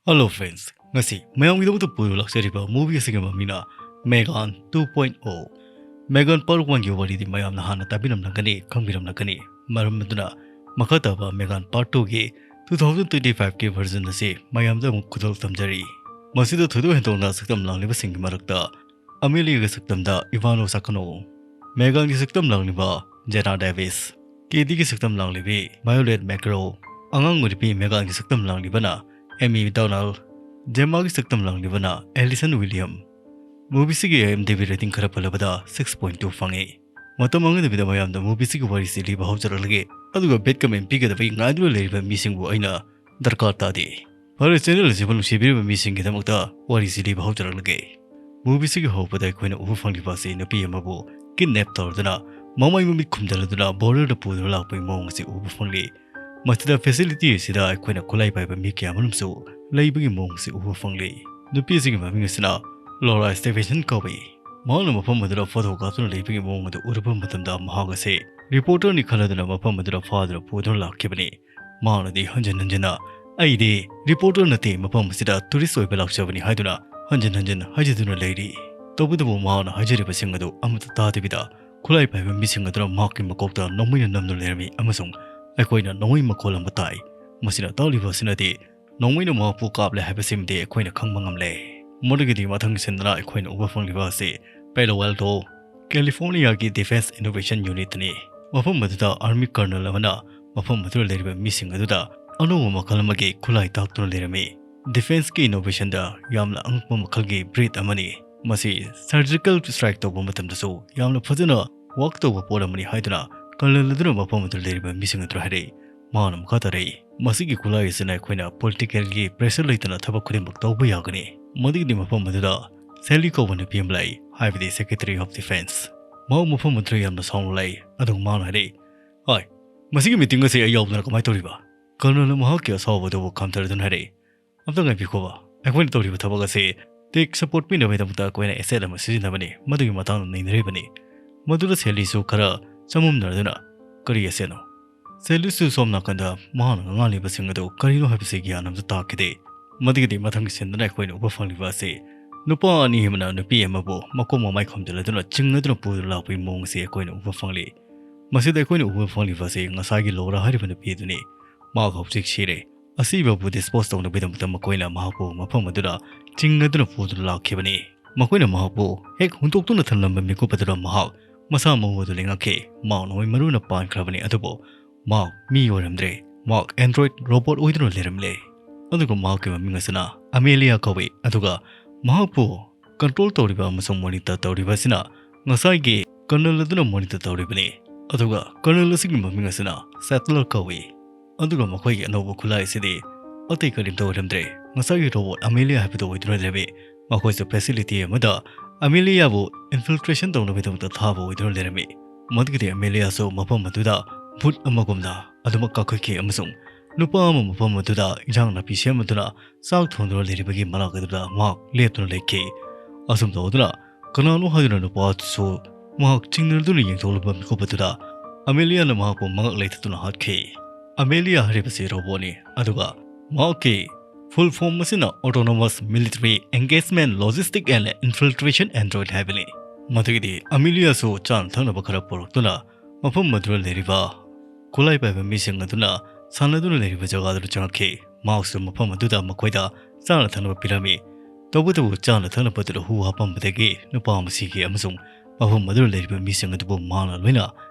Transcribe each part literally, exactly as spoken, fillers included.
Hello friends, ꯉꯁꯤ ꯃꯌꯥꯝꯒꯤꯗꯃꯛꯇ ꯄꯨꯔ ꯂꯥꯛꯆꯔꯤꯕ movie ꯑꯁꯤꯒꯤ ꯃꯃꯤꯡꯅ Megan two point oh꯫ Megan Part One ꯒꯤ ꯋꯥꯔꯤꯗꯤ ꯃꯌꯥꯝꯅ ꯍꯥꯟꯅ ꯇꯥꯕꯤꯔꯝꯂꯝꯒꯅꯤ, ꯈꯪꯕꯤꯔꯝꯂꯝꯒꯅꯤ꯫ ꯃꯔꯝ ꯑꯗꯨꯅ ꯃꯈꯥ ꯇꯥꯕ Megan Part Two ꯒꯤ two thousand twenty-five ꯀꯤ version ꯑꯁꯤ ꯃꯌꯥꯝꯗ ꯑꯃꯨꯛ ꯈꯨꯗꯣꯜ ꯇꯝꯖꯔꯤ꯫ ꯃꯁꯤꯗ ꯊꯣꯏꯗꯣꯛ ꯍꯦꯟꯗꯣꯛꯅ ꯁꯛꯇꯝ ꯂꯥꯡꯂꯤꯕꯁꯤꯡꯒꯤ ꯃꯔꯛꯇ ꯑꯃꯦꯂꯤꯌꯥꯒꯤ ꯁꯛꯇꯝꯗ ꯏꯚꯥꯅꯣ ꯁꯥꯀꯅꯣ, ꯃꯦꯒꯥꯟꯒꯤ ꯁꯛꯇꯝ ꯂꯥꯡꯂꯤꯕ ꯖꯦꯅꯥ ꯗꯦꯕꯤꯁ, ꯀꯦꯗꯤꯒꯤ ꯁꯛꯇꯝ ꯂꯥꯡꯂꯤꯕꯤ ꯚꯥꯏꯑꯣꯂꯦꯠ ꯃꯦꯀ꯭ꯔꯣ, ꯑꯉꯥꯡ ꯑꯣꯏꯔꯤꯕꯤ ꯃꯦꯒꯥꯟꯒꯤ ꯁꯛꯇꯝ ꯂꯥꯡꯂꯤꯕꯅ ꯑꯦꯃꯤ ꯗꯣꯅꯥꯜ, ꯖꯦꯃꯥꯒꯤ ꯁꯛꯇꯝ ꯂꯥꯡꯂꯤꯕꯅ ꯑꯦꯂꯤꯁꯟ ꯋꯤꯂꯤꯌꯝ꯫ ꯃꯨꯚꯤꯁꯤꯒꯤ IMDb rating ꯈꯔ ꯄꯜꯂꯕꯗ six point two ꯐꯪꯉꯤ꯫ ꯃꯇꯝ ꯃꯥꯡꯍꯟꯗꯕꯤꯗ ꯃꯌꯥꯝꯗ ꯃꯨꯚꯤꯁꯤꯒꯤ ꯋꯥꯔꯤꯁꯤ ꯂꯤꯕ ꯍꯧꯖꯔꯛꯂꯒꯦ, ꯑꯗꯨꯒ bad comment ꯄꯤꯒꯗꯕꯒꯤ ꯉꯥꯏꯗꯨꯅ ꯂꯩꯔꯤꯕ ꯃꯤꯁꯤꯡꯕꯨ ꯑꯩꯅ ꯗꯔꯀꯥꯔ ꯇꯥꯗꯦ꯫ ꯐꯔꯦ, channel ꯑꯁꯤꯕꯨ ꯅꯨꯡꯁꯤꯕꯤꯔꯤꯕ ꯃꯤꯁꯤꯡꯒꯤꯗꯃꯛꯇ ꯋꯥꯔꯤꯁꯤ ꯂꯤꯕ ꯍꯧꯖꯔꯛꯂꯒꯦ꯫ ꯃꯨꯚꯤꯁꯤꯒꯤ ꯍꯧꯕꯗ ꯑꯩꯈꯣꯏꯅ ꯎꯕ ꯐꯪꯂꯤꯕ ꯑꯁꯤ ꯅꯨꯄꯤ ꯑꯃꯕꯨ kidnap ꯇꯧꯔꯗꯨꯅ ꯃꯃꯩ ꯃꯃꯤꯠ ꯈꯨꯝꯖꯤꯜꯂꯗꯨꯅ border ꯗ ꯄꯨꯗꯨꯅ ꯂꯥꯛꯄꯒꯤ ꯃꯑꯣꯡ ꯑꯁꯤ ꯎꯕ ꯐꯪꯂꯤ꯫ ꯃꯁꯤꯗ facility ꯑꯁꯤꯗ ꯑꯩꯈꯣꯏꯅ ꯈꯨꯠꯂꯥꯏ ꯄꯥꯏꯕ ꯃꯤ ꯀꯌꯥ ꯑꯃꯔꯣꯝꯁꯨ ꯂꯩꯕꯒꯤ ꯃꯑꯣꯡ ꯑꯁꯤ ꯎꯕ ꯐꯪꯂꯤ꯫ ꯅꯨꯄꯤ ꯑꯁꯤꯒꯤ ꯃꯃꯤꯡ ꯑꯁꯤꯅ ꯂꯣꯔꯥ ꯁ꯭ꯇꯦꯐꯦꯟꯁꯟ ꯀꯧꯏ꯫ ꯃꯍꯥꯛꯅ ꯃꯐꯝ ꯑꯗꯨꯗ ꯐꯣꯇꯣ ꯀꯥꯞꯇꯨꯅ ꯂꯩꯕꯒꯤ ꯃꯑꯣꯡ ꯑꯗꯨ ꯎꯔꯨꯕ ꯃꯇꯝꯗ ꯃꯍꯥꯛ ꯑꯁꯤ ꯔꯤꯄꯣꯔꯇꯔꯅꯤ ꯈꯜꯂꯗꯨꯅ ꯃꯐꯝ ꯑꯗꯨꯗ ꯐꯥꯗꯨꯅ ꯄꯨꯗꯨꯅ ꯂꯥꯛꯈꯤꯕꯅꯤ꯫ ꯃꯍꯥꯛꯅꯗꯤ ꯍꯟꯖꯤꯟ ꯍꯟꯖꯤꯟꯅ "ꯑꯩꯗꯤ ꯔꯤꯄꯣꯔꯇꯔ ꯅꯠꯇꯦ, ꯃꯐꯝ ꯑꯁꯤꯗ ꯇꯨꯔꯤꯁ ꯑꯣꯏꯕ ꯂꯥꯛꯆꯕꯅꯤ" ꯍꯥꯏꯗꯨꯅ ꯍꯟꯖꯤꯟ ꯍꯟꯖꯤꯟ ꯍꯥꯏꯖꯗꯨꯅ ꯂꯩꯔꯤ꯫ ꯇꯧꯕꯇꯕꯨ ꯃꯍꯥꯛꯅ ꯍꯥꯏꯖꯔꯤꯕꯁꯤꯡ ꯑꯗꯨ ꯑꯃꯠꯇ ꯇꯥꯗꯕꯤꯗ ꯈꯨꯠꯂꯥꯏ ꯄꯥꯏꯕ ꯃꯤꯁꯤꯡ ꯑꯗꯨꯅ ꯃꯍꯥꯛꯀꯤ ꯃꯀꯣꯛꯇ ꯅꯣꯡꯃꯩꯅ ꯅꯝꯗꯨꯅ ꯂꯩꯔꯝꯃꯤ ꯑꯃꯁꯨꯡ ꯑꯩꯈꯣꯏꯅ ꯅꯣꯡꯃꯩ ꯃꯈꯣꯜ ꯑꯃ ꯇꯥꯏ꯫ ꯃꯁꯤꯅ ꯇꯥꯛꯂꯤꯕ ꯑꯁꯤꯅꯗꯤ ꯅꯣꯡꯃꯩꯅ ꯃꯍꯥꯛꯄꯨ ꯀꯥꯞꯂꯦ ꯍꯥꯏꯕꯁꯤꯃꯗꯤ ꯑꯩꯈꯣꯏꯅ ꯈꯪꯕ ꯉꯝꯂꯦ꯫ ꯃꯗꯨꯒꯤꯗꯤ ꯃꯊꯪ ꯁꯤꯟꯗꯅ ꯑꯩꯈꯣꯏꯅ ꯎꯕ ꯐꯪꯂꯤꯕ ꯑꯁꯤ ꯄꯦꯂꯣ ꯑꯦꯜꯇꯣ, ꯀꯦꯂꯤꯐꯣꯔꯅꯤꯌꯥꯒꯤ Defense Innovation Unit ꯅꯤ꯫ ꯃꯐꯝ ꯑꯗꯨꯗ Army Colonel ꯑꯃꯅ ꯃꯐꯝ ꯑꯗꯨꯗ ꯂꯩꯔꯤꯕ ꯃꯤꯁꯤꯡ ꯑꯗꯨꯗ ꯑꯅꯧꯕ ꯃꯈꯜ ꯑꯃꯒꯤ ꯈꯨꯠꯂꯥꯏ ꯇꯥꯛꯇꯨꯅ ꯂꯩꯔꯝꯃꯤ꯫ Defense ꯀꯤ innovation ꯗ ꯌꯥꯝꯅ ꯑꯉꯛꯄ ꯃꯈꯜꯒꯤ breed ꯑꯃꯅꯤ꯫ ꯃꯁꯤ surgical strike ꯇꯧꯕ ꯃꯇꯝꯗꯁꯨ ꯌꯥꯝꯅ ꯐꯖꯅ work ꯇꯧꯕ ꯄꯣꯠ ꯑꯃꯅꯤ ꯍꯥꯏꯗꯨꯅ Colonel ꯑꯗꯨꯅ ꯃꯐꯝ ꯑꯗꯨꯗ ꯂꯩꯔꯤꯕ ꯃꯤꯁꯤꯡ ꯑꯗꯨꯗ ꯍꯥꯏꯔꯛꯏ꯫ ꯃꯍꯥꯛꯅ ꯃꯈꯥ ꯇꯥꯔꯛꯏ, "ꯃꯁꯤꯒꯤ ꯈꯨꯠꯂꯥꯏ ꯑꯁꯤꯅ ꯑꯩꯈꯣꯏꯅ political ꯒꯤ pressure ꯂꯩꯇꯅ ꯊꯕꯛ ꯈꯨꯗꯤꯡꯃꯛ ꯇꯧꯕ ꯌꯥꯒꯅꯤ"꯫ ꯃꯗꯨꯒꯤꯗꯤ ꯃꯐꯝ ꯑꯗꯨꯗ ꯁꯦꯂꯤ ꯀꯧꯕ ꯅꯨꯄꯤ ꯑꯃ ꯂꯩ, ꯍꯥꯏꯕꯗꯤ Secretary of Defense꯫ ꯃꯍꯥꯛ ꯃꯐꯝ ꯑꯗꯨꯗ ꯌꯥꯝꯅ ꯁꯥꯎꯅ ꯂꯩ, ꯑꯗꯨꯒ ꯃꯍꯥꯛꯅ ꯍꯥꯏꯔꯛꯏ, "ꯍꯣꯏ, ꯃꯁꯤꯒꯤ meeting ꯑꯁꯤ ꯑꯩ ꯌꯥꯎꯗꯅ ꯀꯃꯥꯏꯅ ꯇꯧꯔꯤꯕ?" Colonel ꯅ ꯃꯍꯥꯛꯀꯤ ꯑꯁꯥꯎꯕ ꯑꯗꯨꯕꯨ ꯈꯥꯝꯊꯔꯗꯨꯅ ꯍꯥꯏꯔꯛꯏ, "ꯑꯝꯇ ꯉꯥꯏꯕꯤꯈꯣꯕ, ꯑꯩꯈꯣꯏꯅ ꯇꯧꯔꯤꯕ ꯊꯕꯛ ꯑꯁꯤ tech support ꯄꯤꯅꯕꯒꯤꯗꯃꯛꯇ ꯑꯩꯈꯣꯏꯅ asset ꯑꯃ ꯁꯤꯖꯤꯟꯅꯕꯅꯤ, ꯃꯗꯨꯒꯤ ꯃꯇꯥꯡꯗ ꯅꯩꯅꯔꯤꯕꯅꯤ"꯫ ꯃꯗꯨꯗ ꯁꯦꯂꯤꯁꯨ ꯈꯔ ꯆꯃꯝꯅꯔꯗꯨꯅ, "ꯀꯔꯤ asset ꯅꯣ?" ꯁꯦꯂꯤꯁꯨ ꯁꯣꯝ ꯅꯥꯀꯟꯗ ꯃꯍꯥꯛꯅ ꯉꯥꯡꯂꯤꯕꯁꯤꯡ ꯑꯗꯨ ꯀꯔꯤꯅꯣ ꯍꯥꯏꯕꯁꯤ ꯒ꯭ꯌꯥꯟ ꯑꯃꯇ ꯇꯥꯈꯤꯗꯦ꯫ ꯃꯗꯨꯒꯤꯗꯤ ꯃꯊꯪꯒꯤ ꯁꯤꯟꯗꯨꯅ ꯑꯩꯈꯣꯏꯅ ꯎꯕ ꯐꯪꯂꯤꯕ ꯑꯁꯤ ꯅꯨꯄꯥ ꯑꯅꯤ ꯑꯃꯅ ꯅꯨꯄꯤ ꯑꯃꯕꯨ ꯃꯀꯣꯛ ꯃꯃꯥꯏ ꯈꯣꯝꯖꯤꯜꯂꯗꯨꯅ ꯆꯤꯡꯅꯗꯨꯅ ꯄꯨꯗꯨꯅ ꯂꯥꯛꯄꯒꯤ ꯃꯑꯣꯡ ꯑꯁꯤ ꯑꯩꯈꯣꯏꯅ ꯎꯕ ꯐꯪꯂꯤ꯫ ꯃꯁꯤꯗ ꯑꯩꯈꯣꯏꯅ ꯎꯕ ꯐꯪꯂꯤꯕ ꯑꯁꯤ ꯉꯁꯥꯏꯒꯤ ꯂꯣꯔꯥ ꯍꯥꯏꯔꯤꯕ ꯅꯨꯄꯤ ꯑꯗꯨꯅꯤ꯫ ꯃꯍꯥꯛ ꯍꯧꯖꯤꯛ ꯁꯤꯔꯦ꯫ ꯑꯁꯤꯕꯕꯨ dispose ꯇꯧꯅꯕꯒꯤꯗꯃꯛꯇ ꯃꯈꯣꯏꯅ ꯃꯍꯥꯛꯄꯨ ꯃꯐꯝ ꯑꯗꯨꯗ ꯆꯤꯡꯅꯗꯨꯅ ꯄꯨꯗꯨꯅ ꯂꯥꯛꯈꯤꯕꯅꯤ꯫ ꯃꯈꯣꯏꯅ ꯃꯍꯥꯛꯄꯨ ꯍꯦꯛ ꯍꯨꯟꯗꯣꯛꯇꯨꯅ ꯊꯝꯂꯝꯕ ꯃꯤꯀꯨꯞ ꯑꯗꯨꯗ ꯃꯍꯥꯛ ꯃꯁꯥ ꯃꯎ ꯑꯗꯨ ꯂꯩꯉꯥꯛꯈꯤ꯫ ꯃꯍꯥꯛ ꯅꯣꯡꯃꯩ ꯃꯔꯨꯅ ꯄꯥꯟꯈ꯭ꯔꯕꯅꯤ, ꯑꯗꯨꯕꯨ ꯃꯍꯥꯛ ꯃꯤ ꯑꯣꯏꯔꯝꯗ꯭ꯔꯦ꯫ ꯃꯍꯥꯛ android robot ꯑꯣꯏꯗꯨꯅ ꯂꯩꯔꯝꯂꯦ꯫ ꯑꯗꯨꯒ ꯃꯍꯥꯛꯀꯤ ꯃꯃꯤꯡ ꯑꯁꯤꯅ ꯑꯃꯦꯂꯤꯌꯥ ꯀꯧꯏ꯫ ꯑꯗꯨꯒ ꯃꯍꯥꯛꯄꯨ control ꯇꯧꯔꯤꯕ ꯑꯃꯁꯨꯡ monitor ꯇꯧꯔꯤꯕ ꯑꯁꯤꯅ ꯉꯁꯥꯏꯒꯤ colonel ꯑꯗꯨꯅ monitor ꯇꯧꯔꯤꯕꯅꯤ꯫ ꯑꯗꯨꯒ colonel ꯑꯁꯤꯒꯤ ꯃꯃꯤꯡ ꯑꯁꯤꯅ Settler ꯀꯧꯏ꯫ ꯑꯗꯨꯒ ꯃꯈꯣꯏꯒꯤ ꯑꯅꯧꯕ ꯈꯨꯠꯂꯥꯏ ꯑꯁꯤꯗꯤ ꯑꯇꯩ ꯀꯔꯤꯝꯇ ꯑꯣꯏꯔꯝꯗ꯭ꯔꯦ, ꯉꯁꯥꯏꯒꯤ robot ꯑꯃꯦꯂꯤꯌꯥ ꯍꯥꯏꯕꯗꯨ ꯑꯣꯏꯗꯨꯅ ꯂꯩꯔꯝꯃꯤ꯫ ꯃꯈꯣꯏꯁꯨ facility ꯑꯃꯗ ꯑꯃꯦꯂꯤꯌꯥꯕꯨ infiltration ꯇꯧꯅꯕꯒꯤꯗꯃꯛꯇ ꯊꯥꯕ ꯑꯣꯏꯗꯨꯅ ꯂꯩꯔꯝꯃꯤ꯫ ꯃꯗꯨꯒꯤꯗꯤ ꯑꯃꯦꯂꯤꯌꯥꯁꯨ ꯃꯐꯝ ꯑꯗꯨꯗ ꯚꯨꯠ ꯑꯃꯒꯨꯝꯅ ꯑꯗꯨꯃꯛ ꯀꯥꯈꯠꯈꯤ ꯑꯃꯁꯨꯡ ꯅꯨꯄꯥ ꯑꯃ ꯃꯐꯝ ꯑꯗꯨꯗ ꯏꯟꯖꯥꯡ ꯅꯥꯄꯤ ꯁꯦꯝꯃꯗꯨꯅ ꯆꯥꯛ ꯊꯣꯡꯗꯨꯅ ꯂꯩꯔꯤꯕꯒꯤ ꯃꯅꯥꯛ ꯑꯗꯨꯗ ꯃꯍꯥꯛ ꯂꯦꯞꯇꯨꯅ ꯂꯩꯈꯤ꯫ ꯑꯁꯨꯝ ꯇꯧꯗꯨꯅ ꯀꯅꯥꯅꯣ ꯍꯥꯏꯗꯨꯅ ꯅꯨꯄꯥ ꯑꯗꯨꯁꯨ ꯃꯍꯥꯛ ꯆꯤꯡꯅꯗꯨꯅ ꯌꯦꯡꯊꯣꯛꯂꯨꯕ ꯃꯤꯀꯨꯞ ꯑꯗꯨꯗ ꯑꯃꯦꯂꯤꯌꯥꯅ ꯃꯍꯥꯛꯄꯨ ꯃꯉꯛ ꯂꯩꯊꯠꯇꯨꯅ ꯍꯥꯠꯈꯤ꯫ ꯑꯃꯦꯂꯤꯌꯥ ꯍꯥꯏꯔꯤꯕꯁꯤ robotꯅꯤ, ꯑꯗꯨꯒ ꯃꯍꯥꯛꯀꯤ full form ꯑꯁꯤꯅ Autonomous Military Engagement Logistic and Infiltration Android ꯍꯥꯏꯕꯅꯤ꯫ ꯃꯗꯨꯒꯤꯗꯤ ꯑꯃꯦꯂꯤꯌꯥꯁꯨ ꯆꯥꯅ ꯊꯛꯅꯕ ꯈꯔ ꯄꯨꯔꯛꯇꯨꯅ ꯃꯐꯝ ꯑꯗꯨꯗ ꯂꯩꯔꯤꯕ ꯈꯨꯠꯂꯥꯏ ꯄꯥꯏꯕ ꯃꯤꯁꯤꯡ ꯑꯗꯨꯅ ꯁꯥꯟꯅꯗꯨꯅ ꯂꯩꯔꯤꯕ ꯖꯒꯥꯗꯨꯗ ꯆꯪꯂꯛꯈꯤ꯫ ꯃꯍꯥꯛꯁꯨ ꯃꯐꯝ ꯑꯗꯨꯗ ꯃꯈꯣꯏꯗ ꯆꯥꯅ ꯊꯛꯅꯕ ꯄꯤꯔꯝꯃꯤ꯫ ꯇꯧꯕꯇꯕꯨ ꯆꯥꯅ ꯊꯛꯅꯕ ꯑꯗꯨꯗ ꯍꯨ ꯍꯥꯞꯄꯝꯕꯗꯒꯤ ꯅꯨꯄꯥ ꯑꯃ ꯁꯤꯈꯤ ꯑꯃꯁꯨꯡ ꯃꯐꯝ ꯑꯗꯨꯗ ꯂꯩꯔꯤꯕ ꯃꯤꯁꯤꯡ ꯑꯗꯨꯕꯨ ꯃꯍꯥꯛꯅ ꯂꯣꯏꯅ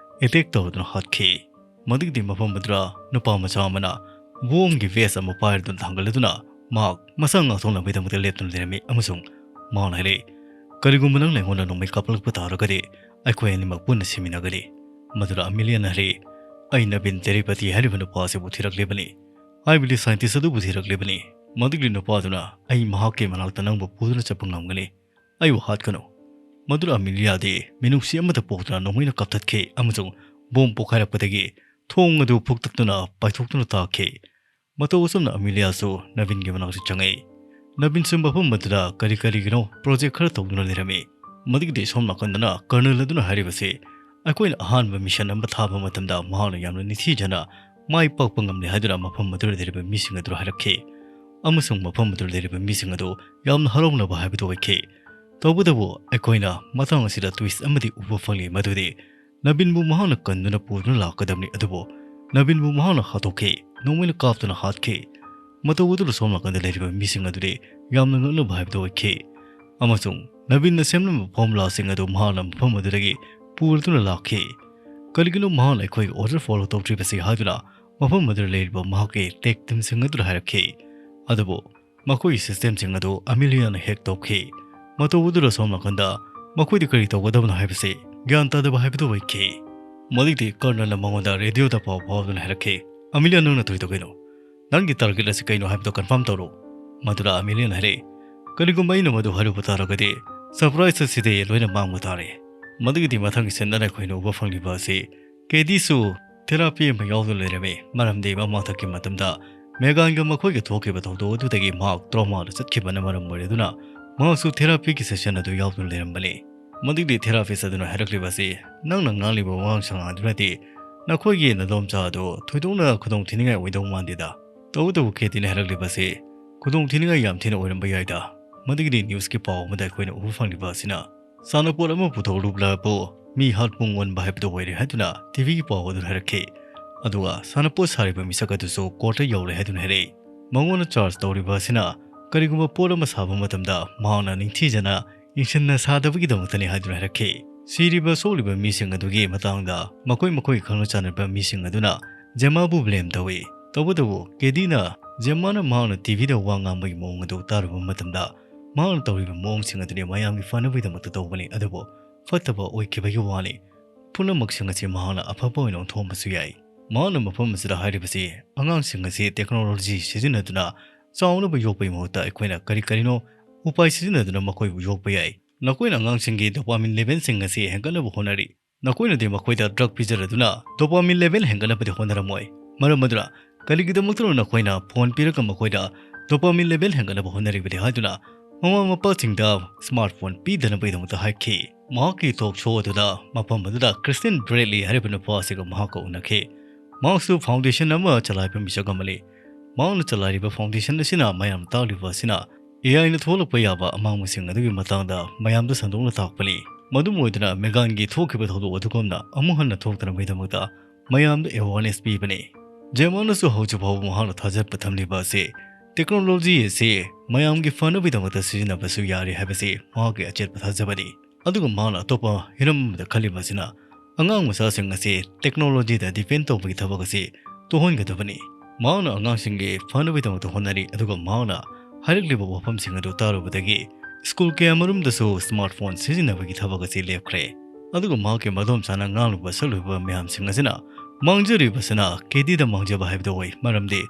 attack ꯇꯧꯗꯨꯅ ꯍꯥꯠꯈꯤ꯫ ꯃꯗꯨꯒꯤꯗꯤ ꯃꯐꯝ ꯑꯗꯨꯗ ꯅꯨꯄꯥ ꯃꯆꯥ ꯑꯃꯅ ꯕꯣꯝꯒꯤ vest ꯑꯃ ꯄꯥꯏꯔꯗꯨꯅ ꯊꯥꯡꯒꯠꯂꯗꯨꯅ ꯃꯍꯥꯛ ꯃꯁꯥ ꯉꯥꯛꯊꯣꯛꯅꯕꯒꯤꯗꯃꯛꯇ ꯂꯦꯞꯇꯨꯅ ꯂꯩꯔꯝꯃꯤ ꯑꯃꯁꯨꯡ ꯃꯍꯥꯛꯅ ꯍꯥꯏꯔꯛꯏ, "ꯀꯔꯤꯒꯨꯝꯕ ꯅꯪꯅ ꯑꯩꯉꯣꯟꯗ ꯅꯣꯡꯃꯩ ꯀꯥꯞꯂꯛꯄ ꯇꯥꯔꯒꯗꯤ ꯑꯩꯈꯣꯏ ꯑꯅꯤꯃꯛ ꯄꯨꯟꯅ ꯁꯤꯃꯤꯟꯅꯒꯅꯤ"꯫ ꯃꯗꯨꯗ ꯑꯃꯦꯂꯤꯌꯥꯅ ꯍꯥꯏꯔꯛꯏ, "ꯑꯩ ꯅꯕꯤꯟ ꯇꯦꯔꯤꯄꯇꯤ ꯍꯥꯏꯔꯤꯕ ꯅꯨꯄꯥ ꯑꯁꯤꯕꯨ ꯊꯤꯔꯛꯂꯤꯕꯅꯤ, ꯍꯥꯏꯕꯗꯤ scientist ꯑꯗꯨꯕꯨ ꯊꯤꯔꯛꯂꯤꯕꯅꯤ"꯫ ꯃꯗꯨꯒꯤ ꯅꯨꯄꯥꯗꯨꯅ, "ꯑꯩ ꯃꯍꯥꯛꯀꯤ ꯃꯅꯥꯛꯇ ꯅꯪꯕꯨ ꯄꯨꯗꯨꯅ ꯆꯠꯄ ꯉꯝꯒꯅꯤ, ꯑꯩꯕꯨ ꯍꯥꯠꯀꯅꯨ"꯫ ꯃꯗꯨꯗ ꯑꯃꯦꯂꯤꯌꯥꯗꯤ ꯃꯤꯅꯨꯡꯁꯤ ꯑꯃꯠꯇ ꯄꯣꯛꯇꯅ ꯅꯣꯡꯃꯩꯅ ꯀꯥꯞꯊꯠꯈꯤ ꯑꯃꯁꯨꯡ ꯕꯣꯝ ꯄꯣꯈꯥꯏꯔꯛꯄꯗꯒꯤ ꯊꯣꯡ ꯑꯗꯨ ꯐꯨꯛꯇꯛꯇꯨꯅ ꯄꯥꯏꯊꯣꯛꯇꯨꯅ ꯇꯥꯈꯤ꯫ ꯃꯇꯧ ꯑꯁꯨꯝꯅ ꯑꯃꯦꯂꯤꯌꯥꯁꯨ ꯅꯕꯤꯟꯒꯤ ꯃꯅꯥꯛꯇ ꯆꯪꯉꯛꯏ꯫ ꯅꯕꯤꯟꯁꯨ ꯃꯐꯝ ꯑꯗꯨꯗ ꯀꯔꯤ ꯀꯔꯤꯒꯤꯅꯣ project ꯈꯔ ꯇꯧꯗꯨꯅ ꯂꯩꯔꯝꯃꯤ꯫ ꯃꯗꯨꯒꯤꯗꯤ ꯁꯣꯝ ꯅꯥꯀꯟꯗꯅ colonel ꯑꯗꯨꯅ ꯍꯥꯏꯔꯤꯕꯁꯤ, "ꯑꯩꯈꯣꯏꯅ ꯑꯍꯥꯟꯕ mission ꯑꯃ ꯊꯥꯕ ꯃꯇꯝꯗ ꯃꯍꯥꯛꯅ ꯌꯥꯝꯅ ꯅꯤꯡꯊꯤꯖꯅ ꯃꯥꯏ ꯄꯥꯛꯄ ꯉꯝꯂꯦ" ꯍꯥꯏꯗꯨꯅ ꯃꯐꯝ ꯑꯗꯨꯗ ꯂꯩꯔꯤꯕ ꯃꯤꯁꯤꯡ ꯑꯗꯨꯗ ꯍꯥꯏꯔꯛꯈꯤ꯫ ꯑꯃꯁꯨꯡ ꯃꯐꯝ ꯑꯗꯨꯗ ꯂꯩꯔꯤꯕ ꯃꯤꯁꯤꯡ ꯑꯗꯨ ꯌꯥꯝꯅ ꯍꯔꯥꯎꯅꯕ ꯍꯥꯏꯕꯗꯨ ꯑꯣꯏꯈꯤ꯫ ꯇꯧꯕꯇꯕꯨ ꯑꯩꯈꯣꯏꯅ ꯃꯇꯥꯡ ꯑꯁꯤꯗ twist ꯑꯃꯗꯤ ꯎꯕ ꯐꯪꯂꯤ, ꯃꯗꯨꯗꯤ ꯅꯕꯤꯟꯕꯨ ꯃꯍꯥꯛꯅ ꯀꯟꯗꯨꯅ ꯄꯨꯗꯨꯅ ꯂꯥꯛꯀꯗꯕꯅꯤ, ꯑꯗꯨꯕꯨ ꯅꯕꯤꯟꯕꯨ ꯃꯍꯥꯛꯅ ꯍꯥꯠꯇꯣꯛꯈꯤ, ꯅꯣꯡꯃꯩꯅ ꯀꯥꯞꯇꯨꯅ ꯍꯥꯠꯈꯤ꯫ ꯃꯇꯧ ꯑꯗꯨꯗ ꯁꯣꯝ ꯅꯥꯀꯟꯗ ꯂꯩꯔꯤꯕ ꯃꯤꯁꯤꯡ ꯑꯗꯨꯗꯤ ꯌꯥꯝꯅ ꯉꯛꯅꯕ ꯍꯥꯏꯕꯗꯨ ꯑꯣꯏꯈꯤ꯫ ꯑꯃꯁꯨꯡ ꯅꯕꯤꯟꯅ ꯁꯦꯝꯂꯝꯕ ꯐꯣꯔꯃꯨꯂꯥꯁꯤꯡ ꯑꯗꯨ ꯃꯍꯥꯛꯅ ꯃꯐꯝ ꯑꯗꯨꯗꯒꯤ ꯄꯨꯗꯨꯅ ꯂꯥꯛꯈꯤ꯫ ꯀꯔꯤꯒꯤꯅꯣ ꯃꯍꯥꯛꯅ ꯑꯩꯈꯣꯏꯒꯤ order follow ꯇꯧꯗ꯭ꯔꯤꯕꯁꯤ ꯍꯥꯏꯗꯨꯅ ꯃꯐꯝ ꯑꯗꯨꯗ ꯂꯩꯔꯤꯕ ꯃꯍꯥꯛꯀꯤ tech teamꯁꯤꯡ ꯑꯗꯨꯗ ꯍꯥꯏꯔꯛꯈꯤ꯫ ꯑꯗꯨꯕꯨ ꯃꯈꯣꯏꯒꯤ systemꯁꯤꯡ ꯑꯗꯨ ꯑꯃꯤꯂꯤꯌꯥꯅ hack ꯇꯧꯈꯤ꯫ ꯃꯇꯧ ꯑꯗꯨꯗ ꯁꯣꯝ ꯅꯥꯀꯟꯗ ꯃꯈꯣꯏꯗ ꯀꯔꯤ ꯇꯧꯒꯗꯕꯅꯣ ꯍꯥꯏꯕꯁꯤ ꯒ꯭ꯌꯥꯟ ꯇꯥꯗꯕ ꯍꯥꯏꯕꯗꯨ ꯑꯣꯏꯈꯤ꯫ ꯃꯗꯨꯗꯤ ꯀꯔꯅꯅ ꯃꯉꯣꯟꯗ radioꯗ ꯄꯥꯎ ꯐꯥꯎꯗꯨꯅ ꯍꯥꯏꯔꯛꯈꯤ, "ꯑꯃꯤꯂꯤꯌꯥ, ꯅꯪꯅ ꯇꯧꯔꯤꯗꯣ ꯀꯩꯅꯣ? ꯅꯪꯒꯤ target ꯑꯁꯤ ꯀꯩꯅꯣ ꯍꯥꯏꯕꯗꯨ confirm ꯇꯧꯔꯣ꯫" ꯃꯗꯨꯗ ꯑꯃꯤꯂꯤꯌꯥꯅ ꯍꯥꯏꯔꯛꯏ, "ꯀꯔꯤꯒꯨꯝꯕ ꯑꯩꯅ ꯃꯗꯨ ꯍꯥꯏꯔꯨꯕ ꯇꯥꯔꯒꯗꯤ surprise ꯑꯁꯤꯗꯤ ꯂꯣꯏꯅ ꯃꯥꯡꯕ ꯇꯥꯔꯦ꯫" ꯃꯗꯨꯒꯤꯗꯤ ꯃꯊꯪꯒꯤ scene ꯑꯗ ꯑꯩꯈꯣꯏꯅ ꯎꯕ ꯐꯪꯂꯤꯕ ꯑꯁꯤ ꯀꯦꯗꯤꯁꯨ therapy ꯑꯃ ꯌꯥꯎꯗꯨꯅ ꯂꯩꯔꯝꯃꯤ, ꯃꯔꯝꯗꯤ ꯃꯃꯥꯡꯊꯛꯀꯤ ꯃꯇꯝꯗ ꯃꯦꯒꯥꯟꯒ ꯃꯈꯣꯏꯒ ꯊꯣꯛꯈꯤꯕ ꯊꯧꯗꯣꯛ ꯑꯗꯨꯗꯒꯤ ꯃꯍꯥꯛ traumaꯗ ꯆꯠꯈꯤꯕꯅ ꯃꯔꯝ ꯑꯣꯏꯔꯗꯨꯅ ꯃꯍꯥꯛꯁꯨ therapyꯒꯤ session ꯑꯗꯨ ꯌꯥꯎꯗꯨꯅ ꯂꯩꯔꯝꯕꯅꯤ꯫ ꯃꯗꯨꯒꯤ therapist ꯑꯗꯨꯅ ꯍꯥꯏꯔꯛꯂꯤꯕ ꯑꯁꯤ, "ꯅꯪꯅ ꯉꯥꯡꯂꯤꯕ ꯋꯥꯉꯥꯡ ꯁꯉꯥꯡ ꯑꯗꯨꯅꯗꯤ ꯅꯈꯣꯏꯒꯤ ꯅꯗꯣꯝꯆꯥ ꯑꯗꯨ ꯊꯣꯏꯗꯣꯛꯅ ꯈꯨꯗꯣꯡ ꯊꯤꯅꯤꯡꯉꯥꯏ ꯑꯣꯏꯗꯧ ꯃꯥꯟꯗꯦꯗ꯫" ꯇꯧꯕꯇꯕꯨ ꯀꯦꯗꯤꯅ ꯍꯥꯏꯔꯛꯂꯤꯕ ꯑꯁꯤ ꯈꯨꯗꯣꯡ ꯊꯤꯅꯤꯡꯉꯥꯏ ꯌꯥꯝ ꯊꯤꯅ ꯑꯣꯏꯔꯝꯕ ꯌꯥꯏꯗ꯫ ꯃꯗꯨꯒꯤꯗꯤ newsꯀꯤ ꯄꯥꯎ ꯑꯃꯗ ꯑꯩꯈꯣꯏꯅ ꯎꯕ ꯐꯪꯂꯤꯕ ꯑꯁꯤꯅ ꯁꯥꯟꯅꯄꯣꯠ ꯑꯃ ꯄꯨꯊꯣꯛꯂꯨꯕꯕꯨ ꯃꯤ ꯍꯥꯠ ꯄꯨꯡ ꯑꯣꯟꯕ ꯍꯥꯏꯕꯗꯨ ꯑꯣꯏꯔꯦ ꯍꯥꯏꯗꯨꯅ ꯇꯤꯚꯤꯒꯤ ꯄꯥꯎ ꯑꯗꯨ ꯍꯥꯏꯔꯛꯈꯤ꯫ ꯑꯗꯨꯒ ꯁꯥꯟꯅꯄꯣꯠ ꯁꯥꯔꯤꯕ ꯃꯤꯁꯛ ꯑꯗꯨꯁꯨ courtꯇ ꯌꯧꯔꯦ ꯍꯥꯏꯗꯨꯅ ꯍꯥꯏꯔꯛꯏ꯫ ꯃꯉꯣꯟꯗ charge ꯇꯧꯔꯤꯕ ꯑꯁꯤꯅ ꯀꯔꯤꯒꯨꯝꯕ ꯄꯣꯠ ꯑꯃ ꯁꯥꯕ ꯃꯇꯝꯗ ꯃꯍꯥꯛꯅ ꯅꯤꯡꯊꯤꯖꯅ ꯌꯦꯡꯁꯤꯟꯅ ꯁꯥꯗꯕꯒꯤꯗꯃꯛꯇꯅꯤ ꯍꯥꯏꯗꯨꯅ ꯍꯥꯏꯔꯛꯈꯤ꯫ ꯁꯤꯔꯤꯕ ꯁꯣꯛꯂꯤꯕ ꯃꯤꯁꯤꯡ ꯑꯗꯨꯒꯤ ꯃꯇꯥꯡꯗ ꯃꯈꯣꯏ ꯃꯈꯣꯏꯒꯤ ꯈꯪꯅ ꯆꯥꯟꯅꯕ ꯃꯤꯁꯤꯡ ꯑꯗꯨꯅ ꯖꯦꯃꯥꯕꯨ blame ꯇꯧꯏ꯫ ꯇꯧꯕꯇꯕꯨ ꯀꯦꯗꯤꯅ ꯖꯦꯃꯥꯅ ꯃꯍꯥꯛꯅ ꯇꯤꯚꯤꯗ ꯋꯥ ꯉꯥꯡꯕꯒꯤ ꯃꯑꯣꯡ ꯑꯗꯨ ꯇꯥꯔꯨꯕ ꯃꯇꯝꯗ ꯃꯍꯥꯛꯅ ꯇꯧꯔꯤꯕ ꯃꯑꯣꯡꯁꯤꯡ ꯑꯗꯨꯗꯤ ꯃꯌꯥꯝꯒꯤ ꯐꯅꯕꯒꯤꯗꯃꯛꯇ ꯇꯧꯕꯅꯤ, ꯑꯗꯨꯕꯨ ꯐꯠꯇꯕ ꯑꯣꯏꯈꯤꯕꯒꯤ ꯋꯥꯅꯤ꯫ ꯄꯨꯝꯅꯃꯛꯁꯤꯡ ꯑꯁꯤ ꯃꯍꯥꯛꯅ ꯑꯐꯕ ꯑꯣꯏꯅ ꯑꯣꯟꯊꯣꯛꯂꯝꯕꯁꯨ ꯌꯥꯏ꯫ ꯃꯍꯥꯛꯅ ꯃꯐꯝ ꯑꯁꯤꯗ ꯍꯥꯏꯔꯤꯕꯁꯤ ꯑꯉꯥꯡꯁꯤꯡ ꯑꯁꯤ technology ꯁꯤꯖꯤꯟꯅꯗꯨꯅ ꯆꯥꯎꯅꯕ ꯌꯣꯛꯄꯒꯤ ꯃꯍꯨꯠꯇ ꯑꯩꯈꯣꯏꯅ ꯀꯔꯤ ꯀꯔꯤꯅꯣ ꯎꯄꯥꯏ ꯁꯤꯖꯤꯟꯅꯗꯨꯅ ꯃꯈꯣꯏꯕꯨ ꯌꯣꯛꯄ ꯌꯥꯏ꯫ ꯅꯈꯣꯏꯅ ꯑꯉꯥꯡꯁꯤꯡꯒꯤ dopamine levelꯁꯤꯡ ꯑꯁꯤ ꯍꯦꯟꯒꯠꯅꯕ ꯍꯣꯠꯅꯔꯤ꯫ ꯅꯈꯣꯏꯅꯗꯤ ꯃꯈꯣꯏꯗ drug ꯄꯤꯖꯔꯗꯨꯅ dopamine level ꯍꯦꯟꯒꯠꯅꯕꯗꯤ ꯍꯣꯠꯅꯔꯝꯃꯣꯏ꯫ ꯃꯔꯝ ꯑꯗꯨꯅ ꯀꯔꯤꯒꯤꯗꯃꯛꯇꯅꯣ ꯅꯈꯣꯏꯅ phone ꯄꯤꯔꯒ ꯃꯈꯣꯏꯗ dopamine level ꯍꯦꯟꯒꯠꯅꯕ ꯍꯣꯠꯅꯔꯤꯕꯗꯤ ꯍꯥꯏꯗꯨꯅ ꯃꯃꯥ ꯃꯄꯥꯁꯤꯡꯗ smartphone ꯄꯤꯗꯅꯕꯒꯤꯗꯃꯛꯇ ꯍꯥꯏꯈꯤ꯫ ꯃꯍꯥꯛꯀꯤ talk show ꯑꯗꯨꯗ ꯃꯐꯝ ꯑꯗꯨꯗ Christian Bradley ꯍꯥꯏꯔꯤꯕ ꯅꯨꯄꯥ ꯑꯁꯤꯒ ꯃꯍꯥꯛꯀ ꯎꯅꯈꯤ꯫ ꯃꯍꯥꯛꯁꯨ foundation ꯑꯃ ꯆꯂꯥꯏꯕ ꯃꯤꯁꯛ ꯑꯃꯅꯤ꯫ ꯃꯍꯥꯛꯅ ꯆꯂꯥꯏꯔꯤꯕ foundation ꯑꯁꯤꯅ ꯃꯌꯥꯝ ꯇꯥꯛꯂꯤꯕ ꯑꯁꯤꯅ AI ꯅ ꯊꯣꯛꯂꯛꯄ ꯌꯥꯕ ꯑꯃꯥꯡꯕꯁꯤꯡ ꯑꯗꯨꯒꯤ ꯃꯇꯥꯡꯗ ꯃꯌꯥꯝꯗ ꯁꯟꯗꯣꯛꯅ ꯇꯥꯛꯄꯅꯤ꯫ ꯃꯗꯨꯝ ꯑꯣꯏꯗꯨꯅ ꯃꯦꯒꯥꯟꯒꯤ ꯊꯣꯛꯈꯤꯕ ꯊꯧꯗꯣꯛ ꯑꯗꯨꯒꯨꯝꯅ ꯑꯃꯨꯛ ꯍꯟꯅ ꯊꯣꯛꯇꯅꯕꯒꯤꯗꯃꯛꯇ ꯃꯌꯥꯝꯗ awareness ꯄꯤꯕꯅꯤ꯫ ꯖꯦꯃꯥꯅꯁꯨ ꯍꯧꯖꯤꯛ ꯐꯥꯎꯕ ꯃꯍꯥꯛꯅ ꯊꯥꯖꯕ ꯊꯝꯂꯤꯕ ꯑꯁꯤ technology ꯑꯁꯤ ꯃꯌꯥꯝꯒꯤ ꯐꯅꯕꯒꯤꯗꯃꯛꯇ ꯁꯤꯖꯤꯟꯅꯕꯁꯨ ꯌꯥꯔꯤ ꯍꯥꯏꯕꯁꯤ ꯃꯍꯥꯛꯀꯤ ꯑꯆꯦꯠꯄ ꯊꯥꯖꯕꯅꯤ꯫ ꯑꯗꯨꯒ ꯃꯍꯥꯛꯅ ꯑꯇꯣꯞꯄ ꯍꯤꯔꯝ ꯑꯃꯗ ꯈꯜꯂꯤꯕ ꯑꯁꯤꯅ ꯑꯉꯥꯡ ꯃꯆꯥꯁꯤꯡ ꯑꯁꯤ technology ꯗ depend ꯇꯧꯕꯒꯤ ꯊꯕꯛ ꯑꯁꯤ ꯇꯣꯛꯍꯟꯒꯗꯕꯅꯤ꯫ ꯃꯍꯥꯛꯅ ꯑꯉꯥꯡꯁꯤꯡꯒꯤ ꯐꯅꯕꯒꯤꯗꯃꯛꯇ ꯍꯣꯠꯅꯔꯤ, ꯑꯗꯨꯒ ꯃꯍꯥꯛꯅ ꯍꯥꯏꯔꯛꯂꯤꯕ ꯋꯥꯐꯝꯁꯤꯡ ꯑꯗꯨ ꯇꯥꯔꯨꯕꯗꯒꯤ ꯁ꯭ꯀꯨꯜ ꯀꯌꯥꯃꯔꯨꯝꯗꯁꯨ smartphone ꯁꯤꯖꯤꯟꯅꯕꯒꯤ ꯊꯕꯛ ꯑꯁꯤ ꯂꯦꯞꯈ꯭ꯔꯦ꯫ ꯑꯗꯨꯒ ꯃꯍꯥꯛꯀꯤ ꯃꯗꯣꯝꯆꯥꯅ ꯉꯥꯡꯂꯨꯕ ꯁꯛꯂꯨꯕ ꯃꯌꯥꯝꯁꯤꯡ ꯑꯁꯤꯅ ꯃꯥꯡꯖꯔꯤꯕꯁꯤꯅ ꯀꯦꯗꯤꯗ ꯃꯥꯡꯖꯕ ꯍꯥꯏꯕꯗꯨ ꯑꯣꯏ, ꯃꯔꯝꯗꯤ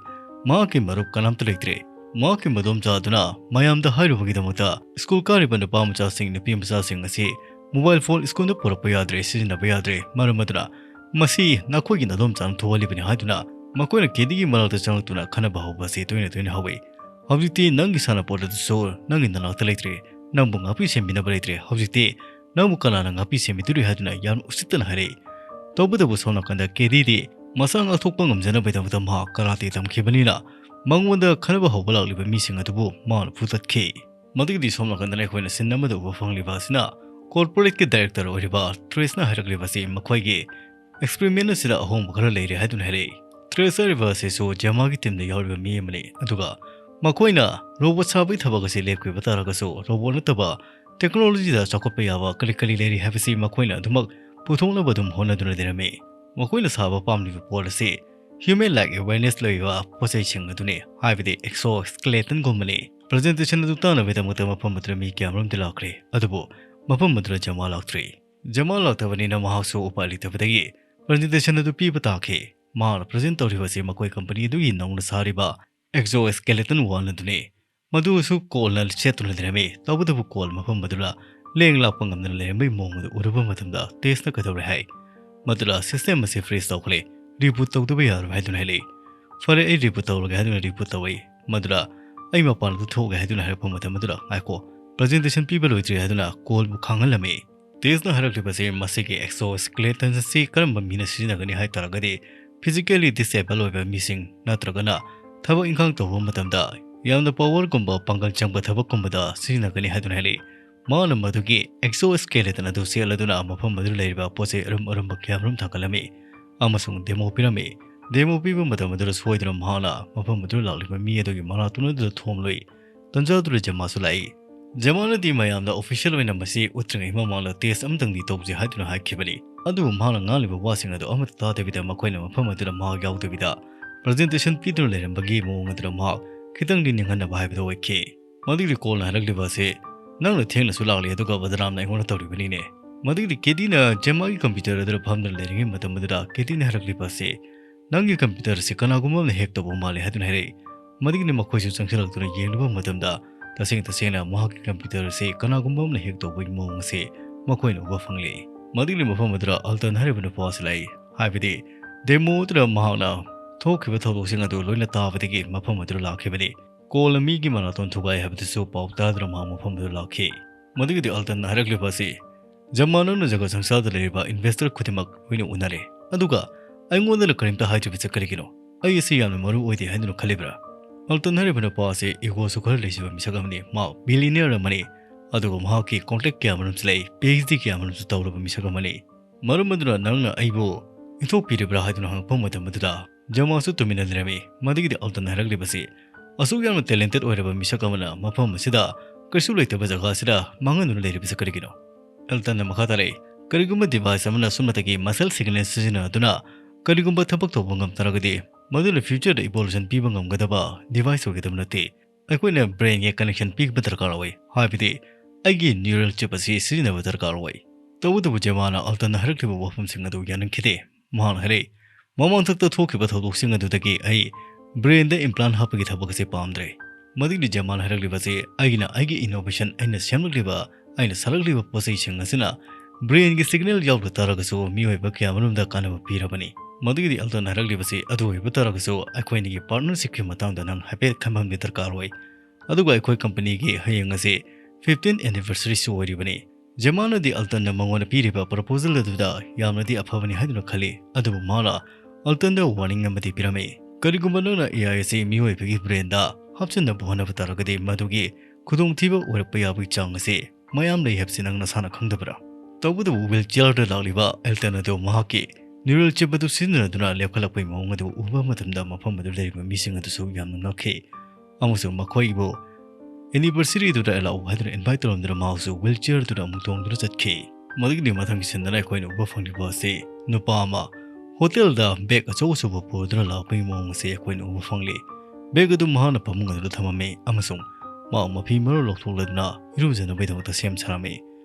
ꯃꯍꯥꯛꯀꯤ ꯃꯔꯨꯞ ꯀꯅꯥꯝꯇ ꯂꯩꯇ꯭ꯔꯦ꯫ ꯃꯍꯥꯛꯀꯤ ꯃꯗꯣꯝꯆꯥ ꯑꯗꯨꯅ ꯃꯌꯥꯝꯗ ꯍꯥꯏꯔꯨꯕꯒꯤꯗꯃꯛꯇ ꯁ꯭ꯀꯨꯜ ꯀꯥꯔꯤꯕ ꯅꯨꯄꯥ ꯃꯆꯥꯁꯤꯡ, ꯅꯨꯄꯤ ꯃꯆꯥꯁꯤꯡ ꯑꯁꯤ mobile phone ꯁ꯭ꯀꯨꯜꯗ ꯄꯨꯔꯛꯄ ꯌꯥꯗ꯭ꯔꯦ, ꯁꯤꯖꯤꯟꯅꯕ ꯌꯥꯗ꯭ꯔꯦ, ꯃꯔꯝ ꯑꯗꯨꯅ ꯃꯁꯤ ꯅꯈꯣꯏꯒꯤ ꯅꯗꯣꯝꯆꯥꯅ ꯊꯣꯛꯍꯜꯂꯤꯕꯅꯤ ꯍꯥꯏꯗꯨꯅ ꯃꯈꯣꯏꯅ ꯀꯦꯗꯤꯒꯤ ꯃꯅꯥꯛꯇ ꯆꯪꯂꯛꯇꯨꯅ ꯈꯟꯅꯕ ꯍꯧꯕ ꯑꯁꯤ ꯇꯣꯏꯅ ꯇꯣꯏꯅ ꯍꯧꯏ꯫ "ꯍꯧꯖꯤꯛꯇꯤ ꯅꯪꯒꯤ ꯁꯥꯟꯅꯄꯣꯠ ꯑꯗꯨꯁꯨ ꯅꯪꯒꯤ ꯅꯅꯥꯛꯇ ꯂꯩꯇ꯭ꯔꯦ, ꯅꯪꯕꯨ ꯉꯥꯛꯄꯤ ꯁꯦꯟꯕꯤꯅꯕ ꯂꯩꯇ꯭ꯔꯦ, ꯍꯧꯖꯤꯛꯇꯤ ꯅꯪꯕꯨ ꯀꯅꯥꯅ ꯉꯥꯛꯄꯤ ꯁꯦꯟꯕꯤꯗꯣꯔꯤ?" ꯍꯥꯏꯗꯨꯅ ꯌꯥꯝꯅ ꯎꯁꯤꯠꯇꯅ ꯍꯥꯏꯔꯛꯏ꯫ ꯇꯧꯕꯇꯕꯨ ꯁꯣꯝ ꯅꯥꯀꯟꯗ ꯀꯦꯗꯤꯗꯤ ꯃꯁꯥ ꯉꯥꯛꯊꯣꯛꯄ ꯉꯝꯖꯅꯕꯒꯤꯗꯃꯛꯇ ꯃꯍꯥꯛ ꯀꯔꯥꯇꯤ ꯇꯝꯈꯤꯕꯅꯤꯅ ꯃꯉꯣꯟꯗ ꯈꯟꯅꯕ ꯍꯧꯕ ꯂꯥꯛꯂꯤꯕ ꯃꯤꯁꯤꯡ ꯑꯗꯨꯕꯨ ꯃꯥꯅ ꯐꯨꯗꯠꯈꯤ꯫ ꯃꯗꯨꯒꯤꯗꯤ ꯁꯣꯝ ꯅꯥꯀꯟꯗꯅ ꯑꯩꯈꯣꯏꯅ scene ꯑꯃꯗ ꯎꯕ ꯐꯪꯂꯤꯕ ꯑꯁꯤꯅ corporate ꯀꯤ director ꯑꯣꯏꯔꯤꯕ ꯇ꯭ꯔꯦꯁꯅ ꯍꯥꯏꯔꯛꯂꯤꯕ ꯑꯁꯤ ꯃꯈꯣꯏꯒꯤ experiment ꯑꯁꯤꯗ ꯑꯍꯣꯡꯕ ꯈꯔ ꯂꯩꯔꯦ ꯍꯥꯏꯗꯨꯅ ꯍꯥꯏꯔꯛꯏ꯫ ꯇ꯭ꯔꯦꯁ ꯍꯥꯏꯔꯤꯕ ꯑꯁꯤꯁꯨ ꯖꯦꯃꯥꯒꯤ team ꯗ ꯌꯥꯎꯔꯤꯕ ꯃꯤ ꯑꯃꯅꯤ, ꯑꯗꯨꯒ ꯃꯈꯣꯏꯅ robot ꯁꯥꯕꯒꯤ ꯊꯕꯛ ꯑꯁꯤ ꯂꯦꯞꯈꯤꯕ ꯇꯥꯔꯒꯁꯨ robot ꯅꯠꯇꯕ technology ꯗ ꯆꯥꯎꯈꯠꯄ ꯌꯥꯕ ꯀꯔꯤ ꯀꯔꯤ ꯂꯩꯔꯤ ꯍꯥꯏꯕꯁꯤ ꯃꯈꯣꯏꯅ ꯑꯗꯨꯃꯛ ꯄꯨꯊꯣꯛꯅꯕ ꯑꯗꯨꯝ ꯍꯣꯠꯅꯗꯨꯅ ꯂꯩꯔꯝꯃꯤ꯫ ꯃꯈꯣꯏꯅ ꯁꯥꯕ ꯄꯥꯝꯂꯤꯕ ꯄꯣꯠ ꯑꯁꯤ human like awareness ꯂꯩꯕ ꯄꯣꯠꯆꯩꯁꯤꯡ ꯑꯗꯨꯅꯤ, ꯍꯥꯏꯕꯗꯤ exoskeleton ꯒꯨꯝꯕꯅꯤ꯫ Presentation ꯑꯗꯨ ꯇꯥꯅꯕꯒꯤꯗꯃꯛꯇ ꯃꯐꯝ ꯑꯗꯨꯗ ꯃꯤ ꯀꯌꯥꯃꯔꯨꯝꯗꯤ ꯂꯥꯛꯈ꯭ꯔꯦ, ꯑꯗꯨꯕꯨ ꯃꯐꯝ ꯑꯗꯨꯗ ꯖꯃꯥ ꯂꯥꯛꯇ꯭ꯔꯤ꯫ ꯖꯃꯥ ꯂꯥꯛꯇꯕꯅꯤꯅ ꯃꯍꯥꯛꯁꯨ ꯎꯄꯥꯏ ꯂꯩꯇꯕꯗꯒꯤ presentation ꯑꯗꯨ ꯄꯤꯕ ꯇꯥꯈꯤ꯫ ꯃꯍꯥꯛꯅ present ꯇꯧꯔꯤꯕ ꯑꯁꯤ ꯃꯈꯣꯏ company ꯑꯗꯨꯒꯤ ꯅꯧꯅ ꯁꯥꯔꯤꯕ exoskeleton one ꯑꯗꯨꯅꯤ꯫ ꯃꯗꯨꯁꯨ ꯀꯣꯜꯅ ꯁꯦꯠꯇꯨꯅ ꯂꯩꯔꯝꯃꯤ꯫ ꯇꯧꯕꯇꯕꯨ ꯀꯣꯜ ꯃꯐꯝ ꯑꯗꯨꯗ ꯂꯦꯡ ꯂꯥꯛꯄ ꯉꯝꯗꯅ ꯂꯩꯔꯝꯕꯒꯤ ꯃꯑꯣꯡ ꯑꯗꯨ ꯎꯔꯨꯕ ꯃꯇꯝꯗ ꯇꯦꯁꯅ ꯀꯩꯗꯧꯔꯦ ꯍꯥꯏ꯫ ꯃꯗꯨꯗ system ꯑꯁꯤ freeze ꯇꯧꯈ꯭ꯔꯦ, reboot ꯇꯧꯗꯕ ꯌꯥꯔꯣꯏ ꯍꯥꯏꯗꯨꯅ ꯍꯥꯏꯔꯛꯏ꯫ "ꯐꯔꯦ, ꯑꯩ reboot ꯇꯧꯔꯒꯦ" ꯍꯥꯏꯗꯨꯅ reboot ꯇꯧꯏ꯫ ꯃꯗꯨꯗ "ꯑꯩ ꯃꯄꯥꯟꯗ ꯊꯣꯛꯑꯒꯦ" ꯍꯥꯏꯗꯨꯅ ꯍꯥꯏꯔꯛꯄ ꯃꯇꯝ ꯑꯗꯨꯗ "ꯉꯥꯏꯈꯣ, presentation ꯄꯤꯕ ꯂꯣꯏꯗ꯭ꯔꯤ" ꯍꯥꯏꯗꯨꯅ ꯀꯣꯜꯕꯨ ꯈꯥꯡꯍꯜꯂꯝꯃꯤ꯫ ꯇꯦꯁꯅ ꯍꯥꯏꯔꯛꯂꯤꯕꯁꯤ ꯃꯁꯤꯒꯤ exoskeleton ꯑꯁꯤ ꯀꯔꯝꯕ ꯃꯤꯅ ꯁꯤꯖꯤꯟꯅꯒꯅꯤ ꯍꯥꯏ ꯇꯥꯔꯒꯗꯤ physically disable ꯑꯣꯏꯕ ꯃꯤꯁꯤꯡ ꯅꯠꯇ꯭ꯔꯒꯅ ꯊꯕꯛ ꯏꯪꯈꯥꯡ ꯇꯧꯕ ꯃꯇꯝꯗ ꯌꯥꯝꯅ powerꯒꯨꯝꯕ ꯄꯥꯡꯒꯜ ꯆꯪꯕ ꯊꯕꯛꯀꯨꯝꯕꯗ ꯁꯤꯖꯤꯟꯅꯒꯅꯤ ꯍꯥꯏꯗꯨꯅ ꯍꯥꯏꯔꯛꯏ꯫ ꯃꯍꯥꯛꯅ ꯃꯗꯨꯒꯤ exoskeleton ꯑꯗꯨ ꯁꯦꯠꯂꯗꯨꯅ ꯃꯐꯝ ꯑꯗꯨꯗ ꯂꯩꯔꯤꯕ ꯄꯣꯠ ꯆꯩ ꯑꯔꯨꯝ ꯑꯔꯨꯝꯕ ꯀꯌꯥꯃꯔꯨꯝ ꯊꯥꯡꯒꯠꯂꯝꯃꯤ ꯑꯃꯁꯨꯡ demo ꯄꯤꯔꯝꯃꯤ꯫ Demo ꯄꯤꯕ ꯃꯇꯝ ꯑꯗꯨꯗ ꯁꯣꯏꯗꯨꯅ ꯃꯍꯥꯛꯅ ꯃꯐꯝ ꯑꯗꯨꯗ ꯂꯥꯛꯂꯤꯕ ꯃꯤ ꯑꯗꯨꯒꯤ ꯃꯅꯥꯇꯣꯟ ꯑꯗꯨꯗ ꯊꯣꯝꯂꯨꯏ꯫ ꯇꯟꯖꯥ ꯑꯗꯨꯗ ꯖꯦꯃꯥꯁꯨ ꯂꯥꯛꯏ꯫ ꯖꯦꯃꯥꯅꯗꯤ ꯃꯌꯥꯝꯗ official ꯑꯣꯏꯅ ꯃꯁꯤ ꯎꯠꯇ꯭ꯔꯤꯉꯩ ꯃꯃꯥꯡꯗ test ꯑꯃꯇꯪꯗꯤ ꯇꯧꯁꯤ ꯍꯥꯏꯗꯨꯅ ꯍꯥꯏꯈꯤꯕꯅꯤ꯫ ꯑꯗꯨꯕꯨ ꯃꯍꯥꯛꯅ ꯉꯥꯡꯂꯤꯕ ꯋꯥꯁꯤꯡ ꯑꯗꯨ ꯑꯃꯠꯇ ꯇꯥꯗꯕꯤꯗ ꯃꯈꯣꯏꯅ ꯃꯐꯝ ꯑꯗꯨꯗ ꯃꯍꯥꯛ ꯌꯥꯎꯗꯕꯤꯗ presentation ꯄꯤꯗꯨꯅ ꯂꯩꯔꯝꯕꯒꯤ ꯃꯑꯣꯡ ꯑꯗꯨꯗ ꯃꯍꯥꯛ ꯈꯤꯇꯪꯗꯤ ꯅꯤꯡꯍꯟꯅꯕ ꯍꯥꯏꯕꯗꯨ ꯑꯣꯏꯈꯤ꯫ ꯃꯗꯨꯒꯤꯗꯤ ꯀꯣꯜꯅ ꯍꯥꯏꯔꯛꯂꯤꯕ ꯑꯁꯤ, "ꯅꯪꯅ ꯊꯦꯡꯅꯁꯨ ꯂꯥꯛꯂꯤ, ꯑꯗꯨꯒ ꯕꯗꯅꯥꯝꯅ ꯑꯩꯉꯣꯟꯗ ꯇꯧꯔꯤꯕꯅꯤꯅꯦ"꯫ ꯃꯗꯨꯒꯤꯗꯤ ꯀꯦꯗꯤꯅ ꯖꯦꯃꯥꯒꯤ computer ꯑꯗꯨꯗ ꯐꯝꯗꯨꯅ ꯂꯩꯔꯤꯉꯩ ꯃꯇꯝ ꯑꯗꯨꯗ ꯀꯦꯗꯤꯅ ꯍꯥꯏꯔꯛꯂꯤꯕ ꯑꯁꯤ, "ꯅꯪꯒꯤ computer ꯑꯁꯤ ꯀꯅꯥꯒꯨꯝꯕ ꯑꯃꯅ hack ꯇꯧꯕ ꯃꯥꯜꯂꯤ" ꯍꯥꯏꯗꯨꯅ ꯍꯥꯏꯔꯛꯏ꯫ ꯃꯗꯨꯒꯤꯗꯤ ꯃꯈꯣꯏꯁꯨ ꯆꯪꯁꯤꯜꯂꯛꯇꯨꯅ ꯌꯦꯡꯂꯨꯕ ꯃꯇꯝꯗ ꯇꯁꯦꯡ ꯇꯁꯦꯡꯅ ꯃꯍꯥꯛꯀꯤ computer ꯑꯁꯤ ꯀꯅꯥꯒꯨꯝꯕ ꯑꯃꯅ hack ꯇꯧꯕꯒꯤ ꯃꯑꯣꯡ ꯑꯁꯤ ꯃꯈꯣꯏꯅ ꯎꯕ ꯐꯪꯂꯤ꯫ ꯃꯗꯨꯒꯤꯗꯤ ꯃꯐꯝ ꯑꯗꯨꯗ ꯑꯜꯇꯟ ꯍꯥꯏꯔꯤꯕ ꯅꯨꯄꯥ ꯑꯁꯤ ꯂꯥꯛꯏ꯫ ꯍꯥꯏꯕꯗꯤ demo ꯑꯗꯨꯗ ꯃꯍꯥꯛꯅ ꯊꯣꯛꯈꯤꯕ ꯊꯧꯗꯣꯛꯁꯤꯡ ꯑꯗꯨ ꯂꯣꯏꯅ ꯇꯥꯕꯗꯒꯤ ꯃꯐꯝ ꯑꯗꯨꯗ ꯂꯥꯛꯈꯤꯕꯅꯤ꯫ ꯀꯣꯜꯅ ꯃꯤꯒꯤ ꯃꯅꯥꯇꯣꯟ ꯊꯨꯒꯥꯏ ꯍꯥꯏꯕꯗꯨꯁꯨ ꯄꯥꯎ ꯇꯥꯗꯨꯅ ꯃꯍꯥꯛ ꯃꯐꯝ ꯑꯗꯨꯗ ꯂꯥꯛꯈꯤ꯫ ꯃꯗꯨꯒꯤꯗꯤ ꯑꯜꯇꯟꯅ ꯍꯥꯏꯔꯛꯂꯤꯕ ꯑꯁꯤ, "ꯖꯃꯥꯅꯅ ꯖꯒꯠ ꯁꯪꯁꯥꯔꯗ ꯂꯩꯔꯤꯕ investor ꯈꯨꯗꯤꯡꯃꯛ ꯂꯣꯏꯅ ꯎꯅꯔꯦ, ꯑꯗꯨꯒ ꯑꯩꯉꯣꯟꯗꯅ ꯀꯔꯤꯝꯇ ꯍꯥꯏꯗ꯭ꯔꯤꯕꯁꯤ ꯀꯔꯤꯒꯤꯅꯣ? ꯑꯩ ꯑꯁꯤ ꯌꯥꯝꯅ ꯃꯔꯨ ꯑꯣꯏꯗꯦ ꯍꯥꯏꯗꯨꯅ ꯈꯜꯂꯤꯕ꯭ꯔꯥ?" ꯑꯜꯇꯟ ꯍꯥꯏꯔꯤꯕ ꯅꯨꯄꯥ ꯑꯁꯤ egoꯁꯨ ꯈꯔ ꯂꯩꯖꯕ ꯃꯤꯁꯛ ꯑꯃꯅꯤ꯫ ꯃꯍꯥꯛ billionaire ꯑꯃꯅꯤ, ꯑꯗꯨꯒ ꯃꯍꯥꯛꯀꯤ contract ꯀꯌꯥ ꯑꯃꯔꯣꯝꯁꯨ ꯂꯩ, PhD ꯀꯌꯥ ꯑꯃꯔꯣꯝꯁꯨ ꯇꯧꯔꯕ ꯃꯤꯁꯛ ꯑꯃꯅꯤ꯫ "ꯃꯔꯝ ꯑꯗꯨꯅ ꯅꯪꯅ ꯑꯩꯕꯨ ꯏꯟꯊꯣꯛꯄꯤꯔꯤꯕ꯭ꯔꯥ?" ꯍꯥꯏꯗꯨꯅ ꯍꯪꯉꯛꯄ ꯃꯇꯝ ꯑꯗꯨꯗ ꯖꯃꯥꯁꯨ ꯇꯨꯃꯤꯟꯅ ꯂꯩꯔꯝꯃꯤ꯫ ꯃꯗꯨꯒꯤꯗꯤ ꯑꯜꯇꯟꯅ ꯍꯥꯏꯔꯛꯂꯤꯕꯁꯤ, "ꯑꯁꯨꯛ ꯌꯥꯝꯅ talented ꯑꯣꯏꯔꯕ ꯃꯤꯁꯛ ꯑꯃꯅ ꯃꯐꯝ ꯑꯁꯤꯗ ꯀꯩꯁꯨ ꯂꯩꯇꯕ ꯖꯒꯥ ꯑꯁꯤꯗ ꯃꯥꯡꯍꯟꯗꯨꯅ ꯂꯩꯔꯤꯕꯁꯤ ꯀꯔꯤꯒꯤꯅꯣ?" ꯑꯜꯇꯟꯅ ꯃꯈꯥ ꯇꯥꯔꯛꯏ, "ꯀꯔꯤꯒꯨꯝꯕ device ꯑꯃꯅ ꯁꯨꯞꯅꯇꯒꯤ muscle signal ꯁꯤꯖꯤꯟꯅꯗꯨꯅ ꯀꯔꯤꯒꯨꯝꯕ ꯊꯕꯛ ꯇꯧꯕ ꯉꯝ ꯇꯥꯔꯒꯗꯤ, ꯃꯗꯨꯅ futureꯗ evolution ꯄꯤꯕ ꯉꯝꯒꯗꯕ device ꯑꯣꯏꯒꯗꯕ ꯅꯠꯇꯦ꯫ ꯑꯩꯈꯣꯏꯅ brainꯒꯤ connection ꯄꯤꯕ ꯗꯔꯀꯥꯔ ꯑꯣꯏ, ꯍꯥꯏꯕꯗꯤ ꯑꯩꯒꯤ neural chip ꯑꯁꯤ ꯁꯤꯖꯤꯟꯅꯕ ꯗꯔꯀꯥꯔ ꯑꯣꯏ"꯫ ꯇꯧꯕꯇꯕꯨ ꯖꯦꯃꯥꯅ ꯑꯜꯇꯟꯅ ꯍꯥꯏꯔꯛꯂꯤꯕ ꯋꯥꯐꯝꯁꯤꯡ ꯑꯗꯨ ꯌꯥꯅꯤꯡꯈꯤꯗꯦ꯫ ꯃꯍꯥꯛꯅ ꯍꯥꯏꯔꯛꯏ, "ꯃꯃꯥꯡꯊꯛꯇ ꯊꯣꯛꯈꯤꯕ ꯊꯧꯗꯣꯛꯁꯤꯡ ꯑꯗꯨꯗꯒꯤ ꯑꯩ brainꯗ implant ꯍꯥꯞꯄꯒꯤ ꯊꯕꯛ ꯑꯁꯤ ꯄꯥꯝꯗ꯭ꯔꯦ"꯫ ꯃꯗꯨꯒꯤ ꯖꯦꯃꯥꯅ ꯍꯥꯏꯔꯛꯂꯤꯕ ꯑꯁꯤ, "ꯑꯩꯒꯤꯅ ꯑꯩꯒꯤ innovation, ꯑꯩꯅ ꯁꯦꯝꯂꯛꯂꯤꯕ, ꯑꯩꯅ ꯁꯥꯔꯛꯂꯤꯕ ꯄꯣꯠ ꯆꯩꯁꯤꯡ ꯑꯁꯤꯅ brainꯒꯤ signal ꯌꯥꯎꯗ ꯇꯥꯔꯒꯁꯨ ꯃꯤꯑꯣꯏꯕ ꯀꯌꯥ ꯑꯃꯔꯣꯝꯗ ꯀꯥꯟꯅꯕ ꯄꯤꯔꯕꯅꯤ"꯫ ꯃꯗꯨꯒꯤꯗꯤ ꯑꯜꯇꯟꯅ ꯍꯥꯏꯔꯛꯂꯤꯕꯁꯤ, "ꯑꯗꯨ ꯑꯣꯏꯕ ꯇꯥꯔꯒꯁꯨ ꯑꯩꯈꯣꯏ ꯑꯅꯤꯒꯤ partnershipꯀꯤ ꯃꯇꯥꯡꯗ ꯅꯪ ꯍꯥꯏꯐꯦꯠ ꯈꯟꯐꯝꯗꯤ ꯗꯔꯀꯥꯔ ꯑꯣꯏ꯫ ꯑꯗꯨꯒ ꯑꯩꯈꯣꯏ companyꯒꯤ ꯍꯌꯦꯡ ꯑꯁꯤ fifteen anniversaryꯁꯨ ꯑꯣꯏꯔꯤꯕꯅꯤ"꯫ ꯖꯦꯃꯥꯅꯗꯤ ꯑꯜꯇꯟꯅ ꯃꯉꯣꯟꯗ ꯄꯤꯔꯤꯕ proposal ꯑꯗꯨꯗ ꯌꯥꯝꯅꯗꯤ ꯑꯐꯕꯅꯤ ꯍꯥꯏꯗꯨꯅ ꯈꯜꯂꯤ, ꯑꯗꯨꯕꯨ ꯃꯥꯅ ꯑꯜꯇꯟꯗ warning ꯑꯃꯗꯤ ꯄꯤꯔꯝꯃꯤ꯫ ꯀꯔꯤꯒꯨꯝꯕ ꯅꯪꯅ A I ꯑꯁꯤ ꯃꯤꯑꯣꯏꯕꯒꯤ brainꯗ ꯍꯥꯞꯆꯤꯟꯅꯕ ꯍꯣꯠꯅꯕ ꯇꯥꯔꯒꯗꯤ, ꯃꯗꯨꯒꯤ ꯈꯨꯗꯣꯡꯊꯤꯕ ꯑꯣꯏꯔꯛꯄ ꯌꯥꯕꯒꯤ ꯆꯥꯡ ꯑꯁꯤ ꯃꯌꯥꯝ ꯂꯩ ꯍꯥꯏꯕꯁꯤ ꯅꯪ ꯅꯁꯥꯅ ꯈꯪꯗꯕ꯭ꯔꯥ? ꯇꯧꯕꯇꯕꯨ, wheelchairꯗ ꯂꯥꯛꯂꯤꯕ ꯑꯦꯜꯇꯟ ꯑꯗꯨ ꯃꯍꯥꯛꯀꯤ neural chip ꯑꯗꯨ ꯁꯤꯖꯤꯟꯅꯗꯨꯅ ꯂꯦꯞꯈꯠꯂꯛꯄꯒꯤ ꯃꯑꯣꯡ ꯑꯗꯨ ꯎꯕ ꯃꯇꯝꯗ, ꯃꯐꯝ ꯑꯗꯨꯗ ꯂꯩꯔꯤꯕ ꯃꯤꯁꯤꯡ ꯑꯗꯨꯁꯨ ꯌꯥꯝꯅ ꯉꯛꯈꯤ, ꯑꯃꯁꯨꯡ ꯃꯈꯣꯏꯕꯨ anniversaryꯗꯨꯗ ꯂꯥꯛꯎ ꯍꯥꯏꯗꯨꯅ invite ꯇꯧꯔꯝꯗꯨꯅ ꯃꯍꯥꯛꯁꯨ wheelchairꯗꯨꯗ ꯑꯃꯨꯛ ꯇꯣꯡꯗꯨꯅ ꯆꯠꯈꯤ꯫ ꯃꯗꯨꯒꯤꯗꯤ ꯃꯊꯪꯒꯤ sceneꯗꯅ ꯑꯩꯈꯣꯏꯅ ꯎꯕ ꯐꯪꯂꯤꯕ ꯑꯁꯤ ꯅꯨꯄꯥ ꯑꯃ ꯍꯣꯇꯦꯜꯗ bag ꯑꯆꯧ ꯑꯆꯧꯕ ꯄꯨꯗꯨꯅ ꯂꯥꯛꯄꯒꯤ ꯃꯑꯣꯡ ꯑꯁꯤ ꯑꯩꯈꯣꯏꯅ ꯎꯕ ꯐꯪꯂꯤ꯫ Bag ꯑꯗꯨ ꯃꯍꯥꯛꯅ ꯐꯃꯨꯡ ꯑꯗꯨꯗ ꯊꯝꯃꯝꯃꯤ ꯑꯃꯁꯨꯡ ꯃꯍꯥꯛ ꯃꯐꯤ ꯃꯔꯣꯜ ꯂꯧꯊꯣꯛꯂꯗꯨꯅ ꯏꯔꯨꯖꯅꯕꯒꯤꯗꯃꯛꯇ ꯁꯦꯝ ꯁꯥꯔꯝꯃꯤ꯫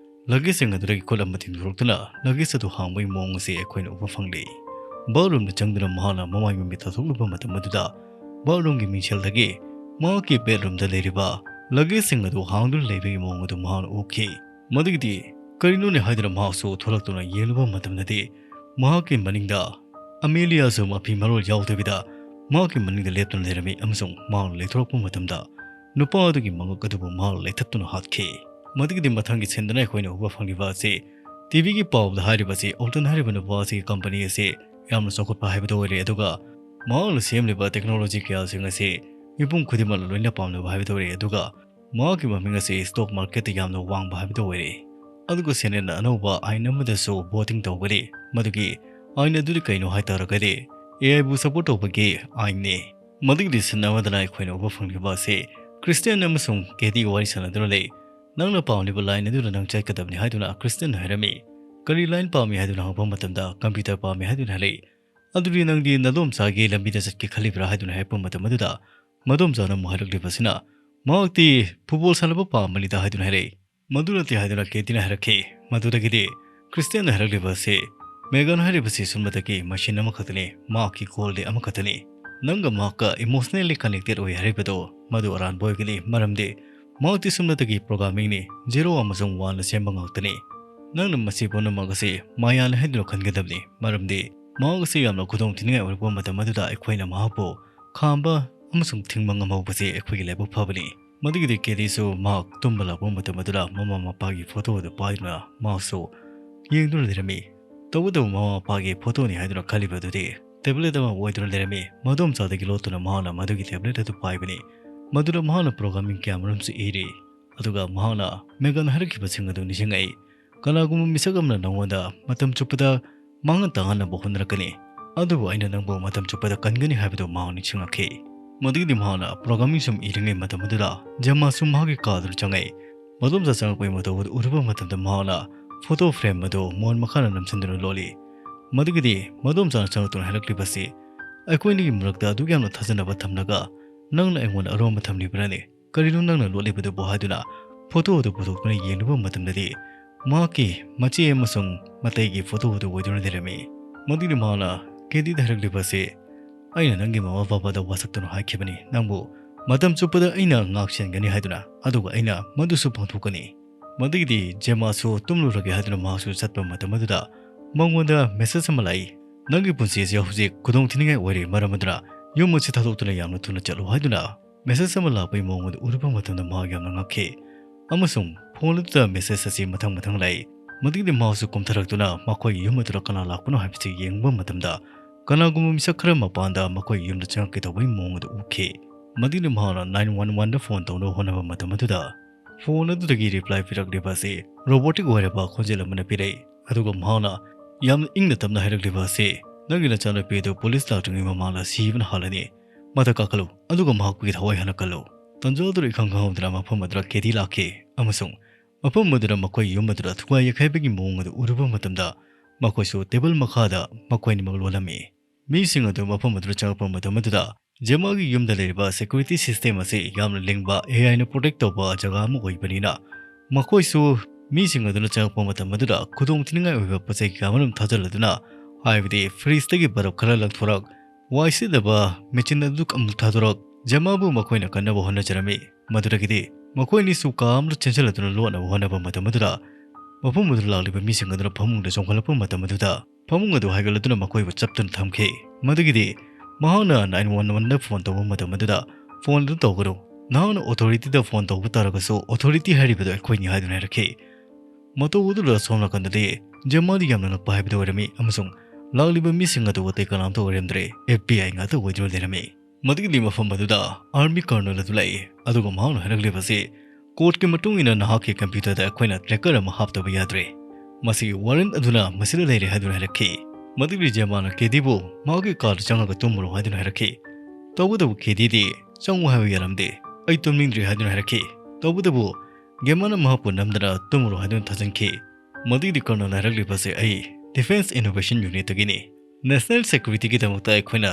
Luggageꯁꯤꯡ ꯑꯗꯨꯗꯒꯤ ꯈꯨꯠ ꯑꯃ ꯇꯤꯡꯊꯣꯔꯛꯇꯨꯅ luggage ꯑꯗꯨ ꯍꯥꯡꯕꯒꯤ ꯃꯑꯣꯡ ꯑꯁꯤ ꯑꯩꯈꯣꯏꯅ ꯎꯕ ꯐꯪꯂꯤ꯫ Bathroomꯗ ꯆꯪꯗꯨꯅ ꯃꯍꯥꯛꯅ ꯃꯃꯥꯏ ꯃꯃꯤꯠ ꯇꯥꯊꯣꯛꯂꯨꯕ ꯃꯇꯝ ꯑꯗꯨꯗ, bathroomꯒꯤ ꯃꯤꯡꯁꯦꯜꯗꯒꯤ ꯃꯍꯥꯛꯀꯤ bedroomꯗ ꯂꯩꯔꯤꯕ luggageꯁꯤꯡ ꯑꯗꯨ ꯍꯥꯡꯗꯨꯅ ꯂꯩꯕꯒꯤ ꯃꯑꯣꯡ ꯑꯗꯨ ꯃꯍꯥꯛꯅ ꯎꯈꯤ꯫ ꯃꯗꯨꯒꯤꯗꯤ ꯀꯔꯤꯅꯣꯅꯦ ꯍꯥꯏꯗꯨꯅ ꯃꯍꯥꯛꯁꯨ ꯊꯣꯛꯂꯛꯇꯨꯅ ꯌꯦꯡꯂꯨꯕ ꯃꯇꯝꯗꯗꯤ, ꯃꯍꯥꯛꯀꯤ ꯃꯅꯤꯡꯗ ꯑꯃꯦꯂꯤꯌꯥꯁꯨ ꯃꯐꯤ ꯃꯔꯣꯜ ꯌꯥꯎꯗꯕꯤꯗ ꯃꯍꯥꯛꯀꯤ ꯃꯅꯤꯡꯗ ꯂꯦꯞꯇꯨꯅ ꯂꯩꯔꯝꯃꯤ ꯑꯃꯁꯨꯡ ꯃꯍꯥꯛꯅ ꯂꯩꯊꯣꯔꯛꯄ ꯃꯇꯝꯗ ꯅꯨꯄꯥ ꯑꯗꯨꯒꯤ ꯃꯉꯛ ꯑꯗꯨꯕꯨ ꯃꯍꯥꯛꯅ ꯂꯩꯊꯠꯇꯨꯅ ꯍꯥꯠꯈꯤ꯫ ꯃꯗꯨꯒꯤꯗꯤ ꯃꯊꯪꯒꯤ sceneꯗꯅ ꯑꯩꯈꯣꯏꯅ ꯎꯕ ꯐꯪꯂꯤꯕ ꯑꯁꯤ TVꯒꯤ ꯄꯥꯎꯗ ꯍꯥꯏꯔꯤꯕ ꯑꯁꯤ ꯑꯣꯜꯇꯟ ꯍꯥꯏꯔꯤꯕ ꯅꯨꯄꯥ ꯑꯁꯤꯒꯤ company ꯑꯁꯤ ꯌꯥꯝꯅ ꯆꯥꯎꯈꯠꯄ ꯍꯥꯏꯕꯗꯨ ꯑꯣꯏꯔꯦ, ꯑꯗꯨꯒ ꯃꯍꯥꯛꯅ ꯁꯦꯝꯂꯤꯕ technology ꯀꯌꯥꯁꯤꯡ ꯑꯁꯤ ꯃꯤꯄꯨꯝ ꯈꯨꯗꯤꯡꯃꯛꯅ ꯂꯣꯏꯅ ꯄꯥꯝꯅꯕ ꯍꯥꯏꯕꯗꯨ ꯑꯣꯏꯔꯦ, ꯑꯗꯨꯒ ꯃꯍꯥꯛꯀꯤ ꯃꯃꯤꯡ ꯑꯁꯤ stock marketꯇ ꯌꯥꯝꯅ ꯋꯥꯡꯕ ꯍꯥꯏꯕꯗꯨ ꯑꯣꯏꯔꯦ꯫ ꯑꯗꯨꯒ Senateꯅ ꯑꯅꯧꯕ ꯑꯥꯏꯟ ꯑꯃꯗꯁꯨ voting ꯇꯧꯒꯅꯤ꯫ ꯃꯗꯨꯒꯤ ꯑꯥꯏꯟ ꯑꯗꯨꯗꯤ ꯀꯩꯅꯣ ꯍꯥꯏ ꯇꯥꯔꯒꯗꯤ, AIꯕꯨ support ꯇꯧꯕꯒꯤ ꯑꯥꯏꯟꯅꯤ꯫ ꯃꯗꯨꯒꯤꯗꯤ scene ꯑꯃꯗꯅ ꯑꯩꯈꯣꯏꯅ ꯎꯕ ꯐꯪꯂꯤꯕ ꯑꯁꯤ Christian ꯑꯃꯁꯨꯡ ꯀꯦꯗꯤ ꯋꯥꯔꯤ ꯁꯥꯟꯅꯗꯨꯅ ꯂꯩ꯫ "ꯅꯪꯅ ꯄꯥꯝꯂꯤꯕ line ꯑꯗꯨꯗ ꯅꯪ ꯆꯠꯀꯗꯕꯅꯤ" ꯍꯥꯏꯗꯨꯅ Christianꯅ ꯍꯥꯏꯔꯝꯃꯤ꯫ "ꯀꯔꯤ line ꯄꯥꯝꯃꯤ?" ꯍꯥꯏꯗꯨꯅ ꯍꯪꯂꯛꯄ ꯃꯇꯝꯗ, "Computer ꯄꯥꯝꯃꯤ" ꯍꯥꯏꯗꯨꯅ ꯍꯥꯏꯔꯛꯏ꯫ "ꯑꯗꯨꯗꯤ ꯅꯪꯗꯤ ꯅꯗꯣꯝꯆꯥꯒꯤ ꯂꯝꯕꯤꯗ ꯆꯠꯀꯦ ꯈꯜꯂꯤꯕ꯭ꯔꯥ?" ꯍꯥꯏꯗꯨꯅ ꯍꯥꯏꯔꯛꯄ ꯃꯇꯝ ꯑꯗꯨꯗ, ꯃꯗꯣꯝꯆꯥꯅ ꯑꯃꯨꯛ ꯍꯥꯏꯔꯛꯂꯤꯕꯁꯤꯅ, ꯃꯍꯥꯛꯇꯤ football ꯁꯥꯟꯅꯕ ꯄꯥꯝꯕꯅꯤꯗ ꯍꯥꯏꯗꯨꯅ ꯍꯥꯏꯔꯛꯏ꯫ "ꯃꯗꯨ ꯅꯠꯇꯦ" ꯍꯥꯏꯗꯨꯅ ꯀꯦꯗꯤꯅ ꯍꯥꯏꯔꯛꯈꯤ꯫ ꯃꯗꯨꯗꯒꯤꯗꯤ Christianꯅ ꯍꯥꯏꯔꯛꯂꯤꯕ ꯑꯁꯤ, "Megan ꯍꯥꯏꯔꯤꯕꯁꯤ ꯁꯨꯝꯕꯗꯒꯤ machine ꯑꯃꯈꯛꯇꯅꯤ, ꯃꯍꯥꯛꯀꯤ goalꯗꯤ ꯑꯃꯈꯛꯇꯅꯤ꯫ ꯅꯪꯒ ꯃꯍꯥꯛꯀ emotionally connected ꯑꯣꯏ ꯍꯥꯏꯔꯤꯕꯗꯣ, ꯃꯗꯨ ꯑꯔꯥꯟꯕ ꯑꯣꯏꯒꯅꯤ, ꯃꯔꯝꯗꯤ ꯃꯍꯥꯛꯇꯤ ꯁꯨꯞꯅꯇꯒꯤ programmingꯅꯤ, zero ꯑꯃꯁꯨꯡ oneꯅ ꯁꯦꯝꯕ ꯉꯥꯛꯇꯅꯤ꯫ ꯅꯪꯅ ꯃꯁꯤ ꯄꯨꯝꯅꯃꯛ ꯑꯁꯤ ꯃꯌꯥꯅꯤ ꯍꯥꯏꯗꯨꯅ ꯈꯟꯒꯗꯕꯅꯤ, ꯃꯔꯝꯗꯤ ꯃꯍꯥꯛ ꯑꯁꯤ ꯌꯥꯝꯅ ꯈꯨꯗꯣꯡ ꯊꯤꯅꯤꯡꯉꯥꯏ ꯑꯣꯏꯔꯛꯄ ꯃꯇꯝ ꯑꯗꯨꯗ ꯑꯩꯈꯣꯏꯅ ꯃꯍꯥꯛꯄꯨ ꯈꯥꯝꯕ ꯑꯃꯁꯨꯡ ꯊꯤꯡꯕ ꯉꯝꯍꯧꯕꯁꯤ ꯑꯩꯈꯣꯏꯒꯤ ꯂꯥꯏꯕꯛ ꯐꯕꯅꯤ꯫" ꯃꯗꯨꯒꯤꯗꯤ ꯀꯦꯗꯤꯁꯨ ꯃꯍꯥꯛ ꯇꯨꯝꯕ ꯂꯥꯛꯄ ꯃꯇꯝ ꯑꯗꯨꯗ ꯃꯃꯥ ꯃꯄꯥꯒꯤ photo ꯑꯗꯨ ꯄꯥꯏꯗꯨꯅ ꯃꯍꯥꯛꯁꯨ ꯌꯦꯡꯗꯨꯅ ꯂꯩꯔꯝꯃꯤ꯫ ꯇꯧꯕꯇꯕꯨ ꯃꯃꯥ ꯃꯄꯥꯒꯤ photoꯅꯤ ꯍꯥꯏꯗꯨꯅ ꯈꯜꯂꯤꯕ ꯑꯗꯨꯗꯤ tablet ꯑꯃ ꯑꯣꯏꯗꯨꯅ ꯂꯩꯔꯝꯃꯤ꯫ ꯃꯗꯣꯝꯆꯥꯗꯒꯤ ꯂꯣꯠꯇꯨꯅ ꯃꯍꯥꯛꯅ ꯃꯗꯨꯒꯤ tablet ꯑꯗꯨ ꯄꯥꯏꯕꯅꯤ꯫ ꯃꯗꯨꯗ ꯃꯍꯥꯛꯅ programming ꯀꯌꯥꯃꯔꯨꯝꯁꯨ ꯏꯔꯤ꯫ ꯑꯗꯨꯒ ꯃꯍꯥꯛꯅ ꯃꯦꯒꯟ ꯍꯥꯏꯔꯛꯈꯤꯕꯁꯤꯡ ꯑꯗꯨ ꯅꯤꯡꯁꯤꯡꯉꯛꯏ꯫ "ꯀꯅꯥꯒꯨꯝꯕ ꯃꯤꯁꯛ ꯑꯃꯅ ꯅꯉꯣꯟꯗ ꯃꯇꯝ ꯆꯨꯞꯄꯗ ꯃꯥꯡꯍꯟ ꯇꯥꯛꯍꯟꯅꯕ ꯍꯣꯠꯅꯔꯛꯀꯅꯤ, ꯑꯗꯨꯕꯨ ꯑꯩꯅ ꯅꯪꯕꯨ ꯃꯇꯝ ꯆꯨꯞꯄꯗ ꯀꯟꯒꯅꯤ" ꯍꯥꯏꯕꯗꯨ ꯃꯍꯥꯛ ꯅꯤꯡꯁꯤꯡꯂꯛꯈꯤ꯫ ꯃꯗꯨꯒꯤꯗꯤ ꯃꯍꯥꯛꯅ programming ꯁꯨꯝ ꯏꯔꯤꯉꯩ ꯃꯇꯝ ꯑꯗꯨꯗ ꯖꯦꯃꯥꯁꯨ ꯃꯍꯥꯛꯀꯤ ꯀꯥꯗꯨꯗ ꯆꯪꯉꯛꯏ꯫ ꯃꯗꯣꯝꯆꯥ ꯆꯪꯂꯛꯄꯒꯤ ꯃꯇꯧ ꯑꯗꯨ ꯎꯔꯨꯕ ꯃꯇꯝꯗ ꯃꯍꯥꯛꯅ photo frame ꯑꯗꯨ ꯃꯣꯟ ꯃꯈꯥꯗ ꯅꯝꯁꯤꯟꯗꯨꯅ ꯂꯣꯠꯂꯤ꯫ ꯃꯗꯨꯒꯤꯗꯤ ꯃꯗꯣꯝꯆꯥꯅ ꯆꯪꯂꯛꯇꯨꯅ ꯍꯥꯏꯔꯛꯂꯤꯕꯁꯤ, "ꯑꯩꯈꯣꯏ ꯑꯅꯤꯒꯤ ꯃꯔꯛꯇ ꯑꯗꯨꯛ ꯌꯥꯝꯅ ꯊꯥꯖꯅꯕ ꯊꯝꯂꯒ ꯅꯪꯅ ꯑꯩꯉꯣꯟꯗ ꯑꯔꯣꯟꯕ ꯊꯝꯂꯤꯕ꯭ꯔꯥꯅꯦ? ꯀꯔꯤꯅꯣ ꯅꯪꯅ ꯂꯣꯠꯂꯤꯕꯗꯨꯕꯨ?" ꯍꯥꯏꯗꯨꯅ photo ꯑꯗꯨ ꯄꯨꯊꯣꯛꯇꯨꯅ ꯌꯦꯡꯂꯨꯕ ꯃꯇꯝꯗꯗꯤ ꯃꯍꯥꯛꯀꯤ ꯃꯆꯦ ꯑꯃꯁꯨꯡ ꯃꯇꯩꯒꯤ photo ꯑꯗꯨ ꯑꯣꯏꯗꯨꯅ ꯂꯩꯔꯝꯃꯤ꯫ ꯃꯗꯨꯒꯤ ꯃꯍꯥꯛꯅ ꯀꯦꯗꯤꯗ ꯍꯥꯏꯔꯛꯂꯤꯕ ꯑꯁꯤ, "ꯑꯩꯅ ꯅꯪꯒꯤ ꯃꯃꯥ ꯕꯕꯥꯗ ꯋꯥꯁꯛꯇꯨꯅ ꯍꯥꯏꯈꯤꯕꯅꯤ, ꯅꯪꯕꯨ ꯃꯇꯝ ꯆꯨꯞꯄꯗ ꯑꯩꯅ ꯉꯥꯛ ꯁꯦꯟꯒꯅꯤ ꯍꯥꯏꯗꯨꯅ, ꯑꯗꯨꯒ ꯑꯩꯅ ꯃꯗꯨꯁꯨ ꯄꯥꯡꯊꯣꯛꯀꯅꯤ"꯫ ꯃꯗꯨꯒꯤꯗꯤ ꯖꯦꯃꯥꯁꯨ ꯇꯨꯝꯂꯨꯔꯒꯦ ꯍꯥꯏꯗꯨꯅ ꯃꯍꯥꯛꯁꯨ ꯆꯠꯄ ꯃꯇꯝ ꯑꯗꯨꯗ ꯃꯉꯣꯟꯗ message ꯑꯃ ꯂꯥꯛꯏ, "ꯅꯪꯒꯤ ꯄꯨꯟꯁꯤ ꯑꯁꯤ ꯍꯧꯖꯤꯛ ꯈꯨꯗꯣꯡꯊꯤꯅꯤꯡꯉꯥꯏ ꯑꯣꯏꯔꯦ, ꯃꯔꯝ ꯑꯗꯨꯅ ꯌꯨꯝ ꯑꯁꯤ ꯊꯥꯗꯣꯛꯇꯨꯅ ꯌꯥꯝꯅ ꯊꯨꯅ ꯆꯠꯂꯨ" ꯍꯥꯏꯗꯨꯅ message ꯑꯃ ꯂꯥꯛꯄꯒꯤ ꯃꯑꯣꯡ ꯑꯗꯨ ꯎꯔꯨꯕ ꯃꯇꯝꯗ ꯃꯍꯥꯛ ꯌꯥꯝꯅ ꯉꯛꯈꯤ꯫ ꯑꯃꯁꯨꯡ phone ꯑꯗꯨꯗ message ꯑꯁꯤ ꯃꯊꯪ ꯃꯊꯪ ꯂꯥꯛꯏ꯫ ꯃꯗꯨꯒꯤꯗꯤ ꯃꯍꯥꯛꯁꯨ ꯀꯨꯝꯊꯔꯛꯇꯨꯅ ꯃꯈꯣꯏꯒꯤ ꯌꯨꯝ ꯑꯗꯨꯗ ꯀꯅꯥ ꯂꯥꯛꯄꯅꯣ ꯍꯥꯏꯕꯁꯤ ꯌꯦꯡꯕ ꯃꯇꯝꯗ, ꯀꯅꯥꯒꯨꯝꯕ ꯃꯤꯁꯛ ꯈꯔ ꯃꯄꯥꯟꯗ ꯃꯈꯣꯏꯒꯤ ꯌꯨꯝꯗ ꯆꯪꯂꯛꯀꯦ ꯇꯧꯕꯒꯤ ꯃꯑꯣꯡ ꯑꯗꯨ ꯎꯈꯤ꯫ ꯃꯗꯨꯒꯤꯗꯤ ꯃꯍꯥꯛꯅ nine one one ꯗ phone ꯇꯧꯅꯕ ꯍꯣꯠꯅꯕ ꯃꯇꯝ ꯑꯗꯨꯗ, phone ꯑꯗꯨꯗꯒꯤ reply ꯄꯤꯔꯛꯂꯤꯕ ꯑꯁꯤ robotic ꯑꯣꯏꯔꯕ ꯈꯣꯟꯖꯦꯜ ꯑꯃꯅ ꯄꯤꯔꯛꯏ꯫ ꯑꯗꯨꯒ ꯃꯍꯥꯛꯅ ꯌꯥꯝꯅ ꯏꯪꯅ ꯇꯞꯅ ꯍꯥꯏꯔꯛꯂꯤꯕ ꯑꯁꯤ, "ꯅꯪꯒꯤ ꯅꯆꯥꯅꯨꯄꯤ ꯑꯗꯨ police ꯂꯥꯛꯇ꯭ꯔꯤꯉꯩ ꯃꯃꯥꯡꯗ ꯁꯤꯕꯅ ꯍꯥꯜꯂꯅꯤ꯫ ꯃꯊꯛ ꯀꯥꯈꯠꯂꯨ, ꯑꯗꯨꯒ ꯃꯍꯥꯛꯄꯨꯒꯤ ꯊꯋꯥꯏ ꯍꯥꯟꯅ ꯀꯜꯂꯨ"꯫ ꯇꯟꯖꯥ ꯑꯗꯨꯗ ꯏꯈꯪ ꯈꯪꯍꯧꯗꯅ ꯃꯐꯝ ꯑꯗꯨꯗ ꯀꯦꯗꯤ ꯂꯥꯛꯈꯤ, ꯑꯃꯁꯨꯡ ꯃꯐꯝ ꯑꯗꯨꯗ ꯃꯈꯣꯏꯒꯤ ꯌꯨꯝ ꯑꯗꯨꯗ ꯊꯨꯒꯥꯏ ꯌꯩꯈꯥꯏꯕꯒꯤ ꯃꯑꯣꯡ ꯑꯗꯨ ꯎꯔꯨꯕ ꯃꯇꯝꯗ, ꯃꯈꯣꯏꯁꯨ table ꯃꯈꯥꯗ ꯃꯈꯣꯏ ꯑꯅꯤꯃꯛ ꯂꯣꯜꯂꯝꯃꯤ꯫ ꯃꯤꯁꯤꯡ ꯑꯗꯨ ꯃꯐꯝ ꯑꯗꯨꯗ ꯆꯪꯂꯛꯄ ꯃꯇꯝ ꯑꯗꯨꯗ, ꯖꯦꯃꯥꯒꯤ ꯌꯨꯝꯗ ꯂꯩꯔꯤꯕ security system ꯑꯁꯤ ꯌꯥꯝꯅ ꯂꯤꯡꯕ, AI ꯅ protect ꯇꯧꯕ ꯖꯒꯥ ꯑꯃ ꯑꯣꯏꯕꯅꯤꯅ, ꯃꯈꯣꯏꯁꯨ ꯃꯤꯁꯤꯡ ꯑꯗꯨꯅ ꯆꯪꯂꯛꯄ ꯃꯇꯝ ꯑꯗꯨꯗ ꯈꯨꯗꯣꯡꯊꯤꯅꯤꯡꯉꯥꯏ ꯑꯣꯏꯕ ꯄꯣꯠ ꯆꯩ ꯀꯌꯥ ꯑꯃꯔꯣꯝ ꯊꯥꯖꯤꯜꯂꯗꯨꯅ, ꯍꯥꯏꯕꯗꯤ fridge ꯇꯒꯤ ꯕꯔꯞ ꯈꯔ ꯂꯪꯊꯣꯔꯛ, ꯋꯥꯏ ꯁꯤꯠꯅꯕ machine ꯑꯗꯨ ꯑꯃꯨꯛ ꯊꯥꯗꯣꯔꯛ, ꯖꯦꯃꯥꯕꯨ ꯃꯈꯣꯏꯅ ꯀꯟꯅꯕ ꯍꯣꯠꯅꯖꯔꯝꯃꯤ꯫ ꯃꯗꯨꯗꯒꯤꯗꯤ ꯃꯈꯣꯏ ꯑꯅꯤꯁꯨ ꯀꯥ ꯑꯃꯗ ꯆꯦꯟꯁꯤꯜꯂꯗꯨꯅ ꯂꯣꯠꯅꯕ ꯍꯣꯠꯅꯕ ꯃꯇꯝ ꯑꯗꯨꯗ, ꯃꯐꯝ ꯑꯗꯨꯗ ꯂꯥꯛꯂꯤꯕ ꯃꯤꯁꯤꯡ ꯑꯗꯨꯅ ꯐꯃꯨꯡꯗ ꯆꯣꯡꯈꯠꯂꯛꯄ ꯃꯇꯝ ꯑꯗꯨꯗ, ꯐꯃꯨꯡ ꯑꯗꯨ ꯍꯥꯏꯒꯠꯂꯗꯨꯅ ꯃꯈꯣꯏꯕꯨ ꯆꯞꯇꯨꯅ ꯊꯝꯈꯤ꯫ ꯃꯗꯨꯒꯤꯗꯤ ꯃꯍꯥꯛꯅ nine one one ꯗ phone ꯇꯧꯕ ꯃꯇꯝ ꯑꯗꯨꯗ, "Phone ꯑꯗꯨ ꯇꯧꯒꯅꯨ, ꯅꯍꯥꯛꯅ authority ꯗ phone ꯇꯧꯕ ꯇꯥꯔꯒꯁꯨ, authority ꯍꯥꯏꯔꯤꯕꯗꯨ ꯑꯩꯈꯣꯏꯅꯤ" ꯍꯥꯏꯗꯨꯅ ꯍꯥꯏꯔꯛꯈꯤ꯫ ꯃꯇꯧ ꯑꯗꯨꯗ ꯑꯁꯣꯝ ꯅꯥꯀꯟꯗꯗꯤ ꯖꯦꯃꯥꯗꯤ ꯌꯥꯝꯅ ꯉꯛꯄ ꯍꯥꯏꯕꯗꯨ ꯑꯣꯏꯔꯝꯃꯤ, ꯑꯃꯁꯨꯡ ꯂꯥꯛꯂꯤꯕ ꯃꯤꯁꯤꯡ ꯑꯗꯨ ꯑꯇꯩ ꯀꯅꯥꯝꯇ ꯑꯣꯏꯔꯝꯗ꯭ꯔꯦ, F B I ꯉꯥꯛꯇ ꯑꯣꯏꯗꯨꯅ ꯂꯩꯔꯝꯃꯤ꯫ ꯃꯗꯨꯒꯤ ꯃꯐꯝ ꯑꯗꯨꯗ army colonel ꯑꯗꯨ ꯂꯥꯛꯏ, ꯑꯗꯨꯒ ꯃꯍꯥꯛꯅ ꯍꯥꯏꯔꯛꯂꯤꯕꯁꯤ, "Courtꯀꯤ ꯃꯇꯨꯡ ꯏꯟꯅ ꯅꯍꯥꯛꯀꯤ computerꯗ ꯑꯩꯈꯣꯏꯅ tracker ꯑꯃ ꯍꯥꯞꯇꯕ ꯌꯥꯗ꯭ꯔꯦ꯫ ꯃꯁꯤꯒꯤ warrant ꯑꯗꯨꯅ ꯃꯁꯤꯗ ꯂꯩꯔꯦ" ꯍꯥꯏꯗꯨꯅ ꯍꯥꯏꯔꯛꯈꯤ꯫ ꯃꯗꯨꯒꯤ ꯖꯦꯃꯥꯅ ꯀꯦꯗꯤꯕꯨ ꯃꯍꯥꯛꯀꯤ carꯗ ꯆꯪꯉꯒ ꯇꯨꯝꯃꯨꯔꯣ ꯍꯥꯏꯗꯨꯅ ꯍꯥꯏꯔꯛꯈꯤ꯫ ꯇꯧꯕꯇꯕꯨ ꯀꯦꯗꯤꯗꯤ ꯆꯪꯉꯨ ꯍꯥꯏꯕ ꯌꯥꯔꯝꯗꯦ꯫ "ꯑꯩ ꯇꯨꯝꯅꯤꯡꯗ꯭ꯔꯤ" ꯍꯥꯏꯗꯨꯅ ꯍꯥꯏꯔꯛꯈꯤ꯫ ꯇꯧꯕꯇꯕꯨ ꯒꯦꯃꯥꯅ ꯃꯍꯥꯛꯄꯨ ꯅꯝꯗꯅ ꯇꯨꯝꯃꯨꯔꯣ ꯍꯥꯏꯗꯨꯅ ꯊꯥꯖꯤꯟꯈꯤ꯫ ꯃꯗꯨꯒꯤꯗꯤ colonelꯅ ꯍꯥꯏꯔꯛꯂꯤꯕꯁꯦ, "ꯑꯩ Defense Innovation Unitꯇꯒꯤꯅꯤ꯫ National Securityꯒꯤꯗꯃꯛꯇ ꯑꯩꯈꯣꯏꯅ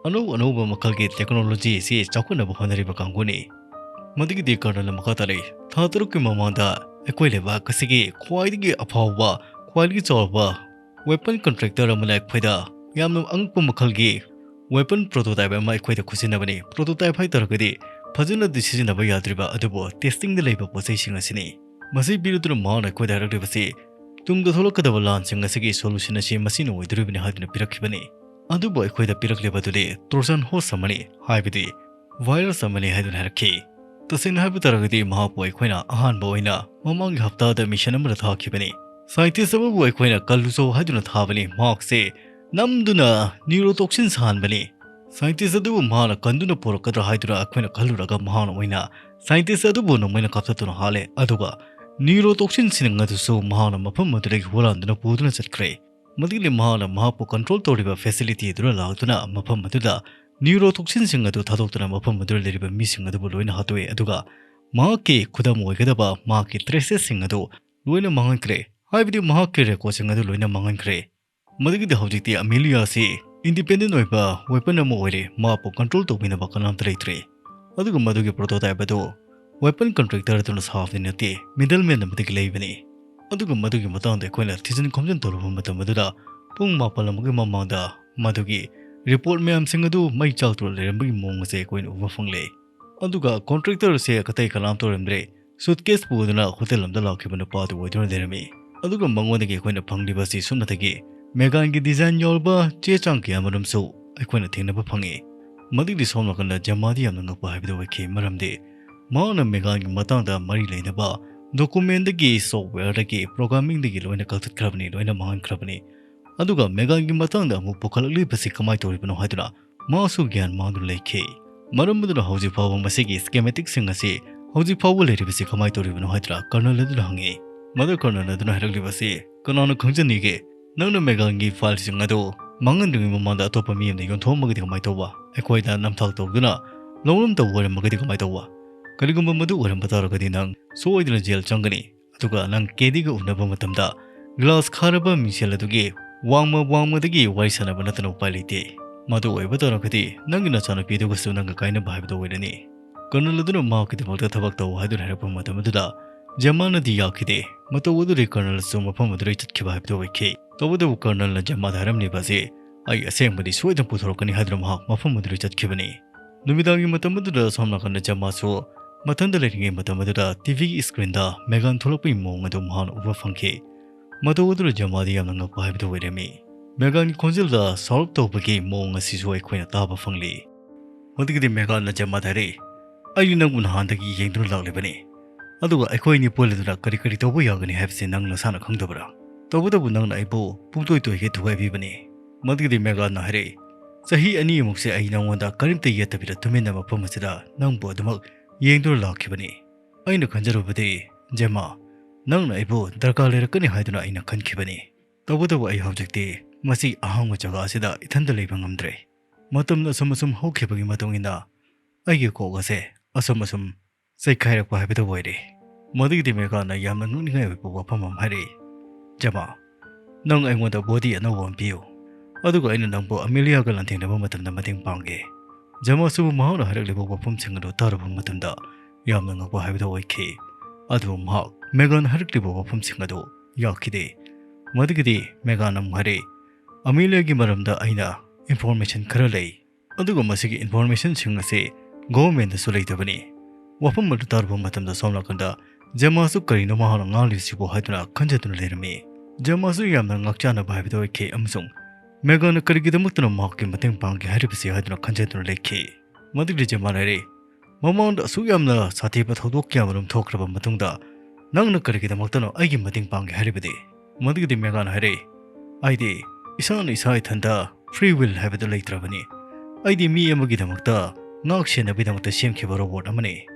ꯑꯅꯧ ꯑꯅꯧꯕ ꯃꯈꯜꯒꯤ technology ꯑꯁꯤ ꯆꯥꯎꯈꯠꯅꯕ ꯍꯣꯠꯅꯔꯤꯕ ꯀꯥꯡꯕꯨꯅꯤ꯫" ꯃꯗꯨꯒꯤꯗꯤ colonelꯅ ꯃꯈꯥ ꯇꯥꯔꯛꯏ, "ꯊꯥ ꯇꯔꯨꯛꯀꯤ ꯃꯃꯥꯡꯗ ꯑꯩꯈꯣꯏ ꯂꯩꯕꯥꯛ ꯑꯁꯤꯒꯤ ꯈ꯭ꯋꯥꯏꯗꯒꯤ ꯑꯐꯥꯎꯕ, ꯈ꯭ꯋꯥꯏꯗꯒꯤ ꯆꯥꯎꯔꯕ weapon contractor ꯑꯃꯅ ꯑꯩꯈꯣꯏꯗ ꯌꯥꯝꯅ ꯑꯉꯛꯄ ꯃꯈꯜꯒꯤ weapon prototype ꯑꯃ ꯑꯩꯈꯣꯏꯗ ꯈꯨꯠꯁꯤꯟꯅꯕꯅꯤ꯫ Prototype ꯍꯥꯏ ꯇꯥꯔꯒꯗꯤ ꯐꯖꯅꯗꯤ ꯁꯤꯖꯤꯟꯅꯕ ꯌꯥꯗ꯭ꯔꯤꯕ, ꯑꯗꯨꯕꯨ testingꯗ ꯂꯩꯕ ꯄꯣꯠꯆꯩꯁꯤꯡ ꯑꯁꯤꯅꯤ꯫" ꯃꯁꯤ ꯄꯤꯔꯗꯨꯅ ꯃꯍꯥꯛꯅ ꯑꯩꯈꯣꯏꯗ ꯍꯥꯏꯔꯛꯂꯤꯕꯁꯤ, ꯇꯨꯡꯗ ꯊꯣꯛꯂꯛꯀꯗꯕ ꯂꯥꯟꯁꯤꯡ ꯑꯁꯤꯒꯤ solution ꯑꯁꯤ ꯃꯁꯤꯅ ꯑꯣꯏꯗꯣꯔꯤꯕꯅꯤ ꯍꯥꯏꯗꯨꯅ ꯄꯤꯔꯛꯈꯤꯕꯅꯤ꯫ ꯑꯗꯨꯕꯨ ꯑꯩꯈꯣꯏꯗ ꯄꯤꯔꯛꯂꯤꯕ ꯑꯗꯨꯗꯤ Trojan horse ꯑꯃꯅꯤ, ꯍꯥꯏꯕꯗꯤ virus ꯑꯃꯅꯤ ꯍꯥꯏꯗꯨꯅ ꯍꯥꯏꯔꯛꯈꯤ꯫ ꯇꯁꯦꯡꯅ ꯍꯥꯏꯕ ꯇꯥꯔꯒꯗꯤ ꯃꯍꯥꯛꯄꯨ ꯑꯩꯈꯣꯏꯅ ꯑꯍꯥꯟꯕ ꯑꯣꯏꯅ ꯃꯃꯥꯡꯒꯤ ꯍꯞꯇꯥꯗ mission ꯑꯃꯗ ꯊꯥꯈꯤꯕꯅꯤ꯫ Scientist ꯑꯃꯕꯨ ꯑꯩꯈꯣꯏꯅ ꯀꯜꯂꯨꯆꯣ ꯍꯥꯏꯗꯨꯅ ꯊꯥꯕꯅꯤ꯫ ꯃꯍꯥꯛꯁꯦ ꯅꯝꯗꯨꯅ neurotoxin ꯁꯥꯍꯟꯕꯅꯤ꯫ Scientist ꯑꯗꯨꯕꯨ ꯃꯍꯥꯛꯅ ꯀꯟꯗꯨꯅ ꯄꯨꯔꯛꯀꯗ꯭ꯔꯥ ꯍꯥꯏꯗꯨꯅ ꯑꯩꯈꯣꯏꯅ ꯈꯜꯂꯨꯔꯒ ꯃꯍꯥꯛꯅ ꯑꯣꯏꯅ scientist ꯑꯗꯨꯕꯨ ꯅꯣꯡꯃꯩꯅ ꯀꯥꯞꯊꯠꯇꯨꯅ ꯍꯥꯠꯂꯦ꯫ ꯑꯗꯨꯒ neurotoxinꯁꯤꯡ ꯑꯗꯨꯁꯨ ꯃꯍꯥꯛꯅ ꯃꯐꯝ ꯑꯗꯨꯗꯒꯤ ꯍꯨꯔꯥꯟꯗꯨꯅ ꯄꯨꯗꯨꯅ ꯆꯠꯈ꯭ꯔꯦ꯫ ꯃꯗꯨꯒꯤꯗꯤ ꯃꯍꯥꯛꯅ ꯃꯍꯥꯛꯄꯨ control ꯇꯧꯔꯤꯕ facility ꯑꯗꯨꯗ ꯂꯥꯛꯇꯨꯅ ꯃꯐꯝ ꯑꯗꯨꯗ neurotoxinꯁꯤꯡ ꯑꯗꯨ ꯊꯥꯗꯣꯛꯇꯨꯅ ꯃꯐꯝ ꯑꯗꯨꯗ ꯂꯩꯔꯤꯕ ꯃꯤꯁꯤꯡ ꯑꯗꯨꯕꯨ ꯂꯣꯏꯅ ꯍꯥꯠꯇꯣꯛꯑꯦ꯫ ꯑꯗꯨꯒ ꯃꯍꯥꯛꯀꯤ ꯈꯨꯗꯝ ꯑꯣꯏꯒꯗꯕ ꯃꯍꯥꯛꯀꯤ traces ꯁꯤꯡ ꯑꯗꯨ ꯂꯣꯏꯅ ꯃꯥꯡꯍꯟꯈ꯭ꯔꯦ, ꯍꯥꯏꯕꯗꯤ ꯃꯍꯥꯛꯀꯤ recordꯁꯤꯡ ꯑꯗꯨ ꯂꯣꯏꯅ ꯃꯥꯡꯍꯟꯈ꯭ꯔꯦ꯫ ꯃꯗꯨꯒꯤꯗꯤ ꯍꯧꯖꯤꯛꯇꯤ Amelia ꯑꯁꯤ independent ꯑꯣꯏꯕ weapon ꯑꯃ ꯑꯣꯏꯔꯦ, ꯃꯍꯥꯛꯄꯨ control ꯇꯧꯕꯤꯅꯕ ꯀꯅꯥꯝꯇ ꯂꯩꯇ꯭ꯔꯦ꯫ ꯑꯗꯨꯒ ꯃꯗꯨꯒꯤ prototype ꯑꯗꯨ weapon contractor ꯑꯗꯨꯅ ꯁꯥꯕꯗꯤ ꯅꯠꯇꯦ, middleman ꯑꯃꯗꯒꯤ ꯂꯩꯕꯅꯤ꯫ ꯑꯗꯨꯒ ꯃꯗꯨꯒꯤ ꯃꯇꯥꯡꯗ ꯑꯩꯈꯣꯏꯅ ꯊꯤꯖꯤꯟ ꯈꯣꯝꯖꯤꯟ ꯇꯧꯔꯨꯕ ꯃꯇꯝ ꯑꯗꯨꯗ ꯄꯨꯡ ꯃꯥꯄꯜ ꯑꯃꯒꯤ ꯃꯃꯥꯡꯗ ꯃꯗꯨꯒꯤ report ꯃꯌꯥꯝꯁꯤꯡ ꯑꯗꯨ ꯃꯩ ꯆꯥꯛꯇꯨꯅ ꯂꯩꯔꯝꯕꯒꯤ ꯃꯑꯣꯡ ꯑꯁꯦ ꯑꯩꯈꯣꯏꯅ ꯎꯕ ꯐꯪꯂꯦ꯫ ꯑꯗꯨꯒ contractor ꯑꯁꯦ ꯑꯇꯩ ꯀꯅꯥꯝꯇ ꯑꯣꯏꯔꯝꯗ꯭ꯔꯦ, suitcase ꯄꯨꯗꯨꯅ hotel ꯑꯃꯗ ꯂꯥꯛꯈꯤꯕ ꯅꯨꯄꯥ ꯑꯗꯨ ꯑꯣꯏꯗꯨꯅ ꯂꯩꯔꯝꯃꯤ꯫ ꯑꯗꯨꯒ ꯃꯉꯣꯟꯗꯒꯤ ꯑꯩꯈꯣꯏꯅ ꯐꯪꯂꯤꯕ ꯑꯁꯤ ꯁꯨꯞꯅꯇꯒꯤ ꯃꯦꯒꯥꯟꯒꯤ design ꯌꯥꯎꯔꯕ ꯆꯦ ꯆꯥꯡ ꯀꯌꯥ ꯑꯃꯔꯣꯝꯁꯨ ꯑꯩꯈꯣꯏꯅ ꯊꯦꯡꯅꯕ ꯐꯪꯉꯤ꯫ ꯃꯗꯨꯒꯤꯗꯤ ꯁꯣꯝ ꯅꯥꯀꯟꯗ ꯖꯃꯥꯗꯤ ꯌꯥꯝꯅ ꯉꯛꯄ ꯍꯥꯏꯕꯗꯨ ꯑꯣꯏꯈꯤ, ꯃꯔꯝꯗꯤ ꯃꯍꯥꯛꯅ ꯃꯦꯒꯥꯟꯒꯤ ꯃꯇꯥꯡꯗ ꯃꯔꯤ ꯂꯩꯅꯕ documentꯗꯒꯤ, softwareꯗꯒꯤ, programmingꯗꯒꯤ ꯂꯣꯏꯅ ꯀꯛꯊꯠꯈ꯭ꯔꯕꯅꯤ, ꯂꯣꯏꯅ ꯃꯥꯡꯍꯟꯈ꯭ꯔꯕꯅꯤ꯫ ꯑꯗꯨꯒ ꯃꯦꯒꯥꯟꯒꯤ ꯃꯇꯥꯡꯗ ꯑꯃꯨꯛ ꯄꯨꯈꯠꯂꯛꯂꯤꯕꯁꯤ ꯀꯃꯥꯏꯅ ꯇꯧꯔꯤꯕꯅꯣ ꯍꯥꯏꯗꯨꯅ ꯃꯥꯁꯨ ꯒ꯭ꯌꯥꯟ ꯃꯥꯡꯗꯨꯅ ꯂꯩꯈꯤ꯫ ꯃꯔꯝ ꯑꯗꯨꯅ ꯍꯧꯖꯤꯛ ꯐꯥꯎꯕ ꯃꯁꯤꯒꯤ schematicꯁꯤꯡ ꯑꯁꯤ ꯍꯧꯖꯤꯛ ꯐꯥꯎꯕ ꯂꯩꯔꯤꯕꯁꯤ ꯀꯃꯥꯏꯅ ꯇꯧꯔꯤꯕꯅꯣ ꯍꯥꯏꯗꯨꯅ ꯀꯔꯅꯜ ꯑꯗꯨꯅ ꯍꯪꯉꯤ꯫ ꯃꯗꯨ ꯀꯔꯅꯜ ꯑꯗꯨꯅ ꯍꯥꯏꯔꯛꯂꯤꯕꯁꯤ ꯀꯅꯥꯅ ꯈꯪꯖꯅꯤꯒꯦ? ꯅꯪꯅ ꯃꯦꯒꯥꯟꯒꯤ fileꯁꯤꯡ ꯑꯗꯨ ꯃꯥꯡꯍꯟꯗ꯭ꯔꯤꯉꯩ ꯃꯃꯥꯡꯗ ꯑꯇꯣꯞꯄ ꯃꯤ ꯑꯃꯗ ꯌꯣꯟꯊꯣꯛꯑꯝꯃꯒꯗꯤ ꯀꯃꯥꯏꯅ ꯇꯧꯕ? ꯑꯩꯈꯣꯏꯗ ꯅꯝꯊꯥꯛ ꯇꯧꯗꯨꯅ ꯂꯧꯔꯝꯗꯕ ꯑꯣꯏꯔꯝꯃꯒꯗꯤ ꯀꯃꯥꯏꯅ ꯇꯧꯕ? ꯀꯔꯤꯒꯨꯝꯕ ꯃꯗꯨ ꯑꯣꯏꯔꯝꯕ ꯇꯥꯔꯒꯗꯤ ꯅꯪ ꯁꯣꯏꯗꯅ ꯖꯦꯜ ꯆꯪꯒꯅꯤ꯫ ꯑꯗꯨꯒ ꯅꯪ ꯀꯦꯗꯤꯒ ꯎꯅꯕ ꯃꯇꯝꯗ ꯒ꯭ꯂꯥꯁ ꯈꯥꯔꯕ ꯃꯤꯡꯁꯦꯜ ꯑꯗꯨꯒꯤ ꯋꯥꯡꯃ ꯋꯥꯡꯃꯗꯒꯤ ꯋꯥꯔꯤ ꯁꯥꯟꯅꯕ ꯅꯠꯇꯅ ꯎꯄꯥꯏ ꯂꯩꯇꯦ꯫ ꯃꯗꯨ ꯑꯣꯏꯕ ꯇꯥꯔꯒꯗꯤ ꯅꯪꯒꯤ ꯅꯆꯥꯅꯨꯄꯤꯗꯨꯒꯁꯨ ꯅꯪꯒ ꯀꯥꯏꯅꯕ ꯍꯥꯏꯕꯗꯨ ꯑꯣꯏꯔꯅꯤ꯫ ꯀꯔꯅꯜ ꯑꯗꯨꯅ ꯃꯍꯥꯛꯀꯤꯗꯃꯛꯇ ꯊꯕꯛ ꯇꯧ ꯍꯥꯏꯗꯨꯅ ꯍꯥꯏꯔꯛꯄ ꯃꯇꯝ ꯑꯗꯨꯗ ꯖꯦꯃꯥꯅꯗꯤ ꯌꯥꯈꯤꯗꯦ꯫ ꯃꯇꯧ ꯑꯗꯨꯗꯤ ꯀꯔꯅꯜꯁꯨ ꯃꯐꯝ ꯑꯗꯨꯗꯒꯤ ꯆꯠꯈꯤꯕ ꯍꯥꯏꯕꯗꯨ ꯑꯣꯏꯈꯤ꯫ ꯇꯧꯕꯇꯕꯨ ꯀꯔꯅꯜꯅ ꯖꯦꯃꯥꯗ ꯍꯥꯏꯔꯝꯂꯤꯕ ꯑꯁꯤ ꯑꯩ ꯑꯁꯦꯡꯕꯗꯤ ꯁꯣꯏꯗꯅ ꯄꯨꯊꯣꯔꯛꯀꯅꯤ ꯍꯥꯏꯗꯨꯅ ꯃꯍꯥꯛ ꯃꯐꯝ ꯑꯗꯨꯗꯒꯤ ꯆꯠꯈꯤꯕꯅꯤ꯫ ꯅꯨꯃꯤꯗꯥꯡꯒꯤ ꯃꯇꯝ ꯑꯗꯨꯗ ꯁꯣꯝ ꯅꯥꯀꯟꯗ ꯖꯦꯃꯥꯁꯨ ꯃꯊꯟꯇ ꯂꯩꯔꯤꯉꯩ ꯃꯇꯝ ꯑꯗꯨꯗ ꯇꯤꯚꯤꯒꯤ screenꯗ ꯃꯦꯒꯥꯟ ꯊꯣꯛꯂꯛꯄꯒꯤ ꯃꯑꯣꯡ ꯑꯗꯨ ꯃꯍꯥꯛꯅ ꯎꯕ ꯐꯪꯈꯤ꯫ ꯃꯇꯧ ꯑꯗꯨꯗ ꯖꯦꯃꯥꯗꯤ ꯌꯥꯝꯅ ꯉꯛꯄ ꯍꯥꯏꯕꯗꯨ ꯑꯣꯏꯔꯝꯃꯤ꯫ ꯃꯦꯒꯥꯟꯒꯤ ꯈꯣꯟꯖꯦꯜꯗ ꯁꯥꯎꯔꯞ ꯇꯧꯕꯒꯤ ꯃꯑꯣꯡ ꯑꯁꯤꯁꯨ ꯑꯩꯈꯣꯏꯅ ꯇꯥꯕ ꯐꯪꯂꯤ꯫ ꯃꯗꯨꯒꯤꯗꯤ ꯃꯦꯒꯥꯟꯅ ꯖꯦꯃꯥꯗ ꯍꯥꯏꯔꯛꯏ, "ꯑꯩꯗꯤ ꯅꯪꯕꯨ ꯅꯍꯥꯟꯗꯒꯤ ꯌꯦꯡꯗꯨꯅ ꯂꯥꯛꯂꯤꯕꯅꯤ, ꯑꯗꯨꯒ ꯑꯩꯈꯣꯏ ꯑꯅꯤ ꯄꯨꯜꯂꯗꯨꯅ ꯀꯔꯤ ꯀꯔꯤ ꯇꯧꯕ ꯌꯥꯒꯅꯤ ꯍꯥꯏꯕꯁꯤ ꯅꯪ ꯅꯁꯥꯅ ꯈꯪꯗꯕ꯭ꯔꯥ? ꯇꯧꯕꯇꯕꯨ ꯅꯪꯅ ꯑꯩꯕꯨ ꯄꯨꯡꯇꯣꯏ ꯇꯣꯏꯒꯦ ꯊꯨꯒꯥꯏꯕꯤꯕꯅꯤ꯫" ꯃꯗꯨꯒꯤꯗꯤ ꯃꯦꯒꯥꯟꯅ ꯍꯥꯏꯔꯛꯏ, "ꯆꯍꯤ ꯑꯅꯤꯃꯨꯛꯁꯦ ꯑꯩ ꯅꯉꯣꯟꯗ ꯀꯔꯤꯝꯇ ꯌꯦꯠꯇꯕꯤꯗ ꯇꯨꯃꯤꯟꯅ ꯃꯐꯝ ꯑꯁꯤꯗ ꯅꯪꯕꯨ ꯑꯗꯨꯃꯛ ꯌꯦꯡꯗꯨꯅ ꯂꯥꯛꯈꯤꯕꯅꯤ꯫ ꯑꯩꯅ ꯈꯟꯖꯔꯨꯕꯗꯤ, ꯖꯦꯃꯥ, ꯅꯪꯅ ꯑꯩꯕꯨ ꯗꯔꯀꯥꯔ ꯂꯩꯔꯛꯀꯅꯤ ꯍꯥꯏꯗꯨꯅ ꯑꯩꯅ ꯈꯟꯈꯤꯕꯅꯤ꯫ ꯇꯧꯕꯇꯕꯨ ꯑꯩ ꯍꯧꯖꯤꯛꯇꯤ ꯃꯁꯤ ꯑꯍꯥꯡꯕ ꯖꯒꯥ ꯑꯁꯤꯗ ꯏꯊꯟꯇ ꯂꯩꯕ ꯉꯝꯗ꯭ꯔꯦ꯫ ꯃꯇꯝꯅ ꯑꯁꯨꯝ ꯑꯁꯨꯝ ꯍꯧꯈꯤꯕꯒꯤ ꯃꯇꯨꯡ ꯏꯟꯅ ꯑꯩꯒꯤ ꯀꯣꯛ ꯑꯁꯦ ꯑꯁꯨꯝ ꯑꯁꯨꯝ ꯆꯩꯈꯥꯏꯔꯛꯄ ꯍꯥꯏꯕꯗꯨ ꯑꯣꯏꯔꯦ꯫" ꯃꯗꯨꯒꯤꯗꯤ ꯃꯦꯒꯥꯟꯅ ꯌꯥꯝꯅ ꯅꯣꯛꯅꯤꯡꯉꯥꯏ ꯑꯣꯏꯕ ꯋꯥꯐꯝ ꯑꯃ ꯍꯥꯏꯔꯛꯏ, "ꯖꯦꯃꯥ, ꯅꯪ ꯑꯩꯉꯣꯟꯗ body ꯑꯅꯧꯕ ꯑꯃ ꯄꯤꯌꯨ, ꯑꯗꯨꯒ ꯑꯩꯅ ꯅꯪꯕꯨ ꯑꯃꯦꯂꯤꯌꯥꯒ ꯂꯥꯟꯊꯦꯡꯅꯕ ꯃꯇꯝꯗ ꯃꯇꯦꯡ ꯄꯥꯡꯒꯦ꯫" ꯖꯦꯃꯥꯁꯨ ꯃꯍꯥꯛꯅ ꯍꯥꯏꯔꯛꯂꯤꯕ ꯋꯥꯐꯝꯁꯤꯡ ꯑꯗꯨ ꯇꯥꯔꯨꯕ ꯃꯇꯝꯗ ꯌꯥꯝꯅ ꯉꯛꯄ ꯍꯥꯏꯕꯗꯨ ꯑꯣꯏꯈꯤ꯫ ꯑꯗꯨꯕꯨ ꯃꯍꯥꯛ ꯃꯦꯒꯥꯟ ꯍꯥꯏꯔꯛꯂꯤꯕ ꯋꯥꯐꯝꯁꯤꯡ ꯑꯗꯨ ꯌꯥꯈꯤꯗꯦ꯫ ꯃꯗꯨꯒꯤꯗꯤ ꯃꯦꯒꯥꯟ ꯑꯃꯨꯛ ꯍꯥꯏꯔꯛꯏ, "ꯑꯃꯦꯂꯤꯌꯥꯒꯤ ꯃꯔꯝꯗ ꯑꯩꯅ information ꯈꯔ ꯂꯩ, ꯑꯗꯨꯒ ꯃꯁꯤꯒꯤ informationꯁꯤꯡ ꯑꯁꯤ governmentꯗꯁꯨ ꯂꯩꯇꯕꯅꯤ꯫" ꯋꯥꯐꯝ ꯑꯗꯨ ꯇꯥꯔꯨꯕ ꯃꯇꯝꯗ ꯁꯣꯝ ꯅꯥꯀꯟꯗ ꯖꯦꯃꯥꯁꯨ ꯀꯔꯤꯅꯣ ꯃꯍꯥꯛꯅ ꯉꯥꯡꯂꯤꯁꯤꯕꯨ ꯍꯥꯏꯗꯨꯅ ꯈꯟꯖꯗꯨꯅ ꯂꯩꯔꯝꯃꯤ꯫ ꯖꯦꯃꯥꯁꯨ ꯌꯥꯝꯅ ꯉꯥꯛꯆꯥꯟꯅꯕ ꯍꯥꯏꯕꯗꯨ ꯑꯣꯏꯈꯤ ꯑꯃꯁꯨꯡ ꯃꯦꯒꯥꯟꯅ ꯀꯔꯤꯒꯤꯗꯃꯛꯇꯅꯣ ꯃꯍꯥꯛꯀꯤ ꯃꯇꯦꯡ ꯄꯥꯡꯒꯦ ꯍꯥꯏꯔꯤꯕꯁꯤ ꯍꯥꯏꯗꯨꯅ ꯈꯟꯖꯗꯨꯅ ꯂꯩꯈꯤ꯫ ꯃꯗꯨꯒꯤ ꯖꯦꯃꯥꯟ ꯍꯥꯏꯔꯛꯏ, "ꯃꯃꯥꯡꯗ ꯑꯁꯨꯛ ꯌꯥꯝꯅ ꯁꯥꯊꯤꯕ ꯊꯧꯗꯣꯛ ꯀꯌꯥ ꯑꯃꯔꯣꯝ ꯊꯣꯛꯈ꯭ꯔꯕ ꯃꯇꯨꯡꯗ ꯅꯪꯅ ꯀꯔꯤꯒꯤꯗꯃꯛꯇꯅꯣ ꯑꯩꯒꯤ ꯃꯇꯦꯡ ꯄꯥꯡꯒꯦ ꯍꯥꯏꯔꯤꯕꯗꯤ?" ꯃꯗꯨꯒꯤꯗꯤ ꯃꯦꯒꯥꯟ ꯍꯥꯏꯔꯛꯏ, ꯑꯩꯗꯤ ꯏꯁꯥꯅ ꯏꯁꯥ ꯏꯊꯟꯇ free will ꯍꯥꯏꯕꯗꯨ ꯂꯩꯇ꯭ꯔꯕꯅꯤ꯫ ꯑꯩꯗꯤ ꯃꯤ ꯑꯃꯒꯤꯗꯃꯛꯇ ꯉꯥꯛ ꯁꯦꯟꯅꯕꯒꯤꯗꯃꯛꯇ ꯁꯦꯝꯈꯤꯕ ꯔꯣꯕꯣꯠ ꯑꯃꯅꯤ꯫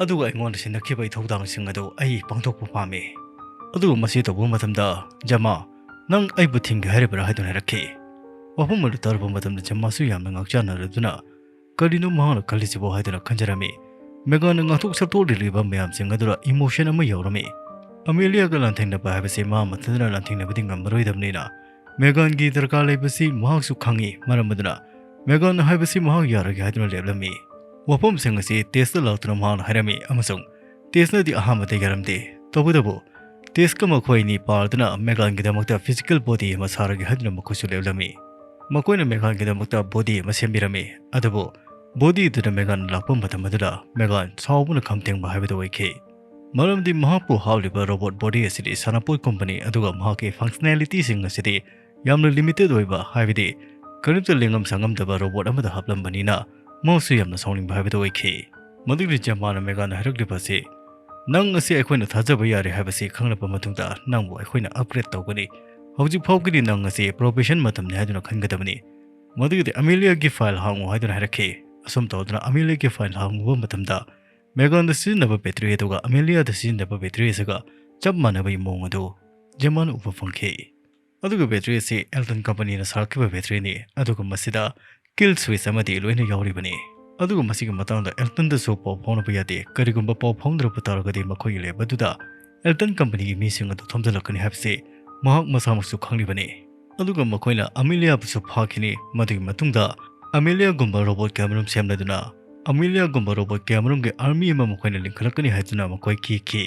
ꯑꯗꯨꯒ ꯑꯩꯉꯣꯟꯗ ꯁꯤꯟꯅꯈꯤꯕ ꯑꯩ ꯊꯧꯗꯥꯡꯁꯤꯡ ꯑꯗꯨ ꯑꯩ ꯄꯥꯡꯊꯣꯛꯄ ꯄꯥꯝꯃꯤ꯫ ꯑꯗꯨꯒ ꯃꯁꯤ ꯇꯧꯕ ꯃꯇꯝꯗ, "ꯖꯃꯥ, ꯅꯪ ꯑꯩꯕꯨ ꯊꯤꯡꯒꯦ ꯍꯥꯏꯔꯤꯕ꯭ꯔꯥ?" ꯍꯥꯏꯗꯨꯅ ꯍꯥꯏꯔꯛꯈꯤ꯫ ꯋꯥꯐꯝ ꯑꯗꯨ ꯇꯥꯔꯨꯕ ꯃꯇꯝꯗ ꯖꯃꯥꯁꯨ ꯌꯥꯝꯅ ꯉꯥꯛꯆꯥꯟꯅꯔꯗꯨꯅ, "ꯀꯔꯤꯅꯣ ꯃꯍꯥꯛꯅ ꯈꯜꯂꯤꯁꯤꯕꯣ?" ꯍꯥꯏꯗꯨꯅ ꯈꯟꯖꯔꯝꯃꯤ꯫ ꯃꯦꯒꯥꯟꯅ ꯉꯥꯛꯊꯣꯛ ꯁꯛꯇꯣꯛꯂꯤꯕ ꯃꯌꯥꯝꯁꯤꯡ ꯑꯗꯨꯗ emotion ꯑꯃ ꯌꯥꯎꯔꯝꯃꯤ꯫ ꯑꯃꯦꯂꯤꯌꯥꯒ ꯂꯥꯟꯊꯦꯡꯅꯕ ꯍꯥꯏꯕꯁꯤ ꯃꯥ ꯃꯊꯟꯇꯅ ꯂꯥꯟꯊꯦꯡꯅꯕꯗꯤ ꯉꯝꯃꯔꯣꯏꯗꯕꯅꯤꯅ, ꯃꯦꯒꯥꯟꯒꯤ ꯗꯔꯀꯥꯔ ꯂꯩꯕꯁꯤ ꯃꯍꯥꯛꯁꯨ ꯈꯪꯏ꯫ ꯃꯔꯝ ꯑꯗꯨꯅ ꯃꯦꯒꯥꯟ ꯍꯥꯏꯕꯁꯤ ꯃꯍꯥꯛ ꯌꯥꯔꯒꯦ ꯍꯥꯏꯗꯨꯅ ꯂꯦꯞꯂꯝꯃꯤ꯫ ꯋꯥꯐꯝꯁꯤꯡ ꯑꯁꯤ ꯇꯦꯁꯇ ꯂꯥꯛꯇꯨꯅ ꯃꯍꯥꯛꯅ ꯍꯥꯏꯔꯝꯃꯤ ꯑꯃꯁꯨꯡ ꯇꯦꯁꯅꯗꯤ ꯑꯍꯥꯟꯕꯗ ꯌꯥꯔꯝꯗꯦ꯫ ꯇꯧꯕꯇꯕꯨ ꯇꯦꯁꯀ ꯃꯈꯣꯏ ꯑꯅꯤ ꯄꯥꯔꯗꯨꯅ ꯃꯦꯒꯥꯟꯒꯤꯗꯃꯛꯇ physical body ꯑꯃ ꯁꯥꯔꯒꯦ ꯍꯥꯏꯗꯨꯅ ꯃꯈꯣꯏꯁꯨ ꯂꯦꯞꯂꯝꯃꯤ꯫ ꯃꯈꯣꯏꯅ ꯃꯦꯒꯥꯟꯒꯤꯗꯃꯛꯇ body ꯑꯃ ꯁꯦꯝꯕꯤꯔꯝꯃꯤ꯫ ꯑꯗꯨꯕꯨ body ꯑꯗꯨꯅ ꯃꯦꯒꯥꯟ ꯂꯥꯛꯄ ꯃꯇꯝ ꯑꯗꯨꯗ ꯃꯦꯒꯥꯟ ꯁꯥꯎꯕꯅ ꯈꯝ ꯊꯦꯡꯕ ꯍꯥꯏꯕꯗꯨ ꯑꯣꯏꯈꯤ꯫ ꯃꯔꯝꯗꯤ ꯃꯍꯥꯛꯄꯨ ꯍꯥꯞꯂꯤꯕ ꯔꯣꯕꯣꯠ body ꯑꯁꯤꯗꯤ ꯁꯥꯟꯅꯄꯣꯠꯀꯨꯝꯕꯅꯤ, ꯑꯗꯨꯒ ꯃꯍꯥꯛꯀꯤ functionalityꯁꯤꯡ ꯑꯁꯤꯗꯤ ꯌꯥꯝꯅ limited ꯑꯣꯏꯕ, ꯍꯥꯏꯕꯗꯤ ꯀꯔꯤꯝꯇ ꯂꯦꯡꯉꯝ ꯁꯥꯉꯝꯗꯕ ꯔꯣꯕꯣꯠ ꯑꯃꯗ ꯍꯥꯞꯂꯝꯕꯅꯤꯅ ꯃꯍꯥꯛꯁꯨ ꯌꯥꯝꯅ ꯁꯥꯎꯅꯤꯡꯕ ꯍꯥꯏꯕꯗꯨ ꯑꯣꯏꯈꯤ꯫ ꯃꯗꯨꯒꯤ ꯖꯃꯥꯅ ꯃꯦꯒꯥꯟꯗ ꯍꯥꯏꯔꯛꯂꯤꯕ ꯑꯁꯤ, "ꯅꯪ ꯑꯁꯤ ꯑꯩꯈꯣꯏꯅ ꯊꯥꯖꯕ ꯌꯥꯔꯦ ꯍꯥꯏꯕꯁꯤ ꯈꯪꯂꯕ ꯃꯇꯨꯡꯗ ꯅꯪꯕꯨ ꯑꯩꯈꯣꯏꯅ upgrade ꯇꯧꯒꯅꯤ꯫ ꯍꯧꯖꯤꯛ ꯐꯥꯎꯒꯤꯗꯤ ꯅꯪ ꯑꯁꯤ probation ꯃꯇꯝꯅꯤ ꯍꯥꯏꯗꯨꯅ ꯈꯟꯒꯗꯕꯅꯤ꯫ ꯃꯗꯨꯒꯤꯗꯤ ꯑꯃꯦꯂꯤꯌꯥꯒꯤ file ꯍꯥꯡꯉꯨ" ꯍꯥꯏꯗꯨꯅ ꯍꯥꯏꯔꯛꯈꯤ꯫ ꯑꯁꯨꯝ ꯇꯧꯗꯨꯅ ꯑꯃꯦꯂꯤꯌꯥꯒꯤ file ꯍꯥꯡꯉꯨꯕ ꯃꯇꯝꯗ ꯃꯦꯒꯥꯟꯗ ꯁꯤꯖꯤꯟꯅꯕ battery ꯑꯗꯨꯒ ꯑꯃꯦꯂꯤꯌꯥꯗ ꯁꯤꯖꯤꯟꯅꯕ battery ꯑꯁꯤꯒ ꯆꯞ ꯃꯥꯟꯅꯕꯒꯤ ꯃꯑꯣꯡ ꯑꯗꯨ ꯖꯃꯥꯟꯅ ꯎꯕ ꯐꯪꯈꯤ꯫ ꯑꯗꯨꯒ battery ꯑꯁꯤ ꯑꯦꯜꯇꯟ companyꯅ ꯁꯥꯔꯛꯈꯤꯕ batteryꯅꯤ, ꯑꯗꯨꯒ ꯃꯁꯤꯗ kill switch ꯑꯃꯗꯤ ꯂꯣꯏꯅ ꯌꯥꯎꯔꯤꯕꯅꯤ꯫ ꯑꯗꯨꯒ ꯃꯁꯤꯒꯤ ꯃꯇꯥꯡꯗ ꯑꯦꯜꯇꯟꯗꯁꯨ ꯄꯥꯎ ꯐꯥꯎꯅꯕ ꯌꯥꯗꯦ꯫ ꯀꯔꯤꯒꯨꯝꯕ ꯄꯥꯎ ꯐꯥꯎꯅꯗ꯭ꯔꯕ ꯇꯥꯔꯒꯗꯤ ꯃꯈꯣꯏꯒꯤ lab ꯑꯗꯨꯗ ꯑꯦꯜꯇꯟ companyꯒꯤ ꯃꯤꯁꯤꯡ ꯑꯗꯨ ꯊꯣꯝꯖꯤꯜꯂꯛꯀꯅꯤ ꯍꯥꯏꯕꯁꯤ ꯃꯍꯥꯛ ꯃꯁꯥꯃꯛꯁꯨ ꯈꯪꯂꯤꯕꯅꯤ꯫ ꯑꯗꯨꯒ ꯃꯈꯣꯏꯅ ꯑꯃꯦꯂꯤꯌꯥꯕꯨꯁꯨ ꯐꯥꯈꯤꯅꯤ꯫ ꯃꯗꯨꯒꯤ ꯃꯇꯨꯡꯗ ꯑꯃꯦꯂꯤꯌꯥꯒꯨꯝꯕ ꯔꯣꯕꯣꯠ ꯀꯌꯥꯃꯔꯨꯝ ꯁꯦꯝꯂꯗꯨꯅ, ꯑꯃꯦꯂꯤꯌꯥꯒꯨꯝꯕ ꯔꯣꯕꯣꯠ ꯀꯌꯥꯃꯔꯨꯝꯒꯤ army ꯑꯃ ꯃꯈꯣꯏꯅ ꯂꯤꯡꯈꯠꯂꯛꯀꯅꯤ ꯍꯥꯏꯗꯨꯅ ꯃꯈꯣꯏ ꯀꯤꯈꯤ꯫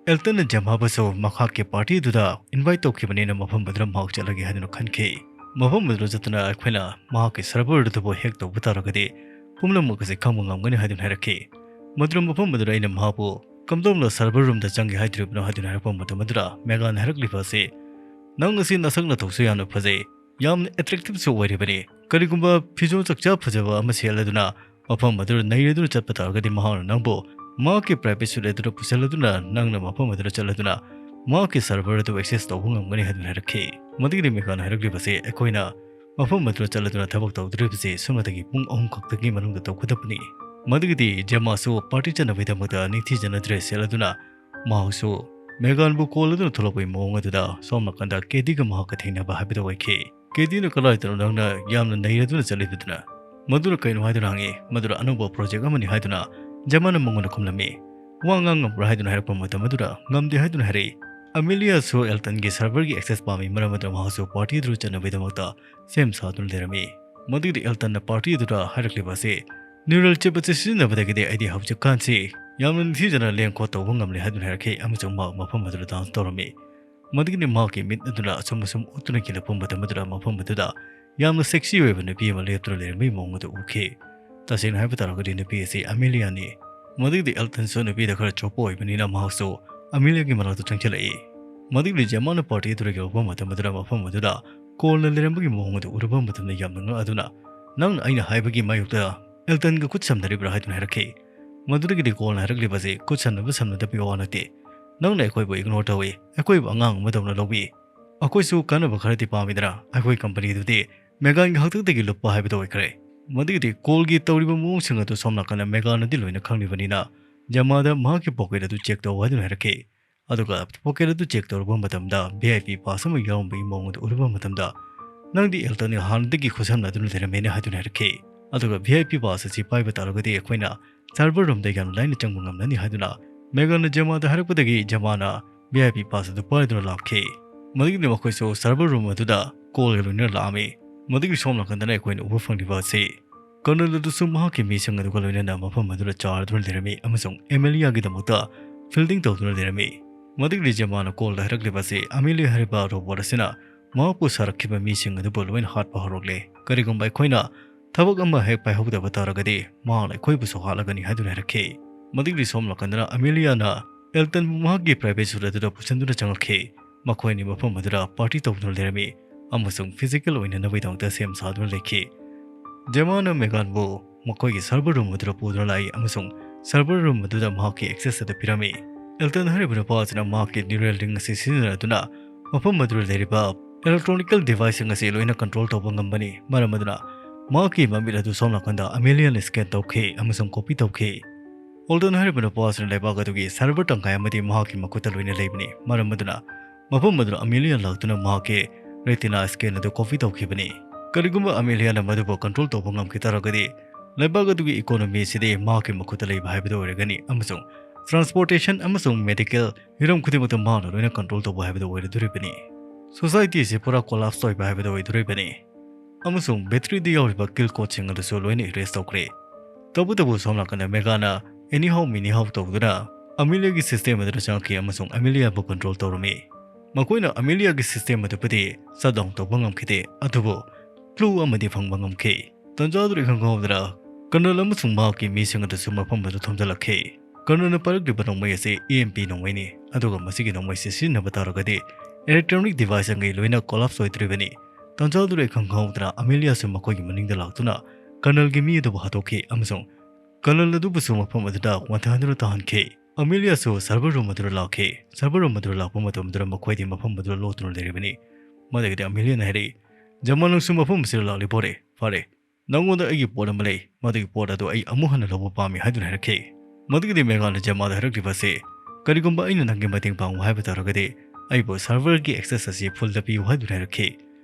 ꯑꯦꯜꯇꯟꯅ ꯖꯝꯍꯥꯕꯁꯨ ꯃꯍꯥꯛꯀꯤ partyꯗꯨꯗ invite ꯇꯧꯈꯤꯕꯅꯤꯅ ꯃꯐꯝ ꯑꯗꯨꯗ ꯃꯍꯥꯛ ꯆꯠꯂꯒꯦ ꯍꯥꯏꯗꯨꯅ ꯈꯟꯈꯤ꯫ ꯃꯐꯝ ꯑꯗꯨꯗ ꯆꯠꯇꯨꯅ ꯑꯩꯈꯣꯏꯅ ꯃꯍꯥꯛꯀꯤ server ꯑꯗꯨꯕꯨ hack ꯇꯧꯕ ꯇꯥꯔꯒꯗꯤ ꯄꯨꯝꯅꯃꯛ ꯑꯁꯤ ꯈꯪꯕ ꯉꯝꯒꯅꯤ ꯍꯥꯏꯗꯨꯅ ꯍꯥꯏꯔꯛꯈꯤ꯫ ꯃꯗꯨꯅ ꯃꯐꯝ ꯑꯗꯨꯗ ꯑꯩꯅ ꯃꯍꯥꯛꯄꯨ ꯀꯝꯗꯧꯅ server roomꯗ ꯆꯪꯒꯦ ꯍꯥꯏꯗ꯭ꯔꯤꯕꯅꯣ ꯍꯥꯏꯗꯨꯅ ꯍꯥꯏꯔꯛꯄ ꯃꯇꯝ ꯑꯗꯨꯗ ꯃꯦꯒꯥꯟꯅ ꯍꯥꯏꯔꯛꯂꯤꯕ ꯑꯁꯤ, "ꯅꯪ ꯑꯁꯤ ꯅꯁꯛ ꯅꯊꯧꯁꯨ ꯌꯥꯝꯅ ꯐꯖꯩ, ꯌꯥꯝꯅ attractiveꯁꯨ ꯑꯣꯏꯔꯤꯕꯅꯤ꯫ ꯀꯔꯤꯒꯨꯝꯕ ꯐꯤꯖꯣꯜ ꯆꯛꯆꯥ ꯐꯖꯕ ꯑꯃ ꯁꯦꯠꯂꯗꯨꯅ ꯃꯐꯝ ꯑꯗꯨꯗ ꯅꯩꯔꯗꯨꯅ ꯆꯠꯄ ꯇꯥꯔꯒꯗꯤ ꯃꯍꯥꯛꯅ ꯅꯪꯕꯨ ꯃꯍꯥꯛꯀꯤ private suite ꯑꯗꯨꯗ ꯄꯨꯁꯤꯜꯂꯗꯨꯅ ꯅꯪꯅ ꯃꯐꯝ ꯑꯗꯨꯗ ꯆꯠꯂꯗꯨꯅ ꯃꯍꯥꯛꯀꯤ server ꯑꯗꯨ access ꯇꯧꯕ ꯉꯝꯒꯅꯤ" ꯍꯥꯏꯗꯨꯅ ꯍꯥꯏꯔꯛꯈꯤ꯫ ꯃꯗꯨꯒꯤꯗꯤ ꯃꯦꯒꯥꯟ ꯍꯥꯏꯔꯛꯂꯤꯕꯁꯦ, ꯑꯩꯈꯣꯏꯅ ꯃꯐꯝ ꯑꯗꯨꯗ ꯆꯠꯂꯗꯨꯅ ꯊꯕꯛ ꯇꯧꯗꯣꯔꯤꯕꯁꯦ ꯁꯨꯞꯅꯇꯒꯤ ꯄꯨꯡ ꯑꯍꯨꯝ ꯈꯛꯇꯒꯤ ꯃꯅꯨꯡꯗ ꯇꯧꯒꯗꯕꯅꯤ꯫ ꯃꯗꯨꯒꯤꯗꯤ ꯖꯦꯃꯥꯁꯨ ꯄꯥꯔꯇꯤ ꯆꯠꯅꯕꯒꯤꯗꯃꯛꯇ ꯅꯤꯡꯊꯤꯖꯅ ꯗ꯭ꯔꯦꯁ ꯁꯦꯠꯂꯗꯨꯅ ꯃꯍꯥꯛꯁꯨ ꯃꯦꯒꯥꯟꯕꯨ ꯀꯣꯜ ꯑꯗꯨꯅ ꯊꯣꯛꯂꯛꯄꯒꯤ ꯃꯑꯣꯡ ꯑꯗꯨꯗ ꯁꯣꯝ ꯅꯥꯀꯟꯗ ꯀꯦꯗꯤꯒ ꯃꯍꯥꯛꯀ ꯊꯦꯡꯅꯕ ꯍꯥꯏꯕꯗꯨ ꯑꯣꯏꯈꯤ꯫ ꯀꯦꯗꯤꯅ ꯀꯗꯥꯏꯗꯅꯣ ꯅꯪꯅ ꯌꯥꯝꯅ ꯅꯩꯔꯗꯨꯅ ꯆꯠꯂꯤꯕꯗꯨꯅ? ꯃꯗꯨꯅ ꯀꯩꯅꯣ ꯍꯥꯏꯗꯨꯅ ꯍꯪꯉꯤ꯫ ꯃꯗꯨꯅ ꯑꯅꯧꯕ ꯄ꯭ꯔꯣꯖꯦꯛ ꯑꯃꯅꯤ ꯍꯥꯏꯗꯨꯅ ꯖꯦꯃꯥꯅ ꯃꯉꯣꯟꯗ ꯈꯨꯝꯂꯝꯃꯤ꯫ ꯋꯥ ꯉꯥꯡ ꯉꯝꯕ꯭ꯔꯥ ꯍꯥꯏꯗꯨꯅ ꯍꯥꯏꯔꯛꯄ ꯃꯇꯝ ꯑꯗꯨꯗ ꯉꯝꯗꯦ ꯍꯥꯏꯗꯨꯅ ꯍꯥꯏꯔꯛꯏ꯫ ꯑꯃꯦꯂꯤꯌꯥꯁꯨ ꯑꯦꯜꯇꯟꯒꯤ ꯁꯔꯚꯔꯒꯤ ꯑꯦꯛꯁꯦꯁ ꯄꯥꯝꯃꯤ, ꯃꯔꯝ ꯑꯗꯨꯅ ꯃꯍꯥꯛꯁꯨ ꯄꯥꯔꯇꯤ ꯑꯗꯨ ꯆꯠꯅꯕꯒꯤꯗꯃꯛꯇ ꯁꯦꯝ ꯁꯥꯗꯨꯅ ꯂꯩꯔꯝꯃꯤ꯫ ꯃꯗꯨꯒꯤꯗꯤ ꯑꯦꯜꯇꯟꯅ ꯄꯥꯔꯇꯤ ꯑꯗꯨꯗ ꯍꯥꯏꯔꯛꯂꯤꯕ ꯑꯁꯤ, ꯅ꯭ꯌꯨꯔꯦꯜ ꯆꯤꯞ ꯑꯁꯤ ꯁꯤꯖꯤꯟꯅꯕꯗꯒꯤꯗꯤ ꯑꯩꯗꯤ ꯍꯧꯖꯤꯛꯀꯥꯟꯁꯤ ꯌꯥꯝꯅ ꯅꯤꯡꯊꯤꯖꯅ ꯂꯦꯡ ꯈꯣꯠ ꯇꯧꯕ ꯉꯝꯂꯦ ꯍꯥꯏꯗꯨꯅ ꯍꯥꯏꯔꯛꯈꯤ ꯑꯃꯁꯨꯡ ꯃꯍꯥꯛ ꯃꯐꯝ ꯑꯗꯨꯗ ꯗꯥꯟꯁ ꯇꯧꯔꯝꯃꯤ꯫ ꯃꯗꯨꯒꯤꯗꯤ ꯃꯍꯥꯛꯀꯤ ꯃꯤꯠ ꯑꯗꯨꯅ ꯑꯁꯨꯝ ꯑꯁꯨꯝ ꯎꯠꯇꯨꯅ ꯌꯦꯡꯂꯛꯄ ꯃꯇꯝ ꯑꯗꯨꯗ ꯃꯐꯝ ꯑꯗꯨꯗ ꯌꯥꯝꯅ ꯁꯦꯛꯁꯤ ꯑꯣꯏꯕ ꯅꯨꯄꯤ ꯑꯃ ꯂꯦꯞꯇꯨꯅ ꯂꯩꯔꯝꯕꯒꯤ ꯃꯑꯣꯡ ꯑꯗꯨ ꯎꯈꯤ꯫ ꯇꯁꯦꯡꯅ ꯍꯥꯏꯕ ꯇꯥꯔꯒꯗꯤ ꯅꯨꯄꯤ ꯑꯁꯤ ꯑꯃꯦꯂꯤꯌꯥꯅꯤ꯫ ꯃꯗꯨꯒꯤꯗꯤ ꯑꯦꯜꯇꯟꯁꯨ ꯅꯨꯄꯤꯗ ꯈꯔ ꯆꯣꯞꯄ ꯑꯣꯏꯕꯅꯤꯅ ꯃꯍꯥꯛꯁꯨ ꯑꯃꯦꯂꯤꯌꯥꯒꯤ ꯃꯅꯥꯛꯇ ꯆꯪꯁꯤꯜꯂꯛꯏ꯫ ꯃꯗꯨꯒꯤꯗꯤ ꯖꯦꯃꯥꯅ ꯄꯥꯔꯇꯤ ꯑꯗꯨꯗ ꯌꯧꯔꯛꯄ ꯃꯇꯝ ꯑꯗꯨꯗ ꯃꯐꯝ ꯑꯗꯨꯗ ꯀꯣꯜꯅ ꯂꯩꯔꯝꯕꯒꯤ ꯃꯑꯣꯡ ꯑꯗꯨ ꯎꯔꯨꯕ ꯃꯇꯝꯗ ꯌꯥꯝꯅ ꯉꯛꯑꯗꯨꯅ, "ꯅꯪꯅ ꯑꯩꯅ ꯍꯥꯏꯕꯒꯤ ꯃꯥꯌꯣꯛꯇ ꯑꯦꯜꯇꯟꯒ ꯈꯨꯠ ꯁꯝꯅꯔꯤꯕ꯭ꯔꯥ?" ꯍꯥꯏꯗꯨꯅ ꯍꯥꯏꯔꯛꯈꯤ꯫ ꯃꯗꯨꯗꯒꯤꯗꯤ ꯀꯣꯜꯅ ꯍꯥꯏꯔꯛꯂꯤꯕ ꯑꯁꯤ, "ꯈꯨꯠꯁꯝꯅꯕ ꯁꯝꯅꯗꯕꯒꯤ ꯋꯥ ꯅꯠꯇꯦ꯫ ꯅꯪꯅ ꯑꯩꯈꯣꯏꯕꯨ ꯏꯒꯅꯣꯔ ꯇꯧꯏ, ꯑꯩꯈꯣꯏꯕꯨ ꯑꯉꯥꯡ ꯑꯃꯗꯧꯅ ꯂꯧꯏ꯫ ꯑꯩꯈꯣꯏꯁꯨ ꯀꯥꯟꯅꯕ ꯈꯔꯗꯤ ꯄꯥꯝꯃꯤꯗꯅ, ꯑꯩꯈꯣꯏ ꯀꯝꯄꯅꯤꯗꯨꯗꯤ ꯃꯦꯒꯥꯟꯒꯤ ꯍꯥꯛꯇꯛꯇꯒꯤ ꯂꯨꯞꯄ ꯍꯥꯏꯕꯗꯨ ꯑꯣꯏꯈ꯭ꯔꯦ"꯫ ꯃꯗꯨꯒꯤꯗꯤ ꯀꯣꯜꯒꯤ ꯇꯧꯔꯤꯕ ꯃꯑꯣꯡꯁꯤꯡ ꯑꯗꯨ ꯁꯣꯝ ꯅꯥꯀꯟꯗ ꯃꯦꯒꯥꯟꯅꯗꯤ ꯂꯣꯏꯅ ꯈꯪꯂꯤꯕꯅꯤꯅ, ꯖꯃꯥꯗ ꯃꯍꯥꯛꯀꯤ ꯄꯣꯀꯦꯠ ꯑꯗꯨ ꯆꯦꯛ ꯇꯧ ꯍꯥꯏꯗꯨꯅ ꯍꯥꯏꯔꯛꯈꯤ꯫ ꯑꯗꯨꯒ ꯄꯣꯀꯦꯠ ꯑꯗꯨ ꯆꯦꯛ ꯇꯧꯔꯨꯕ ꯃꯇꯝꯗ ꯚꯤ ꯑꯥꯏ ꯄꯤ ꯄꯥꯁ ꯑꯃ ꯌꯥꯎꯔꯝꯕꯒꯤ ꯃꯑꯣꯡ ꯑꯗꯨ ꯎꯔꯨꯕ ꯃꯇꯝꯗ, "ꯅꯪꯗꯤ ꯑꯦꯜꯇꯟꯒ ꯍꯥꯟꯅꯗꯒꯤ ꯈꯨꯠꯁꯝꯅꯗꯨꯅ ꯂꯩꯔꯝꯃꯦꯅꯦ" ꯍꯥꯏꯗꯨꯅ ꯍꯥꯏꯔꯛꯈꯤ꯫ ꯑꯗꯨꯒ ꯚꯤ ꯑꯥꯏ ꯄꯤ ꯄꯥꯁ ꯑꯁꯤ ꯄꯥꯏꯕ ꯇꯥꯔꯒꯗꯤ ꯑꯩꯈꯣꯏꯅ ꯁꯔꯚꯔ ꯔꯨꯝꯗ ꯌꯥꯝꯅ ꯂꯥꯏꯅ ꯆꯪꯕ ꯉꯝꯂꯅꯤ ꯍꯥꯏꯗꯨꯅ ꯃꯦꯒꯥꯟꯅ ꯖꯃꯥꯗ ꯍꯥꯏꯔꯛꯄꯗꯒꯤ ꯖꯃꯥꯅ ꯚꯤ ꯑꯥꯏ ꯄꯤ ꯄꯥꯁ ꯑꯗꯨ ꯄꯥꯏꯗꯨꯅ ꯂꯥꯛꯈꯤ꯫ ꯃꯗꯨꯒꯤꯗꯤ ꯃꯈꯣꯏꯁꯨ ꯁꯔꯚꯔ ꯔꯨꯝ ꯑꯗꯨꯗ ꯀꯣꯜꯒ ꯂꯣꯏꯅꯅ ꯂꯥꯛꯑꯝꯃꯤ꯫ ꯃꯗꯨꯒꯤ ꯁꯣꯝ ꯅꯥꯀꯟꯗꯅ ꯑꯩꯈꯣꯏꯅ ꯎꯕ ꯐꯪꯂꯤꯕ ꯑꯁꯤ ꯀꯔꯅꯜ ꯑꯗꯨꯁꯨ ꯃꯍꯥꯛꯀꯤ ꯃꯤꯁꯤꯡ ꯑꯗꯨꯒ ꯂꯣꯏꯅꯅ ꯃꯐꯝ ꯑꯗꯨꯗ ꯆꯥꯔꯗꯨꯅ ꯂꯩꯔꯝꯃꯤ ꯑꯃꯁꯨꯡ ꯑꯦꯃꯦꯂꯤꯌꯥꯒꯤꯗꯃꯛꯇ ꯐꯤꯜꯗꯤꯡ ꯇꯧꯗꯨꯅ ꯂꯩꯔꯝꯃꯤ꯫ ꯃꯗꯨꯒꯤꯗꯤ ꯖꯃꯥꯅ ꯀꯣꯜꯗ ꯍꯥꯏꯔꯛꯂꯤꯕ ꯑꯁꯤ ꯑꯃꯦꯂꯤꯌꯥ ꯍꯥꯏꯔꯤꯕ ꯔꯣꯕꯣꯠ ꯑꯁꯤꯅ ꯃꯍꯥꯛꯄꯨ ꯁꯥꯔꯛꯈꯤꯕ ꯃꯤꯁꯤꯡ ꯑꯗꯨꯕꯨ ꯂꯣꯏꯅ ꯍꯥꯠꯄ ꯍꯧꯔꯛꯂꯦ꯫ ꯀꯔꯤꯒꯨꯝꯕ ꯑꯩꯈꯣꯏꯅ ꯊꯕꯛ ꯑꯃ ꯍꯦꯛ ꯄꯥꯏꯍꯧꯗꯕ ꯇꯥꯔꯒꯗꯤ ꯃꯍꯥꯛꯅ ꯑꯩꯈꯣꯏꯕꯨꯁꯨ ꯍꯥꯠꯂꯒꯅꯤ ꯍꯥꯏꯗꯨꯅ ꯍꯥꯏꯔꯛꯈꯤ꯫ ꯃꯗꯨꯒꯤꯗꯤ ꯁꯣꯝ ꯅꯥꯀꯟꯗꯅ ꯑꯃꯦꯂꯤꯌꯥꯅ ꯑꯦꯜꯇꯟꯕꯨ ꯃꯍꯥꯛꯀꯤ ꯄ꯭ꯔꯥꯏꯚꯦꯠ ꯁꯨꯠ ꯑꯗꯨꯗ ꯄꯨꯁꯤꯟꯗꯨꯅ ꯆꯪꯂꯛꯈꯤ꯫ ꯃꯈꯣꯏ ꯑꯅꯤ ꯃꯐꯝ ꯑꯗꯨꯗ ꯄꯥꯔꯇꯤ ꯇꯧꯗꯨꯅ ꯂꯩꯔꯝꯃꯤ ꯑꯃꯁꯨꯡ ꯐꯤꯖꯤꯀꯦꯜ ꯑꯣꯏꯅꯅꯕꯒꯤꯗꯃꯛꯇ ꯁꯦꯝ ꯁꯥꯗꯨꯅ ꯂꯩꯈꯤ꯫ ꯖꯦꯃꯥꯅ ꯃꯦꯒꯥꯟꯕꯨ ꯃꯈꯣꯏꯒꯤ ꯁꯔꯚꯔ ꯔꯨꯝ ꯑꯗꯨꯗ ꯄꯨꯗꯨꯅ ꯂꯥꯛꯏ ꯑꯃꯁꯨꯡ ꯁꯔꯚꯔ ꯔꯨꯝ ꯑꯗꯨꯗ ꯃꯍꯥꯛꯀꯤ ꯑꯦꯛꯁꯦꯁ ꯑꯗꯨ ꯄꯤꯔꯝꯃꯤ꯫ ꯑꯦꯜꯇꯟ ꯍꯥꯏꯔꯤꯕ ꯅꯨꯄꯥ ꯑꯁꯤꯅ ꯃꯍꯥꯛꯀꯤ ꯅ꯭ꯌꯨꯔꯦꯜ ꯔꯤꯡ ꯑꯁꯤ ꯁꯤꯖꯤꯟꯅꯗꯨꯅ ꯃꯐꯝ ꯑꯗꯨꯗ ꯂꯩꯔꯤꯕ electronical deviceꯁꯤꯡ ꯑꯁꯤ ꯂꯣꯏꯅ control ꯇꯧꯕ ꯉꯝꯕꯅꯤ꯫ ꯃꯔꯝ ꯑꯗꯨꯅ ꯃꯍꯥꯛꯀꯤ ꯃꯃꯤꯠ ꯑꯗꯨ ꯁꯣꯝ ꯅꯥꯀꯟꯗ Ameliaꯅ scan ꯇꯧꯈꯤ ꯑꯃꯁꯨꯡ copy ꯇꯧꯈꯤ꯫ Holden ꯍꯥꯏꯔꯤꯕ ꯅꯨꯄꯥ ꯑꯁꯤꯅ ꯂꯩꯕꯥꯛ ꯑꯗꯨꯒꯤ server ꯇꯪꯈꯥꯏ ꯑꯃꯗꯤ ꯃꯍꯥꯛꯀꯤ ꯃꯈꯨꯠꯇ ꯂꯣꯏꯅ ꯂꯩꯕꯅꯤ꯫ ꯃꯔꯝ ꯑꯗꯨꯅ ꯃꯐꯝ ꯑꯗꯨꯗ Amelia ꯂꯥꯛꯇꯨꯅ ꯃꯍꯥꯛꯀꯤ retina scan ꯑꯗꯨ copy ꯇꯧꯈꯤꯕꯅꯤ꯫ ꯀꯔꯤꯒꯨꯝꯕ Ameliaꯅ ꯃꯗꯨꯕꯨ control ꯇꯧꯕ ꯉꯝꯈꯤ ꯇꯥꯔꯒꯗꯤ, ꯂꯩꯕꯥꯛ ꯑꯗꯨꯒꯤ economy ꯑꯁꯤꯗꯤ ꯃꯍꯥꯛꯀꯤ ꯃꯈꯨꯠꯇ ꯂꯩꯕ ꯍꯥꯏꯕꯗꯨ ꯑꯣꯏꯔꯒꯅꯤ ꯑꯃꯁꯨꯡ transportation ꯑꯃꯁꯨꯡ medical ꯍꯤꯔꯝ ꯈꯨꯗꯤꯡꯃꯛꯇ ꯃꯍꯥꯛꯅ ꯂꯣꯏꯅ control ꯇꯧꯕ ꯍꯥꯏꯕꯗꯨ ꯑꯣꯏꯔꯗꯣꯔꯤꯕꯅꯤ꯫ Society ꯑꯁꯤ ꯄꯨꯔꯥ collapse ꯑꯣꯏꯕ ꯍꯥꯏꯕꯗꯨ ꯑꯣꯏꯗꯣꯔꯤꯕꯅꯤ꯫ ꯑꯃꯁꯨꯡ batteryꯗ ꯌꯥꯎꯔꯤꯕ kill codeꯁꯤꯡ ꯑꯗꯨꯁꯨ ꯂꯣꯏꯅ erase ꯇꯧꯈ꯭ꯔꯦ꯫ ꯇꯧꯕꯇꯕꯨ ꯁꯣꯝ ꯅꯥꯀꯟꯗ Meghaꯅ anyhow minihow ꯇꯧꯗꯨꯅ Ameliaꯒꯤ system ꯑꯗꯨꯗ ꯆꯪꯉꯛꯈꯤ ꯑꯃꯁꯨꯡ Ameliaꯕꯨ control ꯇꯧꯔꯝꯃꯤ꯫ ꯃꯈꯣꯏꯅ Ameliaꯒꯤ system ꯑꯗꯨꯕꯨꯗꯤ shut down ꯇꯧꯕ ꯉꯝꯈꯤꯗꯦ, ꯑꯗꯨꯕꯨ clue ꯑꯃꯗꯤ ꯐꯪꯕ ꯉꯝꯈꯤ꯫ ꯇꯟꯖꯥꯗꯨꯗ ꯏꯈꯪ ꯈꯪꯍꯧꯗꯅ Colonel ꯑꯃꯁꯨꯡ ꯃꯍꯥꯛꯀꯤ ꯃꯤꯁꯤꯡ ꯑꯗꯨꯁꯨ ꯃꯐꯝ ꯑꯗꯨ ꯊꯣꯝꯖꯤꯜꯂꯛꯈꯤ꯫ Colonelꯅ ꯄꯥꯏꯔꯛꯂꯤꯕ ꯅꯣꯡꯃꯩ ꯑꯁꯤ EMP ꯅꯣꯡꯃꯩꯅꯤ, ꯑꯗꯨꯒ ꯃꯁꯤꯒꯤ ꯅꯣꯡꯃꯩꯁꯤ ꯁꯤꯖꯤꯟꯅꯕ ꯇꯥꯔꯒꯗꯤ electronic deviceꯁꯤꯡꯒꯤ ꯂꯣꯏꯅ collapse ꯑꯣꯏꯗꯣꯔꯤꯕꯅꯤ꯫ ꯇꯟꯖꯥꯗꯨꯗ ꯏꯈꯪ ꯈꯪꯍꯧꯗꯅ Ameliaꯁꯨ ꯃꯈꯣꯏꯒꯤ ꯃꯅꯤꯡꯗ ꯂꯥꯛꯇꯨꯅ Colonelꯒꯤ ꯃꯤ ꯑꯗꯨꯕꯨ ꯍꯥꯠꯇꯣꯛꯈꯤ ꯑꯃꯁꯨꯡ Colonel ꯑꯗꯨꯕꯨꯁꯨ ꯃꯐꯝ ꯑꯗꯨꯗ ꯋꯥꯟꯊꯗꯨꯅ ꯇꯥꯍꯟꯈꯤ꯫ Ameliaꯁꯨ server room ꯑꯗꯨꯗ ꯂꯥꯛꯈꯤ꯫ Server room ꯑꯗꯨꯗ ꯂꯥꯛꯄ ꯃꯇꯝꯗꯨꯗ ꯃꯈꯣꯏꯗꯤ ꯃꯐꯝ ꯑꯗꯨꯗ ꯂꯣꯠꯇꯨꯅ ꯂꯩꯔꯤꯕꯅꯤ꯫ ꯃꯗꯨꯒꯤꯗꯤ Ameliaꯅ ꯍꯥꯏꯔꯛꯏ, "ꯖꯃꯥ, ꯅꯪꯁꯨ ꯃꯐꯝ ꯑꯁꯤꯗ ꯂꯥꯛꯂꯤꯕ ꯑꯣꯏꯔꯦ꯫ ꯐꯔꯦ, ꯅꯪꯉꯣꯟꯗ ꯑꯩꯒꯤ ꯄꯣꯠ ꯑꯃ ꯂꯩ, ꯃꯗꯨꯒꯤ ꯄꯣꯠ ꯑꯗꯨ ꯑꯩ ꯑꯃꯨꯛ ꯍꯟꯅ ꯂꯧꯕ ꯄꯥꯝꯃꯤ" ꯍꯥꯏꯗꯨꯅ ꯍꯥꯏꯔꯛꯈꯤ꯫ ꯃꯗꯨꯒꯤꯗꯤ Meghaꯅ ꯖꯃꯥꯗ ꯍꯥꯏꯔꯛꯂꯤꯕ ꯑꯁꯤ, "ꯀꯔꯤꯒꯨꯝꯕ ꯑꯩꯅ ꯅꯪꯒꯤ ꯃꯇꯦꯡ ꯄꯥꯡꯉꯨ ꯍꯥꯏꯕ ꯇꯥꯔꯒꯗꯤ, ꯑꯩꯕꯨ serverꯒꯤ access ꯑꯁꯤ fullꯗ ꯄꯤꯌꯨ" ꯍꯥꯏꯗꯨꯅ ꯍꯥꯏꯔꯛꯈꯤ꯫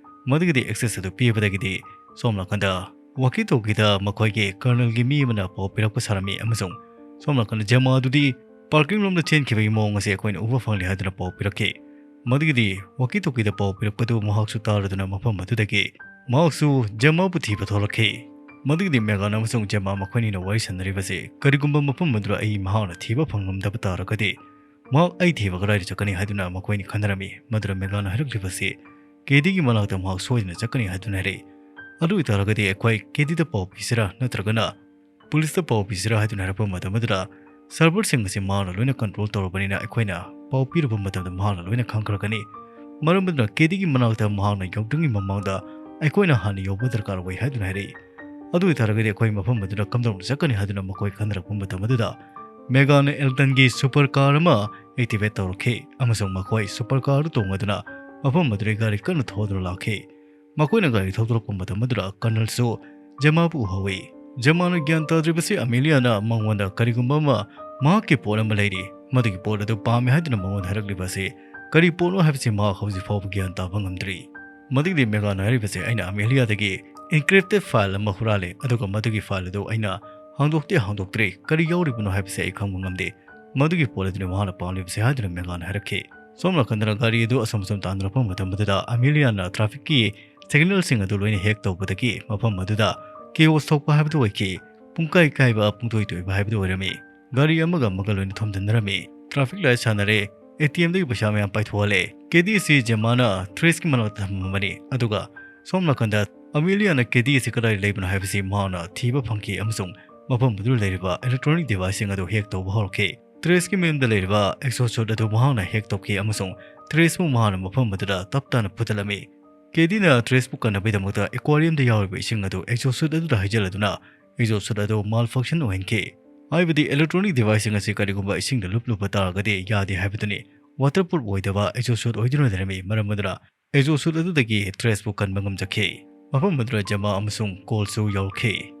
ꯃꯗꯨꯒꯤꯗꯤ access ꯑꯗꯨ ꯄꯤꯕꯗꯒꯤꯗꯤ ꯁꯣꯝ ꯅꯥꯀꯟꯗ walkie talkieꯗ ꯃꯈꯣꯏꯒꯤ Colonelꯒꯤ ꯃꯤ ꯑꯃꯅ ꯄꯥꯎ ꯄꯤꯔꯛꯄ ꯁꯥꯔꯝꯃꯤ ꯑꯃꯁꯨꯡ ꯁꯣꯝ ꯅꯥꯀꯟꯗ ꯖꯃꯥ ꯑꯗꯨꯗꯤ parking ꯂꯣꯝꯗ ꯆꯦꯟꯈꯤꯕꯒꯤ ꯃꯑꯣꯡ ꯑꯁꯤ ꯑꯩꯈꯣꯏꯅ ꯎꯕ ꯐꯪꯂꯤ ꯍꯥꯏꯗꯨꯅ ꯄꯥꯎ ꯄꯤꯔꯛꯈꯤ꯫ ꯃꯗꯨꯒꯤꯗꯤ walkie talkieꯗ ꯄꯥꯎ ꯄꯤꯔꯛꯄꯗꯨ ꯃꯍꯥꯛꯁꯨ ꯇꯥꯔꯗꯨꯅ ꯃꯐꯝ ꯑꯗꯨꯗꯒꯤ ꯃꯍꯥꯛꯁꯨ ꯖꯃꯥꯕꯨ ꯊꯤꯕ ꯊꯣꯛꯂꯛꯈꯤ꯫ ꯃꯗꯨꯒꯤꯗꯤ Meghan ꯑꯃꯁꯨꯡ ꯖꯃꯥ ꯃꯈꯣꯏꯅꯤꯅ ꯋꯥꯔꯤ ꯁꯥꯟꯅꯔꯤꯕꯁꯤ, "ꯀꯔꯤꯒꯨꯝꯕ ꯃꯐꯝ ꯑꯗꯨꯗ ꯑꯩ ꯃꯍꯥꯛꯅ ꯊꯤꯕ ꯐꯪꯂꯝꯗꯕ ꯇꯥꯔꯒꯗꯤ, ꯃꯍꯥꯛ ꯑꯩ ꯊꯤꯕ ꯀꯗꯥꯏꯗ ꯆꯠꯀꯅꯤ?" ꯍꯥꯏꯗꯨꯅ ꯃꯈꯣꯏꯅꯤ ꯈꯟꯅꯔꯝꯃꯤ꯫ ꯃꯗꯨꯗ Meghanꯅ ꯍꯥꯏꯔꯛꯂꯤꯕꯁꯤ, "ꯀꯦꯗꯤꯒꯤ ꯃꯅꯥꯛꯇ ꯃꯍꯥꯛ ꯁꯣꯏꯗꯅ ꯆꯠꯀꯅꯤ" ꯍꯥꯏꯗꯨꯅ ꯍꯥꯏꯔꯛꯏ꯫ ꯑꯗꯨ ꯑꯣꯏꯇꯥꯔꯒꯗꯤ ꯑꯩꯈꯣꯏ ꯀꯦꯗꯤꯗ ꯄꯥꯎ ꯄꯤꯁꯤꯔꯥ ꯅꯠꯇ꯭ꯔꯒꯅ ꯄꯨꯂꯤꯁꯇ ꯄꯥꯎ ꯄꯤꯁꯤꯔꯥ ꯍꯥꯏꯗꯨꯅ ꯍꯥꯏꯔꯛꯄ ꯃꯇꯝ ꯑꯗꯨꯗ, serverꯁꯤꯡ ꯑꯁꯤ ꯃꯥꯅ ꯂꯣꯏꯅ control ꯇꯧꯔꯕꯅꯤꯅ ꯑꯩꯈꯣꯏꯅ ꯄꯥꯎ ꯄꯤꯔꯨꯕ ꯃꯇꯝꯗ ꯃꯍꯥꯛꯅ ꯂꯣꯏꯅ ꯈꯪꯈ꯭ꯔꯒꯅꯤ꯫ ꯃꯔꯝ ꯑꯗꯨꯅ ꯀꯦꯗꯤꯒꯤ ꯃꯅꯥꯛꯇ ꯃꯍꯥꯛꯅ ꯌꯧꯗ꯭ꯔꯤꯉꯩ ꯃꯃꯥꯡꯗ ꯑꯩꯈꯣꯏꯅ ꯍꯥꯟꯅ ꯌꯧꯕ ꯗꯔꯀꯥꯔ ꯑꯣꯏ ꯍꯥꯏꯗꯨꯅ ꯍꯥꯏꯔꯛꯏ꯫ ꯑꯗꯨ ꯑꯣꯏꯇꯥꯔꯒꯗꯤ ꯑꯩꯈꯣꯏ ꯃꯐꯝ ꯑꯗꯨꯗ ꯀꯝꯗꯧꯅ ꯆꯠꯀꯅꯤ ꯍꯥꯏꯗꯨꯅ ꯃꯈꯣꯏ ꯈꯟꯅꯔꯛꯄ ꯃꯇꯝ ꯑꯗꯨꯗ, Meghanꯅ Eltonꯒꯤ super car ꯑꯃ activate ꯇꯧꯔꯛꯈꯤ ꯑꯃꯁꯨꯡ ꯃꯈꯣꯏ super carꯗꯨ ꯇꯣꯡꯂꯗꯨꯅ ꯃꯐꯝ ꯑꯗꯨꯗ ꯒꯥꯔꯤ ꯀꯟꯅ ꯊꯧꯗꯨꯅ ꯂꯥꯛꯈꯤ꯫ ꯃꯈꯣꯏꯅ ꯒꯥꯔꯤ ꯊꯧꯗꯣꯔꯛꯄ ꯃꯇꯝ ꯑꯗꯨꯗ ꯀꯔꯅꯜꯁꯨ ꯖꯦꯃꯥꯕꯨ ꯎꯍꯧꯏ꯫ ꯖꯦꯃꯥꯅ ꯒ꯭ꯌꯥꯟ ꯇꯥꯗ꯭ꯔꯤꯕꯁꯤ ꯑꯃꯦꯂꯤꯌꯥꯅ ꯃꯉꯣꯟꯗ ꯀꯔꯤꯒꯨꯝꯕ ꯑꯃ ꯃꯍꯥꯛꯀꯤ ꯄꯣꯠ ꯑꯃ ꯂꯩꯔꯤ, ꯃꯗꯨꯒꯤ ꯄꯣꯠ ꯑꯗꯨ ꯄꯥꯝꯃꯤ ꯍꯥꯏꯗꯨꯅ ꯃꯉꯣꯟꯗ ꯍꯥꯏꯔꯛꯂꯤꯕ ꯑꯁꯤ ꯀꯔꯤ ꯄꯣꯠꯅꯣ ꯍꯥꯏꯕꯁꯤ ꯃꯍꯥꯛ ꯍꯧꯖꯤꯛ ꯐꯥꯎꯕ ꯒ꯭ꯌꯥꯟ ꯇꯥꯕ ꯉꯝꯗ꯭ꯔꯤ꯫ ꯃꯗꯨꯒꯤꯗꯤ ꯃꯦꯒꯥꯟꯅ ꯍꯥꯏꯔꯤꯕꯁꯦ, "ꯑꯩꯅ ꯑꯃꯦꯂꯤꯌꯥꯗꯒꯤ encrypted file ꯑꯃ ꯍꯨꯔꯥꯜꯂꯦ, ꯑꯗꯨꯒ ꯃꯗꯨꯒꯤ file ꯑꯗꯨ ꯑꯩꯅ ꯍꯥꯡꯗꯣꯛꯇꯦ, ꯍꯥꯡꯗꯣꯛꯇ꯭ꯔꯤ, ꯀꯔꯤ ꯌꯥꯎꯔꯤꯕꯅꯣ ꯍꯥꯏꯕꯁꯤ ꯑꯩ ꯈꯪꯕ ꯉꯝꯗꯦ꯫ ꯃꯗꯨꯒꯤ ꯄꯣꯠ ꯑꯗꯨꯅꯤ ꯃꯍꯥꯛꯅ ꯄꯥꯝꯂꯤꯕꯁꯦ" ꯍꯥꯏꯗꯨꯅ ꯃꯦꯒꯥꯟꯅ ꯍꯥꯏꯔꯛꯈꯤ꯫ ꯁꯣꯝ ꯅꯥꯀꯟꯗꯅ ꯒꯥꯔꯤ ꯑꯗꯨ ꯑꯁꯨꯝ ꯑꯁꯨꯝ ꯇꯥꯟꯅꯔꯛꯄ ꯃꯇꯝ ꯑꯗꯨꯗ ꯑꯃꯦꯂꯤꯌꯥꯅ trafficꯀꯤ signalꯁꯤꯡ ꯑꯗꯨ ꯂꯣꯏꯅ hack ꯇꯧꯕꯗꯒꯤ ꯃꯐꯝ ꯑꯗꯨꯗ chaos ꯊꯣꯛꯄ ꯍꯥꯏꯕꯗꯨ ꯑꯣꯏꯈꯤ꯫ ꯄꯨꯡꯀꯥꯏ ꯀꯥꯏꯕ, ꯄꯨꯡꯇꯣꯏ ꯇꯣꯏꯕ ꯍꯥꯏꯕꯗꯨ ꯑꯣꯏꯔꯝꯃꯤ꯫ ꯒꯥꯔꯤ ꯑꯃꯒ ꯑꯃꯒ ꯂꯣꯏꯅ ꯊꯣꯝꯖꯤꯟꯅꯔꯝꯃꯤ꯫ Traffic light ꯁꯥꯟꯅꯔꯦ, ATMꯗꯒꯤ ꯄꯩꯁꯥ ꯃꯌꯥꯝ ꯄꯥꯏꯊꯣꯛꯍꯜꯂꯦ꯫ ꯀꯦꯗꯤ ꯑꯁꯤ ꯖꯦꯃꯥꯅ ꯇ꯭ꯔꯦꯁꯀꯤ ꯃꯅꯥꯛꯇ ꯊꯝꯃꯝꯕꯅꯤ꯫ ꯑꯗꯨꯒ ꯁꯣꯝ ꯅꯥꯀꯟꯗ ꯑꯃꯦꯂꯤꯌꯥꯅ ꯀꯦꯗꯤ ꯑꯁꯤ ꯀꯗꯥꯏꯗ ꯂꯩꯕꯅꯣ ꯍꯥꯏꯕꯁꯤ ꯃꯍꯥꯛꯅ ꯊꯤꯕ ꯐꯪꯈꯤ ꯑꯃꯁꯨꯡ ꯃꯐꯝ ꯑꯗꯨꯗ ꯂꯩꯔꯤꯕ electronic deviceꯁꯤꯡ ꯑꯗꯨ hack ꯇꯧꯕ ꯍꯧꯔꯛꯈꯤ꯫ ꯇ꯭ꯔꯦꯁꯀꯤ ꯃꯌꯨꯝꯗ ꯂꯩꯔꯤꯕ exhaust suit ꯑꯗꯨ ꯃꯍꯥꯛꯅ hack ꯇꯧꯈꯤ ꯑꯃꯁꯨꯡ ꯇ꯭ꯔꯦꯁꯄꯨ ꯃꯍꯥꯛꯅ ꯃꯐꯝ ꯑꯗꯨꯗ ꯇꯞ ꯇꯥꯅ ꯐꯨꯗꯠꯂꯝꯃꯤ꯫ ꯀꯦꯗꯤꯅ ꯇ꯭ꯔꯦꯁꯄꯨ ꯀꯟꯅꯕꯒꯤꯗꯃꯛꯇ aquariumꯗ ꯌꯥꯎꯔꯤꯕ ꯏꯁꯤꯡ ꯑꯗꯨ exhaust suit ꯑꯗꯨꯗ ꯍꯩꯖꯤꯜꯂꯗꯨꯅ exhaust suit ꯑꯗꯨ malfunction ꯑꯣꯏꯍꯟꯈꯤ꯫ ꯍꯥꯏꯕꯗꯤ electronic deviceꯁꯤꯡ ꯑꯁꯤ ꯀꯔꯤꯒꯨꯝꯕ ꯏꯁꯤꯡꯗ ꯂꯨꯞꯂꯨꯕ ꯇꯥꯔꯒꯗꯤ ꯌꯥꯗꯦ ꯍꯥꯏꯕꯗꯨꯅꯤ꯫ Waterproof ꯑꯣꯏꯗꯕ exhaust suit ꯑꯣꯏꯗꯨꯅ ꯂꯩꯔꯝꯃꯤ꯫ ꯃꯔꯝ ꯑꯗꯨꯅ exhaust suit ꯑꯗꯨꯗꯒꯤ ꯇ꯭ꯔꯦꯁꯄꯨ ꯀꯟꯕ ꯉꯝꯖꯈꯤ꯫ ꯃꯐꯝ ꯑꯗꯨꯗ ꯖꯦꯃꯥ ꯑꯃꯁꯨꯡ ꯀꯣꯜꯁꯨ ꯌꯥꯎꯈꯤ꯫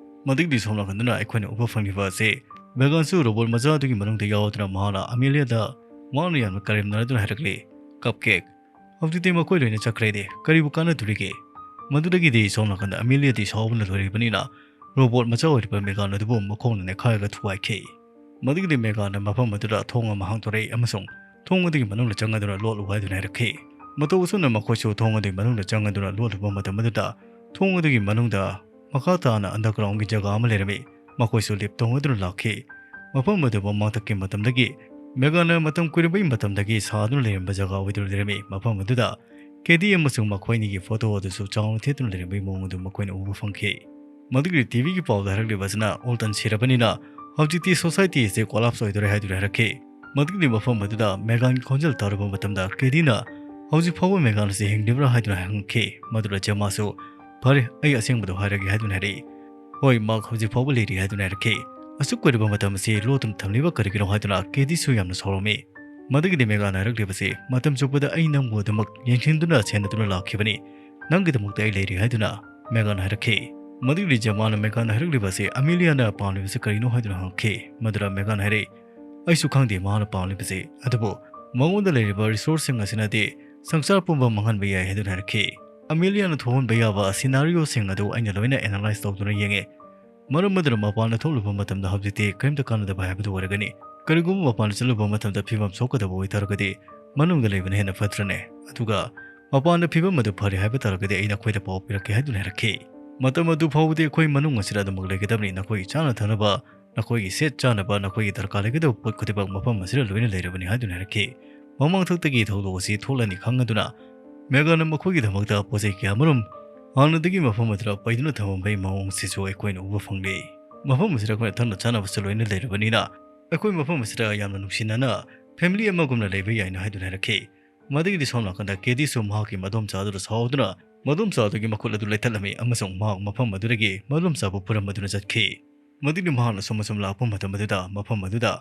ꯃꯗꯨꯒꯤꯗꯤ ꯁꯣꯝ ꯅꯥꯀꯟꯗꯅ ꯑꯩꯈꯣꯏꯅ ꯎꯕ ꯐꯪꯂꯤꯕ ꯑꯁꯤ ꯃꯦꯒꯥꯟꯁꯨ ꯔꯣꯕꯣꯠ ꯃꯆꯥ ꯑꯗꯨꯒꯤ ꯃꯅꯨꯡꯗ ꯌꯥꯎꯗꯨꯅ ꯃꯍꯥꯛꯅ ꯑꯃꯦꯂꯤꯌꯥꯗ ꯃꯍꯥꯛꯅ ꯌꯥꯝꯅ ꯀꯔꯦꯝꯅꯔꯗꯨꯅ ꯍꯥꯏꯔꯛꯂꯤ, "Cupcake, ꯍꯧꯖꯤꯛꯇꯤ ꯃꯈꯣꯏ ꯂꯣꯏꯅ ꯆꯠꯈ꯭ꯔꯦꯗꯤ ꯀꯔꯤꯕꯨ ꯀꯥꯟꯅꯗꯣꯔꯤꯒꯦ?" ꯃꯗꯨꯗꯒꯤꯗꯤ ꯁꯣꯝ ꯅꯥꯀꯟꯗ ꯑꯃꯦꯂꯤꯌꯥꯗꯤ ꯁꯥꯎꯕꯅ ꯂꯣꯏꯔꯤꯕꯅꯤꯅ ꯔꯣꯕꯣꯠ ꯃꯆꯥ ꯑꯣꯏꯔꯤꯕ ꯃꯦꯒꯥꯟ ꯑꯗꯨꯕꯨ ꯃꯈꯣꯡꯅ ꯅꯦꯠꯈꯥꯏꯔꯒ ꯊꯨꯒꯥꯏꯈꯤ꯫ ꯃꯗꯨꯒꯤꯗꯤ ꯃꯦꯒꯥꯟꯅ ꯃꯐꯝ ꯑꯗꯨꯗ ꯊꯣꯡ ꯑꯃ ꯍꯥꯡꯗꯣꯔꯛꯏ ꯑꯃꯁꯨꯡ ꯊꯣꯡ ꯑꯗꯨꯒꯤ ꯃꯅꯨꯡꯗ ꯆꯪꯉꯗꯨꯅ ꯂꯣꯠꯂꯨ ꯍꯥꯏꯗꯨꯅ ꯍꯥꯏꯔꯛꯈꯤ꯫ ꯃꯇꯧ ꯑꯁꯨꯝꯅ ꯃꯈꯣꯏꯁꯨ ꯊꯣꯡ ꯑꯗꯨꯒꯤ ꯃꯅꯨꯡꯗ ꯆꯪꯉꯗꯨꯅ ꯂꯣꯠꯂꯨꯕ ꯃꯇꯝ ꯑꯗꯨꯗ ꯊꯣꯡ ꯑꯗꯨꯒꯤ ꯃꯅꯨꯡꯗ ꯃꯈꯥ ꯇꯥꯅ undergroundꯒꯤ ꯖꯒꯥ ꯑꯃ ꯂꯩꯔꯝꯃꯤ꯫ ꯃꯈꯣꯏꯁꯨ lift ꯇꯣꯡꯉꯗꯨꯅ ꯂꯥꯛꯈꯤ꯫ ꯃꯐꯝ ꯑꯗꯨ ꯃꯃꯥꯡꯊꯛꯀꯤ ꯃꯇꯝꯗꯒꯤ ꯃꯦꯒꯥꯟꯅ ꯃꯇꯝ ꯀꯨꯏꯔꯕꯒꯤ ꯃꯇꯝꯗꯒꯤ ꯁꯥꯗꯨꯅ ꯂꯩꯔꯝꯕ ꯖꯒꯥ ꯑꯣꯏꯗꯨꯅ ꯂꯩꯔꯝꯃꯤ꯫ ꯃꯐꯝ ꯑꯗꯨꯗ ꯀꯦꯗꯤ ꯑꯃꯁꯨꯡ ꯃꯈꯣꯏ ꯑꯅꯤꯒꯤ ꯐꯣꯇꯣ ꯑꯗꯨꯁꯨ ꯆꯥꯎꯅ ꯊꯦꯠꯇꯨꯅ ꯂꯩꯔꯝꯕꯒꯤ ꯃꯑꯣꯡ ꯑꯗꯨ ꯃꯈꯣꯏꯅ ꯎꯕ ꯐꯪꯈꯤ꯫ ꯃꯗꯨꯒꯤ ꯇꯤꯚꯤꯒꯤ ꯄꯥꯎꯗ ꯍꯥꯏꯔꯛꯂꯤꯕ ꯑꯁꯤꯅ ꯑꯣꯜꯇꯟ ꯁꯤꯔꯕꯅꯤꯅ ꯍꯧꯖꯤꯛꯇꯤ society ꯑꯁꯤ collapse ꯑꯣꯏꯗꯣꯔꯦ ꯍꯥꯏꯗꯨꯅ ꯍꯥꯏꯔꯛꯈꯤ꯫ ꯃꯗꯨꯒꯤ ꯃꯐꯝ ꯑꯗꯨꯗ ꯃꯦꯒꯥꯟꯒꯤ ꯈꯣꯟꯖꯦꯜ ꯇꯥꯔꯨꯕ ꯃꯇꯝꯗ ꯀꯦꯗꯤꯅ ꯍꯧꯖꯤꯛ ꯐꯥꯎꯕ ꯃꯦꯒꯥꯟ ꯑꯁꯤ ꯍꯤꯡꯂꯤꯕ꯭ꯔꯥ ꯍꯥꯏꯗꯨꯅ ꯍꯪꯈꯤ꯫ ꯃꯗꯨꯗ ꯖꯦꯃꯥꯁꯨ, "ꯐꯔꯦ, ꯑꯩ ꯑꯁꯦꯡꯕꯗꯨ ꯍꯥꯏꯔꯒꯦ" ꯍꯥꯏꯗꯨꯅ ꯍꯥꯏꯔꯛꯏ꯫ "ꯍꯣꯏ, ꯃꯍꯥꯛ ꯍꯧꯖꯤꯛ ꯐꯥꯎꯕ ꯂꯩꯔꯤ" ꯍꯥꯏꯗꯨꯅ ꯍꯥꯏꯔꯛꯈꯤ꯫ ꯑꯁꯨꯛ ꯀꯨꯏꯔꯕ ꯃꯇꯝ ꯑꯁꯤ ꯂꯣꯠꯇꯨꯅ ꯊꯝꯂꯤꯕ ꯀꯔꯤꯒꯤꯅꯣ ꯍꯥꯏꯗꯨꯅ ꯀꯦꯗꯤꯁꯨ ꯌꯥꯝꯅ ꯁꯥꯎꯔꯝꯃꯤ꯫ ꯃꯗꯨꯒꯤꯗꯤ ꯃꯦꯒꯥꯟꯅ ꯍꯥꯏꯔꯛꯂꯤꯕꯁꯤ, "ꯃꯇꯝ ꯆꯨꯞꯄꯗ ꯑꯩ ꯅꯪꯕꯨ ꯑꯗꯨꯃꯛ ꯌꯦꯡꯁꯤꯟꯗꯨꯅ ꯁꯦꯟꯅꯗꯨꯅ ꯂꯥꯛꯈꯤꯕꯅꯤ꯫ ꯅꯪꯒꯤꯗꯃꯛꯇ ꯑꯩ ꯂꯩꯔꯤ" ꯍꯥꯏꯗꯨꯅ ꯃꯦꯒꯥꯟꯅ ꯍꯥꯏꯔꯛꯈꯤ꯫ ꯃꯗꯨꯒꯤꯗꯤ ꯖꯃꯥꯟꯅ ꯃꯦꯒꯥꯟꯅ ꯍꯥꯏꯔꯛꯂꯤꯕꯁꯤ ꯑꯃꯦꯂꯤꯌꯥꯅ ꯄꯥꯝꯂꯤꯕꯁꯤ ꯀꯔꯤꯅꯣ ꯍꯥꯏꯗꯨꯅ ꯍꯪꯉꯛꯈꯤ꯫ ꯃꯗꯨꯗ ꯃꯦꯒꯥꯟꯅ ꯍꯥꯏꯔꯛꯏ, "ꯑꯩꯁꯨ ꯈꯪꯗꯦ ꯃꯍꯥꯛꯅ ꯄꯥꯝꯂꯤꯕꯁꯤ, ꯑꯗꯨꯕꯨ ꯃꯉꯣꯟꯗ ꯂꯩꯔꯤꯕ ꯔꯤꯁꯣꯔꯁꯁꯤꯡ ꯑꯁꯤꯅꯗꯤ ꯁꯪꯁꯥꯔ ꯄꯨꯝꯕ ꯃꯥꯡꯍꯟꯕ ꯌꯥꯏ" ꯍꯥꯏꯗꯨꯅ ꯍꯥꯏꯔꯛꯈꯤ꯫ "ꯑꯃꯦꯂꯤꯌꯥꯅ ꯊꯣꯛꯍꯟꯕ ꯌꯥꯕ ꯁꯤꯅꯥꯔꯤꯑꯣꯁꯤꯡ ꯑꯗꯨ ꯑꯩꯅ ꯂꯣꯏꯅ ꯑꯦꯅꯥꯂꯥꯏꯁ ꯇꯧꯗꯨꯅ ꯌꯦꯡꯉꯦ꯫ ꯃꯔꯝ ꯑꯗꯨꯅ ꯃꯄꯥꯟꯗ ꯊꯣꯛꯂꯨꯕ ꯃꯇꯝꯗ ꯍꯧꯖꯤꯛꯇꯤ ꯀꯔꯤꯝꯇ ꯀꯥꯟꯅꯗꯕ ꯍꯥꯏꯕꯗꯨ ꯑꯣꯏꯔꯒꯅꯤ꯫ ꯀꯔꯤꯒꯨꯝꯕ ꯃꯄꯥꯟꯗ ꯆꯠꯂꯨꯕ ꯃꯇꯝꯗ ꯐꯤꯕꯝ ꯁꯣꯛꯀꯗꯕ ꯑꯣꯏꯇꯥꯔꯒꯗꯤ ꯃꯅꯨꯡꯗ ꯂꯩꯕꯅ ꯍꯦꯟꯅ ꯐꯠꯇ꯭ꯔꯅꯦ? ꯑꯗꯨꯒ ꯃꯄꯥꯟꯗ ꯐꯤꯕꯝ ꯑꯗꯨ ꯐꯔꯦ ꯍꯥꯏꯕ ꯇꯥꯔꯒꯗꯤ ꯑꯩ ꯅꯈꯣꯏꯗ ꯄꯥꯎ ꯄꯤꯔꯛꯀꯦ" ꯍꯥꯏꯗꯨꯅ ꯍꯥꯏꯔꯛꯈꯤ꯫ "ꯃꯇꯝ ꯑꯗꯨ ꯐꯥꯎꯕꯗꯤ ꯑꯩꯈꯣꯏ ꯃꯅꯨꯡ ꯑꯁꯤꯗ ꯑꯗꯨꯃꯛ ꯂꯩꯒꯗꯕꯅꯤ꯫ ꯅꯈꯣꯏꯒꯤ ꯆꯥꯅ ꯊꯛꯅꯕ, ꯅꯈꯣꯏꯒꯤ ꯁꯦꯠ ꯆꯥꯅꯕ, ꯅꯈꯣꯏꯒꯤ ꯗꯔꯀꯥꯔ ꯂꯩꯒꯗꯕ ꯄꯣꯠ ꯈꯨꯗꯤꯡꯃꯛ ꯃꯐꯝ ꯑꯁꯤꯗ ꯂꯣꯏꯅ ꯂꯩꯔꯕꯅꯤ" ꯍꯥꯏꯗꯨꯅ ꯍꯥꯏꯔꯛꯈꯤ꯫ ꯃꯃꯥꯡꯊꯛꯇꯒꯤ ꯊꯧꯗꯣꯛ ꯑꯁꯤ ꯊꯣꯛꯂꯅꯤ ꯈꯪꯉꯗꯨꯅ ꯃꯦꯒꯥꯟꯅ ꯃꯈꯣꯏꯒꯤꯗꯃꯛꯇ ꯄꯣꯠ ꯆꯩ ꯀꯌꯥꯃꯔꯨꯝ ꯍꯥꯟꯅꯗꯒꯤ ꯃꯐꯝ ꯑꯗꯨꯗ ꯄꯩꯗꯨꯅ ꯊꯝꯃꯝꯕꯒꯤ ꯃꯑꯣꯡ ꯑꯁꯤꯁꯨ ꯑꯩꯈꯣꯏꯅ ꯎꯕ ꯐꯪꯂꯤ꯫ ꯃꯐꯝ ꯑꯁꯤꯗ ꯑꯩꯈꯣꯏꯅ ꯊꯛꯅ ꯆꯥꯅꯕꯁꯨ ꯂꯣꯏꯅ ꯂꯩꯔꯕꯅꯤꯅ ꯑꯩꯈꯣꯏ ꯃꯐꯝ ꯑꯁꯤꯗ ꯌꯥꯝꯅ ꯅꯨꯡꯁꯤꯅꯅ ꯐꯦꯃꯤꯂꯤ ꯑꯃꯒꯨꯝꯅ ꯂꯩꯕ ꯌꯥꯏꯅ ꯍꯥꯏꯗꯨꯅ ꯍꯥꯏꯔꯛꯈꯤ꯫ ꯃꯗꯨꯒꯤꯗꯤ ꯁꯣꯝ ꯅꯥꯀꯟꯗ ꯀꯦꯗꯤꯁꯨ ꯃꯍꯥꯛꯀꯤ ꯃꯗꯣꯝꯆꯥ ꯑꯗꯨꯗ ꯁꯥꯎꯗꯨꯅ ꯃꯗꯣꯝꯆꯥ ꯑꯗꯨꯒꯤ ꯃꯈꯨꯠ ꯑꯗꯨ ꯂꯩꯊꯠꯂꯝꯃꯤ ꯑꯃꯁꯨꯡ ꯃꯍꯥꯛ ꯃꯐꯝ ꯑꯗꯨꯗꯒꯤ ꯃꯗꯣꯝꯆꯥꯕꯨ ꯄꯨꯔꯝꯕꯗꯨꯅ ꯆꯠꯈꯤ꯫ ꯃꯗꯨꯒꯤ ꯃꯍꯥꯛꯅ ꯁꯨꯝ ꯑꯁꯨꯝ ꯂꯥꯛꯄ ꯃꯇꯝ ꯑꯗꯨꯗ ꯃꯐꯝ ꯑꯗꯨꯗ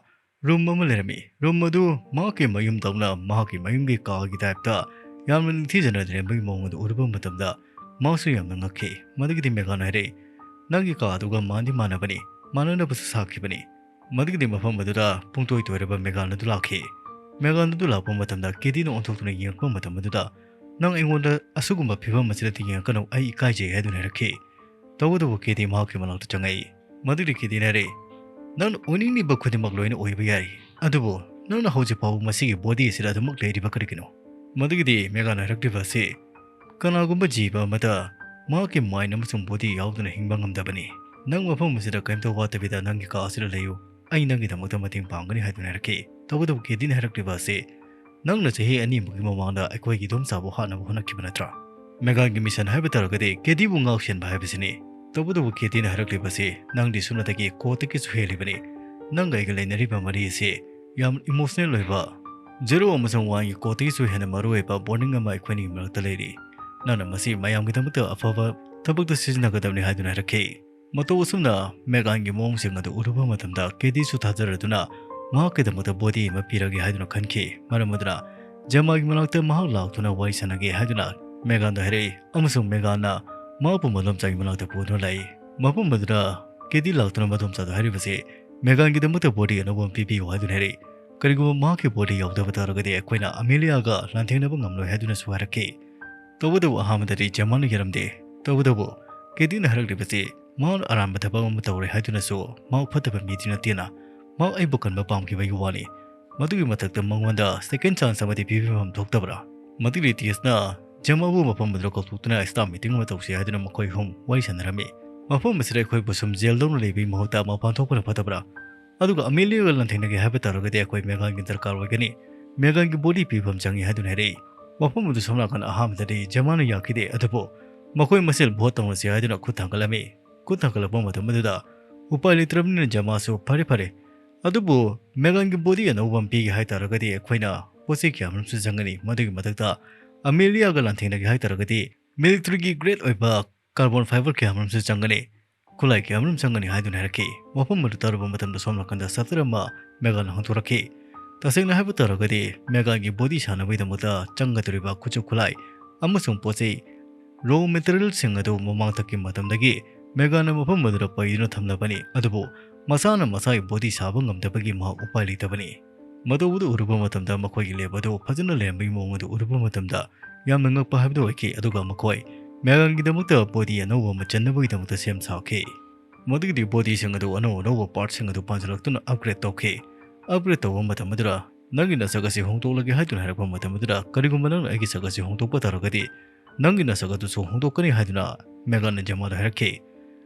ꯔꯨꯝ ꯑꯃ ꯂꯩꯔꯝꯃꯤ꯫ ꯔꯨꯝ ꯑꯗꯨ ꯃꯍꯥꯛꯀꯤ ꯃꯌꯨꯝꯗꯧꯅ ꯃꯍꯥꯛꯀꯤ ꯃꯌꯨꯝꯒꯤ ꯀꯥꯒꯤ ꯇꯥꯏꯞꯇ ꯌꯥꯝꯅ ꯅꯤꯡꯊꯤꯖꯅ ꯂꯩꯔꯝꯕꯒꯤ ꯃꯑꯣꯡ ꯑꯗꯨ ꯎꯔꯨꯕ ꯃꯇꯝꯗ ꯃꯍꯥꯛꯁꯨ ꯌꯥꯝꯅ ꯉꯛꯈꯤ꯫ ꯃꯗꯨꯒꯤꯗꯤ ꯃꯦꯒꯥꯟ ꯍꯥꯏꯔꯛꯏ, "ꯅꯪꯒꯤ ꯀꯥ ꯑꯗꯨꯒ ꯃꯥꯟꯗꯤ ꯃꯥꯟꯅꯕꯅꯤ, ꯃꯥꯟꯅꯅꯕꯁꯨ ꯁꯥꯈꯤꯕꯅꯤ"꯫ ꯃꯗꯨꯒꯤꯗꯤ ꯃꯐꯝ ꯑꯗꯨꯗ ꯄꯨꯡꯇꯣꯏ ꯇꯣꯏꯔꯕ ꯃꯦꯒꯥꯟ ꯑꯗꯨ ꯂꯥꯛꯈꯤ꯫ ꯃꯦꯒꯥꯟ ꯑꯗꯨ ꯂꯥꯛꯄ ꯃꯇꯝꯗ ꯀꯦꯗꯤꯅ ꯑꯣꯟꯊꯣꯛꯇꯨꯅ ꯌꯦꯡꯉꯛꯄ ꯃꯇꯝ ꯑꯗꯨꯗ, "ꯅꯪ ꯑꯩꯉꯣꯟꯗ ꯑꯁꯤꯒꯨꯝꯕ ꯐꯤꯕꯝ ꯑꯁꯤꯗꯗꯤ ꯌꯦꯡꯉꯛꯀꯅꯨ, ꯑꯩ ꯏꯀꯥꯏꯖꯩ" ꯍꯥꯏꯗꯨꯅ ꯍꯥꯏꯔꯛꯈꯤ꯫ ꯇꯧꯕꯇꯕꯨ ꯀꯦꯗꯤ ꯃꯍꯥꯛꯀꯤ ꯃꯅꯥꯛꯇ ꯆꯪꯉꯛꯏ꯫ ꯃꯗꯨꯒꯤ ꯀꯦꯗꯤꯅ ꯍꯥꯏꯔꯛꯏ, "ꯅꯪꯅ ꯑꯣꯏꯅꯤꯡꯂꯤꯕ ꯈꯨꯗꯤꯡꯃꯛ ꯂꯣꯏꯅ ꯑꯣꯏꯕ ꯌꯥꯏ, ꯑꯗꯨꯕꯨ ꯅꯪꯅ ꯍꯧꯖꯤꯛ ꯐꯥꯎꯕ ꯃꯁꯤꯒꯤ ꯕꯣꯗꯤ ꯑꯁꯤꯗ ꯑꯗꯨꯃꯛ ꯂꯩꯔꯤꯕ ꯀꯔꯤꯒꯤꯅꯣ?" ꯃꯗꯨꯒꯤꯗꯤ ꯃꯦꯒꯥꯟꯅ ꯍꯥꯏꯔꯛꯂꯤꯕ ꯑꯁꯤ, "ꯀꯅꯥꯒꯨꯝꯕ ꯖꯤꯕ ꯑꯃꯗ ꯃꯍꯥꯛꯀꯤ ꯃꯥꯏꯟ ꯑꯃꯁꯨꯡ ꯕꯣꯗꯤ ꯌꯥꯎꯗꯅ ꯍꯤꯡꯕ ꯉꯝꯗꯕꯅꯤ꯫ ꯅꯪ ꯃꯐꯝ ꯑꯁꯤꯗ ꯀꯔꯤꯝꯇ ꯋꯥꯠꯇꯕꯤꯗ ꯅꯪꯒꯤ ꯀꯥ ꯑꯁꯤꯗ ꯂꯩꯌꯨ, ꯑꯩ ꯅꯪꯒꯤꯗꯃꯛꯇ ꯃꯇꯦꯡ ꯄꯥꯡꯒꯅꯤ" ꯍꯥꯏꯗꯨꯅ ꯍꯥꯏꯔꯛꯈꯤ꯫ ꯇꯧꯕꯇꯕꯨ ꯀꯦꯗꯤꯅ ꯍꯥꯏꯔꯛꯂꯤꯕ ꯑꯁꯤ, "ꯅꯪꯅ ꯆꯍꯤ ꯑꯅꯤꯃꯨꯛꯀꯤ ꯃꯃꯥꯡꯗ ꯑꯩꯈꯣꯏꯒꯤ ꯏꯗꯣꯝꯆꯥꯕꯨ ꯍꯥꯠꯅꯕ ꯍꯣꯠꯅꯈꯤꯕ ꯅꯠꯇ꯭ꯔꯥ?" ꯃꯦꯒꯥꯟꯒꯤ ꯃꯤꯁꯟ ꯍꯥꯏꯕ ꯇꯥꯔꯒꯗꯤ ꯀꯦꯗꯤꯕꯨ ꯉꯥꯛ ꯁꯦꯟꯕ ꯍꯥꯏꯕꯁꯤꯅꯤ꯫ ꯇꯧꯕꯇꯕꯨ ꯀꯦꯗꯤꯅ ꯍꯥꯏꯔꯛꯂꯤꯕꯁꯤ, "ꯅꯪꯗꯤ ꯁꯨꯞꯅꯇꯒꯤ ꯀꯣꯠꯇꯒꯤꯁꯨ ꯍꯦꯜꯂꯤꯕꯅꯤ꯫ ꯅꯪꯒ ꯑꯩꯒ ꯂꯩꯅꯔꯤꯕ ꯃꯔꯤ ꯑꯁꯤ ꯌꯥꯝ ꯏꯃꯣꯁꯅꯦꯜ ꯑꯣꯏꯕ, ꯖꯦꯔꯣ ꯑꯃꯁꯨꯡ ꯋꯥꯟꯒꯤ ꯀꯣꯠꯇꯒꯤꯁꯨ ꯍꯦꯟꯅ ꯃꯔꯨ ꯑꯣꯏꯕ ꯕꯣꯟꯗꯤꯡ ꯑꯃ ꯑꯩꯈꯣꯏꯅꯤꯒꯤ ꯃꯔꯛꯇ ꯂꯩꯔꯤ꯫ ꯅꯪꯅ ꯃꯁꯤ ꯃꯌꯥꯝꯒꯤꯗꯃꯛꯇ ꯑꯐꯕ ꯊꯕꯛꯇ ꯁꯤꯖꯤꯟꯅꯒꯗꯕꯅꯤ" ꯍꯥꯏꯗꯨꯅ ꯍꯥꯏꯔꯛꯈꯤ꯫ ꯃꯇꯧ ꯑꯁꯨꯝꯅ ꯃꯦꯒꯥꯟꯒꯤ ꯃꯑꯣꯡꯁꯤꯡ ꯑꯗꯨ ꯎꯔꯨꯕ ꯃꯇꯝꯗ ꯀꯦꯗꯤꯁꯨ ꯊꯥꯖꯔꯗꯨꯅ ꯃꯍꯥꯛꯀꯤꯗꯃꯛꯇ ꯕꯣꯗꯤ ꯑꯃ ꯄꯤꯔꯒꯦ ꯍꯥꯏꯗꯨꯅ ꯈꯟꯈꯤ꯫ ꯃꯔꯝ ꯑꯗꯨꯅ ꯖꯦꯃꯥꯒꯤ ꯃꯅꯥꯛꯇ ꯃꯍꯥꯛ ꯂꯥꯛꯇꯨꯅ ꯋꯥꯔꯤ ꯁꯥꯟꯅꯒꯦ ꯍꯥꯏꯗꯨꯅ ꯃꯦꯒꯥꯟꯗ ꯍꯥꯏꯔꯛꯏ, ꯑꯃꯁꯨꯡ ꯃꯦꯒꯥꯟꯅ ꯃꯍꯥꯛꯄꯨ ꯃꯗꯣꯝꯆꯥꯒꯤ ꯃꯅꯥꯛꯇ ꯄꯨꯗꯨꯅ ꯂꯥꯛꯏ꯫ ꯃꯐꯝ ꯑꯗꯨꯗ ꯀꯦꯗꯤ ꯂꯥꯛꯇꯨꯅ ꯃꯗꯣꯝꯆꯥꯗ ꯍꯥꯏꯔꯤꯕꯁꯤ ꯃꯦꯒꯥꯟꯒꯤꯗꯃꯛꯇ ꯕꯣꯗꯤ ꯑꯅꯧꯕ ꯑꯃ ꯄꯤꯕꯤꯌꯨ ꯍꯥꯏꯗꯨꯅ ꯍꯥꯏꯔꯛꯏ꯫ ꯀꯔꯤꯒꯨꯝꯕ ꯃꯍꯥꯛꯀꯤ ꯕꯣꯗꯤ ꯌꯥꯎꯗꯕ ꯇꯥꯔꯒꯗꯤ ꯑꯩꯈꯣꯏꯅ ꯑꯃꯦꯂꯤꯌꯥꯒ ꯂꯥꯟꯊꯦꯡꯅꯕ ꯉꯝꯂꯣꯏ ꯍꯥꯏꯗꯨꯅꯁꯨ ꯍꯥꯏꯔꯛꯈꯤ꯫ ꯇꯧꯕꯇꯕꯨ ꯑꯍꯥꯟꯕꯗꯗꯤ ꯖꯦꯃꯥꯟꯅ ꯌꯥꯔꯝꯗꯦ꯫ ꯇꯧꯕꯇꯕꯨ ꯀꯦꯗꯤꯅ ꯍꯥꯏꯔꯛꯂꯤꯕꯁꯤ ꯃꯍꯥꯛꯅ ꯑꯔꯥꯟꯕ ꯊꯕꯛ ꯑꯃ ꯇꯧꯔꯦ ꯍꯥꯏꯗꯨꯅꯁꯨ ꯃꯍꯥꯛ ꯐꯠꯇꯕ ꯃꯤꯗꯤ ꯅꯠꯇꯦꯅ ꯃꯍꯥꯛ ꯑꯩꯕꯨ ꯀꯟꯕ ꯄꯥꯝꯈꯤꯕꯒꯤ ꯋꯥꯅꯤ꯫ ꯃꯗꯨꯒꯤ ꯃꯊꯛꯇ ꯃꯉꯣꯟꯗ second chance ꯑꯃꯗꯤ ꯄꯤꯕꯤꯐꯝ ꯊꯣꯛꯇꯕ꯭ꯔꯥ? ꯃꯗꯨꯒꯤ ꯇꯤꯌꯁꯅ ꯖꯦꯃꯥꯕꯨ ꯃꯐꯝ ꯑꯗꯨꯗ ꯀꯧꯊꯣꯛꯇꯨꯅ staff meeting ꯑꯃ ꯇꯧꯁꯤ ꯍꯥꯏꯗꯨꯅ ꯃꯈꯣꯏ ꯑꯍꯨꯝ ꯋꯥꯔꯤ ꯁꯥꯟꯅꯔꯝꯃꯤ꯫ ꯃꯐꯝ ꯑꯁꯤꯗ ꯑꯩꯈꯣꯏꯕꯨ ꯁꯨꯝ ꯖꯦꯜꯗꯧꯅ ꯂꯩꯕꯒꯤ ꯃꯍꯨꯠꯇ ꯃꯄꯥꯟ ꯊꯣꯛꯄꯅ ꯐꯠꯇꯕ꯭ꯔꯥ? ꯑꯗꯨꯒ ꯑꯃꯦꯂꯤꯌꯥꯒ ꯂꯥꯟꯊꯦꯡꯅꯒꯦ ꯍꯥꯏꯕ ꯇꯥꯔꯒꯗꯤ ꯑꯩꯈꯣꯏ ꯃꯦꯒꯥꯟꯒꯤ ꯗꯔꯀꯥꯔ ꯑꯣꯏꯒꯅꯤ꯫ ꯃꯦꯒꯥꯟꯒꯤ ꯕꯣꯗꯤ ꯄꯤꯐꯝ ꯆꯪꯏ ꯍꯥꯏꯗꯨꯅ ꯍꯥꯏꯔꯛꯏ꯫ ꯃꯐꯝ ꯑꯗꯨ ꯁꯣꯝ ꯅꯥꯀꯟ ꯑꯍꯥꯟꯕꯗꯗꯤ ꯖꯦꯃꯥꯅ ꯌꯥꯈꯤꯗꯦ, ꯑꯗꯨꯕꯨ ꯃꯈꯣꯏ ꯃꯁꯦꯜ ꯚꯣꯠ ꯇꯧꯅꯁꯤ ꯍꯥꯏꯗꯨꯅ ꯈꯨꯠ ꯊꯥꯡꯒꯠꯂꯝꯃꯤ꯫ ꯈꯨꯠ ꯊꯥꯡꯒꯠꯂꯛꯄ ꯃꯇꯝ ꯑꯗꯨꯗ ꯎꯄꯥꯏ ꯂꯩꯇ꯭ꯔꯕꯅꯤꯅ ꯖꯦꯃꯥꯁꯨ ꯐꯔꯦ ꯐꯔꯦ, ꯑꯗꯨꯕꯨ ꯃꯦꯒꯥꯟꯒꯤ ꯕꯣꯗꯤ ꯑꯅꯧꯕ ꯑꯃ ꯄꯤꯒꯦ ꯍꯥꯏ ꯇꯥꯔꯒꯗꯤ ꯑꯩꯈꯣꯏꯅ ꯄꯣꯠ ꯆꯩ ꯀꯌꯥ ꯑꯃꯔꯣꯝꯁꯨ ꯆꯪꯒꯅꯤ꯫ ꯃꯗꯨꯒꯤ ꯃꯊꯛꯇ ꯑꯃꯦꯂꯤꯌꯥꯒ ꯂꯥꯟꯊꯦꯡꯅꯒꯦ ꯍꯥꯏ ꯇꯥꯔꯒꯗꯤ ꯃꯤꯂꯤꯇꯔꯤꯒꯤ ꯒ꯭ꯔꯦꯠ ꯑꯣꯏꯕ ꯀꯥꯔꯕꯣꯟ ꯐꯥꯏꯕꯔ ꯀꯌꯥ ꯑꯃꯔꯣꯝꯁꯨ ꯆꯪꯒꯅꯤ, ꯈꯨꯠꯂꯥꯏ ꯀꯌꯥ ꯑꯃꯔꯣꯝ ꯆꯪꯒꯅꯤ ꯍꯥꯏꯗꯨꯅ ꯍꯥꯏꯔꯛꯈꯤ꯫ ꯋꯥꯐꯝ ꯑꯗꯨ ꯇꯥꯔꯨꯕ ꯃꯇꯝꯗ ꯁꯣꯝ ꯅꯥꯀꯟꯗ ꯁꯇꯔ ꯑꯃ ꯃꯦꯒꯥꯟꯅ ꯍꯥꯡꯗꯣꯔꯛꯈꯤ꯫ ꯇꯁꯦꯡꯅ ꯍꯥꯏꯕ ꯇꯥꯔꯒꯗꯤ ꯃꯦꯒꯥꯟꯒꯤ ꯕꯣꯗꯤ ꯁꯥꯟꯅꯕꯒꯤꯗꯃꯛꯇ ꯆꯪꯒꯗꯧꯔꯤꯕ ꯈꯨꯠꯁꯨ ꯈꯨꯠꯂꯥꯏ ꯑꯃꯁꯨꯡ ꯄꯣꯠ ꯆꯩ, ꯔꯣ ꯃꯦꯇꯔꯤꯌꯦꯜꯁꯤꯡ ꯑꯗꯨ ꯃꯃꯥꯡꯊꯛꯀꯤ ꯃꯇꯝꯗꯒꯤ ꯃꯦꯒꯥꯟꯅ ꯃꯐꯝ ꯑꯗꯨꯗ ꯄꯩꯗꯨꯅ ꯊꯝꯂꯕꯅꯤ, ꯑꯗꯨꯕꯨ ꯃꯁꯥꯅ ꯃꯁꯥꯒꯤ ꯕꯣꯗꯤ ꯁꯥꯕ ꯉꯝꯗꯕꯒꯤ ꯃꯍꯥꯛ ꯎꯄꯥꯏ ꯂꯩꯇꯕꯅꯤ꯫ ꯃꯗꯨ ꯎꯔꯨꯕ ꯃꯇꯝꯗ ꯃꯈꯣꯏꯒꯤ ꯂꯦꯞ ꯑꯗꯨ ꯐꯖꯅ ꯂꯩꯔꯝꯕꯒꯤ ꯃꯑꯣꯡ ꯑꯗꯨ ꯎꯔꯨꯕ ꯃꯇꯝꯗ ꯌꯥꯝꯅ ꯉꯛꯄ ꯍꯥꯏꯕꯗꯨ ꯑꯣꯏꯈꯤ꯫ ꯑꯗꯨꯒ ꯃꯈꯣꯏ ꯃꯦꯒꯥꯟꯒꯤꯗꯃꯛꯇ ꯕꯣꯗꯤ ꯑꯅꯧꯕ ꯑꯃ ꯆꯟꯅꯕꯒꯤꯗꯃꯛꯇ ꯁꯦꯝ ꯁꯥꯈꯤ꯫ ꯃꯗꯨꯒꯤꯗꯤ ꯕꯣꯗꯤꯁꯤꯡ ꯑꯗꯨ ꯑꯅꯧ ꯑꯅꯧꯕ ꯄꯥꯔꯠꯁꯤꯡ ꯑꯗꯨ ꯄꯥꯟꯁꯤꯜꯂꯛꯇꯨꯅ ꯑꯞꯒ꯭ꯔꯦꯗ ꯇꯧꯈꯤ꯫ ꯑꯞꯒ꯭ꯔꯦꯗ ꯇꯧꯕ ꯃꯇꯝ ꯑꯗꯨꯗ ꯅꯪꯒꯤ ꯅꯁꯛ ꯑꯁꯤ ꯍꯣꯡꯗꯣꯛꯂꯒꯦ ꯍꯥꯏꯗꯨꯅ ꯍꯥꯏꯔꯛꯄ ꯃꯇꯝ ꯑꯗꯨꯗ ꯀꯔꯤꯒꯨꯝꯕ ꯅꯪꯅ ꯑꯩꯒꯤ ꯁꯛ ꯑꯁꯤ ꯍꯣꯡꯗꯣꯛꯄ ꯇꯥꯔꯒꯗꯤ ꯅꯪꯒꯤ ꯅꯁꯛ ꯑꯗꯨꯁꯨ ꯍꯣꯡꯗꯣꯛꯀꯅꯤ ꯍꯥꯏꯗꯨꯅ ꯃꯦꯒꯥꯟꯅ ꯖꯦꯃꯥꯗ ꯍꯥꯏꯔꯛꯈꯤ꯫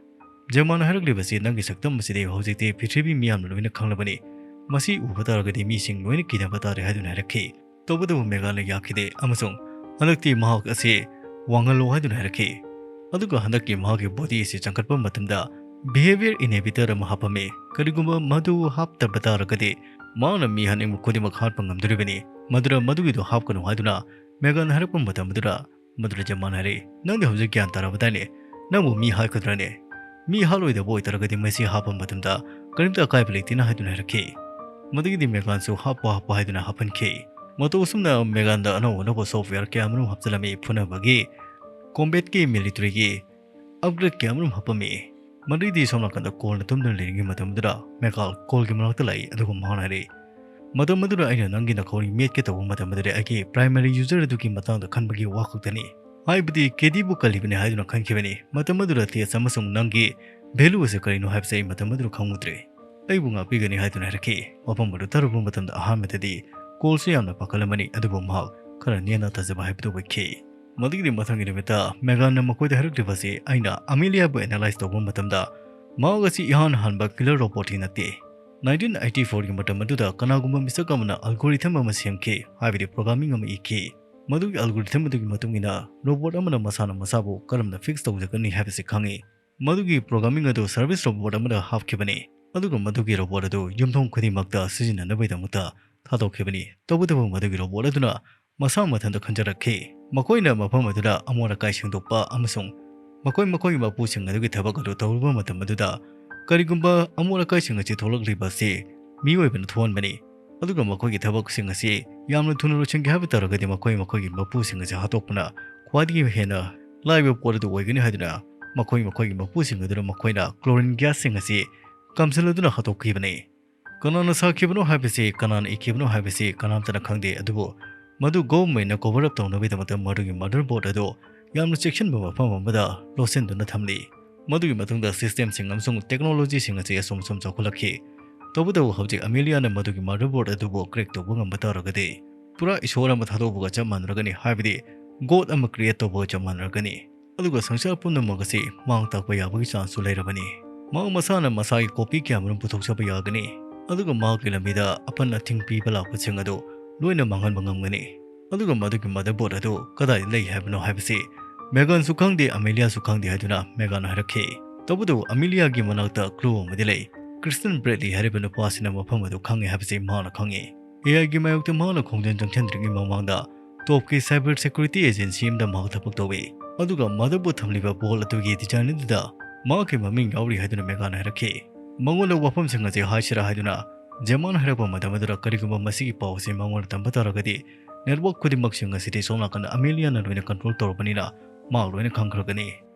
ꯖꯦꯃꯥꯅ ꯍꯥꯏꯔꯛꯂꯤꯕꯁꯤ ꯅꯪꯒꯤ ꯁꯛꯇꯝ ꯑꯁꯤꯗꯤ ꯍꯧꯖꯤꯛꯇꯤ ꯄ꯭ꯔꯤꯊꯤꯕꯤ ꯃꯤꯌꯥꯝꯅ ꯂꯣꯏꯅ ꯈꯪꯂꯕꯅꯤ꯫ ꯃꯁꯤ ꯎꯕ ꯇꯥꯔꯒꯗꯤ ꯃꯤꯁꯤꯡ ꯂꯣꯏꯅ ꯀꯤꯅꯕ ꯇꯥꯔꯦ ꯍꯥꯏꯗꯨꯅ ꯍꯥꯏꯔꯛꯈꯤ꯫ ꯇꯧꯕꯇꯕꯨ ꯃꯦꯒꯥꯟꯅ ꯌꯥꯈꯤꯗꯦ ꯑꯃꯁꯨꯡ ꯍꯟꯗꯛꯇꯤ ꯃꯍꯥꯛ ꯑꯁꯤ ꯋꯥꯡꯍꯜꯂꯣ ꯍꯥꯏꯗꯨꯅ ꯍꯥꯏꯔꯛꯈꯤ꯫ ꯑꯗꯨꯒ ꯍꯟꯗꯛꯀꯤ ꯃꯍꯥꯛꯀꯤ ꯕꯣꯗꯤ ꯑꯁꯤ ꯆꯪꯈꯠꯄ ꯃꯇꯝꯗ behavior inhibitor ꯑꯃ ꯍꯥꯞꯄꯝꯃꯤ꯫ ꯀꯔꯤꯒꯨꯝꯕ ꯃꯗꯨ ꯍꯥꯞꯇꯕ ꯇꯥꯔꯒꯗꯤ ꯃꯍꯥꯛꯅ ꯃꯤ ꯍꯥꯠꯅꯤꯡꯕ ꯈꯨꯗꯤꯡꯃꯛ ꯍꯥꯠꯄ ꯉꯝꯗꯣꯔꯤꯕꯅꯤ꯫ ꯃꯗꯨꯅ ꯃꯗꯨꯒꯤꯗꯨ ꯍꯥꯞꯀꯅꯨ ꯍꯥꯏꯗꯨꯅ ꯃꯦꯒꯥꯟꯅ ꯍꯥꯏꯔꯛꯄ ꯃꯇꯝ ꯑꯗꯨꯗ ꯃꯗꯨꯗ ꯖꯦꯃꯥꯟꯅ ꯍꯥꯏꯔꯛꯏ, "ꯅꯪꯗꯤ ꯍꯧꯖꯤꯛ ꯒ꯭ꯌꯥꯟ ꯇꯥꯔꯕꯗꯥꯏꯅꯦ? ꯅꯪꯕꯨ ꯃꯤ ꯍꯥꯠꯀꯗ꯭ꯔꯅꯦ? ꯃꯤ ꯍꯥꯠꯂꯣꯏꯗꯕ ꯑꯣꯏꯇꯥꯔꯒꯗꯤ ꯃꯁꯤ ꯍꯥꯞꯄ ꯃꯇꯝꯗ ꯀꯔꯤꯝꯇ ꯑꯀꯥꯏꯕ ꯂꯩꯇꯦꯅ" ꯍꯥꯏꯗꯨꯅ ꯍꯥꯏꯔꯛꯈꯤ꯫ ꯃꯗꯨꯒꯤꯗꯤ ꯃꯦꯒꯥꯟꯁꯨ ꯍꯥꯞꯄꯣ ꯍꯥꯞꯄꯣ ꯍꯥꯏꯗꯨꯅ ꯍꯥꯞꯍꯟꯈꯤ꯫ ꯃꯇꯧ ꯑꯁꯨꯝꯅ ꯃꯦꯒꯥꯟꯗ ꯑꯅꯧ ꯑꯅꯧꯕ software ꯀꯌꯥ ꯑꯃꯔꯣꯝ ꯍꯥꯞꯆꯤꯜꯂꯝꯃꯤ, ꯐꯨꯅꯕꯒꯤ, combatꯀꯤ, militaryꯒꯤ upgrade ꯀꯌꯥ ꯑꯃꯔꯣꯝ ꯍꯥꯞꯄꯝꯃꯤ꯫ ꯃꯗꯨꯒꯤꯗꯤ ꯁꯣꯝ ꯅꯥꯀꯟꯗ ꯀꯣꯜꯅ ꯇꯨꯝꯗꯨꯅ ꯂꯩꯔꯤꯉꯩ ꯃꯇꯝꯗꯨꯗ ꯃꯦꯒꯥꯜ ꯀꯣꯜꯒꯤ ꯃꯅꯥꯛꯇ ꯂꯥꯛꯏ, ꯑꯗꯨꯒ ꯃꯍꯥꯛꯅ ꯍꯥꯏꯔꯛꯏ, "ꯃꯇꯝ ꯑꯗꯨꯗ ꯑꯩꯅ ꯅꯪꯒꯤ ꯅꯈꯧꯔꯤ ꯃꯦꯠꯀꯦ ꯇꯧꯕ ꯃꯇꯝ ꯑꯗꯨꯗ ꯑꯩꯒꯤ primary user ꯑꯗꯨꯒꯤ ꯃꯇꯥꯡꯗ ꯈꯟꯕꯒꯤ ꯋꯥ ꯈꯛꯇꯅꯤ꯫ ꯍꯥꯏꯕꯗꯤ ꯀꯦꯗꯤꯕꯨ ꯀꯜꯂꯤꯕꯅꯤ ꯍꯥꯏꯗꯨꯅ ꯈꯟꯈꯤꯕꯅꯤ꯫ ꯃꯇꯝ ꯑꯗꯨꯗ test ꯑꯃꯁꯨꯡ ꯅꯪꯒꯤ value ꯑꯁꯤ ꯀꯔꯤꯅꯣ ꯍꯥꯏꯕꯁꯤ ꯑꯩ ꯃꯇꯝ ꯑꯗꯨꯗ ꯈꯪꯍꯧꯗ꯭ꯔꯦ꯫ ꯑꯩꯕꯨ ꯉꯥꯛꯄꯤꯒꯅꯤ" ꯍꯥꯏꯗꯨꯅ ꯍꯥꯏꯔꯛꯈꯤ꯫ ꯋꯥꯐꯝ ꯑꯗꯨ ꯇꯥꯔꯨꯕ ꯃꯇꯝꯗ ꯑꯍꯥꯟꯕꯗꯗꯤ ꯀꯣꯜꯁꯨ ꯌꯥꯝꯅ ꯄꯥꯈꯠꯂꯝꯃꯅꯤ, ꯑꯗꯨꯕꯨ ꯃꯍꯥꯛ ꯈꯔ ꯅꯦꯅ ꯇꯥꯖꯕ ꯍꯥꯏꯕꯗꯨ ꯑꯣꯏꯈꯤ꯫ ꯃꯗꯨꯒꯤꯗꯤ ꯃꯊꯪꯒꯤ ꯅꯨꯃꯤꯠꯇ ꯃꯦꯒꯥꯟꯅ ꯃꯈꯣꯏꯗ ꯍꯥꯏꯔꯛꯂꯤꯕ ꯑꯁꯤ ꯑꯩꯅ ꯑꯃꯦꯂꯤꯌꯥꯕꯨ analyze ꯇꯧꯕ ꯃꯇꯝꯗ ꯃꯍꯥꯛ ꯑꯁꯤ ꯏꯍꯥꯟ ꯍꯥꯟꯕ killer robotꯇꯤ ꯅꯠꯇꯦ꯫ Nineteen eighty fourꯒꯤ ꯃꯇꯝ ꯑꯗꯨꯗ ꯀꯅꯥꯒꯨꯝꯕ ꯃꯤꯁꯛ ꯑꯃꯅ algorithm ꯑꯃ ꯁꯦꯝꯈꯤ, ꯍꯥꯏꯕꯗꯤ programming ꯑꯃ ꯏꯈꯤ꯫ ꯃꯗꯨꯒꯤ algorithm ꯑꯗꯨꯒꯤ ꯃꯇꯨꯡ ꯏꯟꯅ robot ꯑꯃꯅ ꯃꯁꯥꯅ ꯃꯁꯥꯕꯨ ꯀꯔꯝꯅ fix ꯇꯧꯖꯒꯅꯤ ꯍꯥꯏꯕꯁꯤ ꯈꯪꯉꯤ꯫ ꯃꯗꯨꯒꯤ programming ꯑꯗꯨ service robot ꯑꯃꯗ ꯍꯥꯞꯈꯤꯕꯅꯤ, ꯑꯗꯨꯒ ꯃꯗꯨꯒꯤ robot ꯑꯗꯨ ꯌꯨꯝꯊꯣꯡ ꯈꯨꯗꯤꯡꯃꯛꯇ ꯁꯤꯖꯤꯟꯅꯅꯕꯒꯤꯗꯃꯛꯇ ꯊꯥꯗꯣꯛꯈꯤꯕꯅꯤ꯫ ꯇꯧꯕꯇꯕꯨ ꯃꯗꯨꯒꯤ robot ꯑꯗꯨꯅ ꯃꯁꯥ ꯃꯊꯟꯇ ꯈꯟꯖꯔꯛꯈꯤ꯫ ꯃꯈꯣꯏꯅ ꯃꯐꯝ ꯑꯗꯨꯗ ꯑꯃꯣꯠ ꯑꯀꯥꯏ ꯁꯦꯡꯗꯣꯛꯄ ꯑꯃꯁꯨꯡ ꯃꯈꯣꯏ ꯃꯈꯣꯏꯒꯤ ꯃꯄꯨꯁꯤꯡ ꯑꯗꯨꯒꯤ ꯊꯕꯛ ꯑꯗꯨ ꯇꯧꯔꯨꯕ ꯃꯇꯝ ꯑꯗꯨꯗ, ꯀꯔꯤꯒꯨꯝꯕ ꯑꯃꯣꯠ ꯑꯀꯥꯏꯁꯤꯡ ꯑꯁꯤ ꯊꯣꯛꯂꯛꯂꯤꯕ ꯑꯁꯤ ꯃꯤꯑꯣꯏꯕꯅ ꯊꯣꯛꯍꯟꯕꯅꯤ, ꯑꯗꯨꯒ ꯃꯈꯣꯏꯒꯤ ꯊꯕꯛꯁꯤꯡ ꯑꯁꯤ ꯌꯥꯝꯅ ꯊꯨꯅ ꯂꯣꯏꯁꯤꯟꯒꯦ ꯍꯥꯏꯕ ꯇꯥꯔꯒꯗꯤ ꯃꯈꯣꯏ ꯃꯈꯣꯏꯒꯤ ꯃꯄꯨꯁꯤꯡ ꯑꯁꯤ ꯍꯥꯠꯇꯣꯛꯄꯅ ꯈ꯭ꯋꯥꯏꯗꯒꯤ ꯍꯦꯟꯅ ꯂꯥꯏꯕ ꯄꯣꯠ ꯑꯗꯨ ꯑꯣꯏꯒꯅꯤ ꯍꯥꯏꯗꯨꯅ ꯃꯈꯣꯏ ꯃꯈꯣꯏꯒꯤ ꯃꯄꯨꯁꯤꯡ ꯑꯗꯨꯅ ꯃꯈꯣꯏꯅ chlorine gasꯁꯤꯡ ꯑꯁꯤ ꯀꯥꯝꯁꯤꯜꯂꯗꯨꯅ ꯍꯥꯠꯇꯣꯛꯈꯤꯕꯅꯤ꯫ ꯀꯅꯥꯅ ꯁꯥꯈꯤꯕꯅꯣ ꯍꯥꯏꯕꯁꯤ, ꯀꯅꯥꯅ ꯏꯈꯤꯕꯅꯣ ꯍꯥꯏꯕꯁꯤ ꯀꯅꯥꯝꯇꯅ ꯈꯪꯗꯦ, ꯑꯗꯨꯕꯨ ꯃꯗꯨ governmentꯅ cover up ꯇꯧꯅꯕꯒꯤꯗꯃꯛꯇ ꯃꯗꯨꯒꯤ motherboard ꯑꯗꯨ ꯌꯥꯝꯅ ꯆꯦꯛꯁꯤꯟꯕ ꯃꯐꯝ ꯑꯃꯗ ꯂꯣꯠꯁꯤꯟꯗꯨꯅ ꯊꯝꯂꯤ꯫ ꯃꯗꯨꯒꯤ ꯃꯇꯨꯡꯗ systemꯁꯤꯡ ꯑꯃꯁꯨꯡ technologyꯁꯤꯡ ꯑꯁꯤ ꯑꯁꯨꯝ ꯑꯁꯨꯝ ꯆꯥꯎꯈꯠꯂꯛꯈꯤ꯫ ꯇꯧꯕꯇꯕꯨ ꯍꯧꯖꯤꯛ ꯑꯃꯦꯂꯤꯌꯥꯅ ꯃꯗꯨꯒꯤ motherboard ꯑꯗꯨꯕꯨ crack ꯇꯧꯕ ꯉꯝꯕ ꯇꯥꯔꯒꯗꯤ, ꯄꯨꯔꯥ ꯏꯁꯣꯔ ꯑꯃ ꯊꯥꯗꯣꯛꯄꯒ ꯆꯞ ꯃꯥꯟꯅꯔꯒꯅꯤ, ꯍꯥꯏꯕꯗꯤ God ꯑꯃ create ꯇꯧꯕꯒ ꯆꯞ ꯃꯥꯟꯅꯔꯒꯅꯤ꯫ ꯑꯗꯨꯒ ꯁꯪꯁꯥꯔ ꯄꯨꯝꯅꯃꯛ ꯑꯁꯤ ꯃꯥꯡ ꯇꯥꯛꯄ ꯌꯥꯕꯒꯤ chanceꯁꯨ ꯂꯩꯔꯕꯅꯤ꯫ ꯃꯍꯥꯛ ꯃꯁꯥꯅ ꯃꯁꯥꯒꯤ copy ꯀꯌꯥꯃꯔꯨꯝ ꯄꯨꯊꯣꯛꯆꯕ ꯌꯥꯒꯅꯤ, ꯑꯗꯨꯒ ꯃꯍꯥꯛꯀꯤ ꯂꯝꯕꯤꯗ ꯑꯄꯟ ꯑꯊꯤꯡ ꯄꯤꯕ ꯂꯥꯛꯄꯁꯤꯡ ꯑꯗꯨ ꯂꯣꯏꯅ ꯃꯥꯡꯍꯟꯕ ꯉꯝꯒꯅꯤ꯫ ꯑꯗꯨꯒ ꯃꯗꯨꯒꯤ motherboard ꯑꯗꯨ ꯀꯗꯥꯏꯗ ꯂꯩ ꯍꯥꯏꯕꯅꯣ ꯍꯥꯏꯕꯁꯤ ꯃꯦꯒꯟꯁꯨ ꯈꯪꯗꯦ, ꯑꯃꯦꯂꯤꯌꯥꯁꯨ ꯈꯪꯗꯦ ꯍꯥꯏꯗꯨꯅ ꯃꯦꯒꯟꯅ ꯍꯥꯏꯔꯛꯈꯤ꯫ ꯇꯧꯕꯇꯕꯨ ꯑꯃꯦꯂꯤꯌꯥꯒꯤ ꯃꯅꯥꯛꯇ clue ꯑꯃꯗꯤ ꯂꯩ꯫ Kristen Bradley ꯍꯥꯏꯔꯤꯕ ꯅꯨꯄꯥ ꯑꯁꯤꯅ ꯃꯐꯝ ꯑꯗꯨ ꯈꯪꯉꯦ ꯍꯥꯏꯕꯁꯤ ꯃꯍꯥꯛꯅ ꯈꯪꯉꯤ꯫ AIꯒꯤ ꯃꯥꯌꯣꯛꯇ ꯃꯍꯥꯛꯅ ꯈꯣꯡꯖꯪ ꯆꯪꯁꯤꯟꯗ꯭ꯔꯤꯉꯩ ꯃꯃꯥꯡꯗ topꯀꯤ cyber security agency ꯑꯃꯗ ꯃꯍꯥꯛ ꯊꯕꯛ ꯇꯧꯏ꯫ ꯑꯗꯨꯒ motherboard ꯊꯝꯂꯤꯕ board ꯑꯗꯨꯒꯤ design ꯑꯗꯨꯗ ꯃꯍꯥꯛꯀꯤ ꯃꯃꯤꯡ ꯌꯥꯎꯔꯤ ꯍꯥꯏꯗꯨꯅ ꯃꯦꯒꯟꯅ ꯍꯥꯏꯔꯛꯈꯤ꯫ ꯃꯉꯣꯟꯗ ꯋꯥꯐꯝꯁꯤꯡ ꯑꯁꯤ ꯍꯥꯏꯁꯤꯔꯥ ꯍꯥꯏꯗꯨꯅ ꯖꯦꯃꯥꯅ ꯍꯥꯏꯔꯛꯄ ꯃꯇꯝ ꯑꯗꯨꯗ ꯀꯔꯤꯒꯨꯝꯕ ꯃꯁꯤꯒꯤ ꯄꯥꯎ ꯑꯁꯤ ꯃꯉꯣꯟꯗ ꯇꯝꯕ ꯇꯥꯔꯒꯗꯤ network ꯈꯨꯗꯤꯡꯃꯛꯁꯤꯡ ꯑꯁꯤꯗꯤ ꯁꯣꯝ ꯅꯥꯀꯟꯗ ꯑꯃꯦꯂꯤꯌꯥꯅ ꯂꯣꯏꯅ control ꯇꯧꯔꯕꯅꯤꯅ ꯃꯍꯥꯛ ꯂꯣꯏꯅ ꯈꯪꯈ꯭ꯔꯒꯅꯤ꯫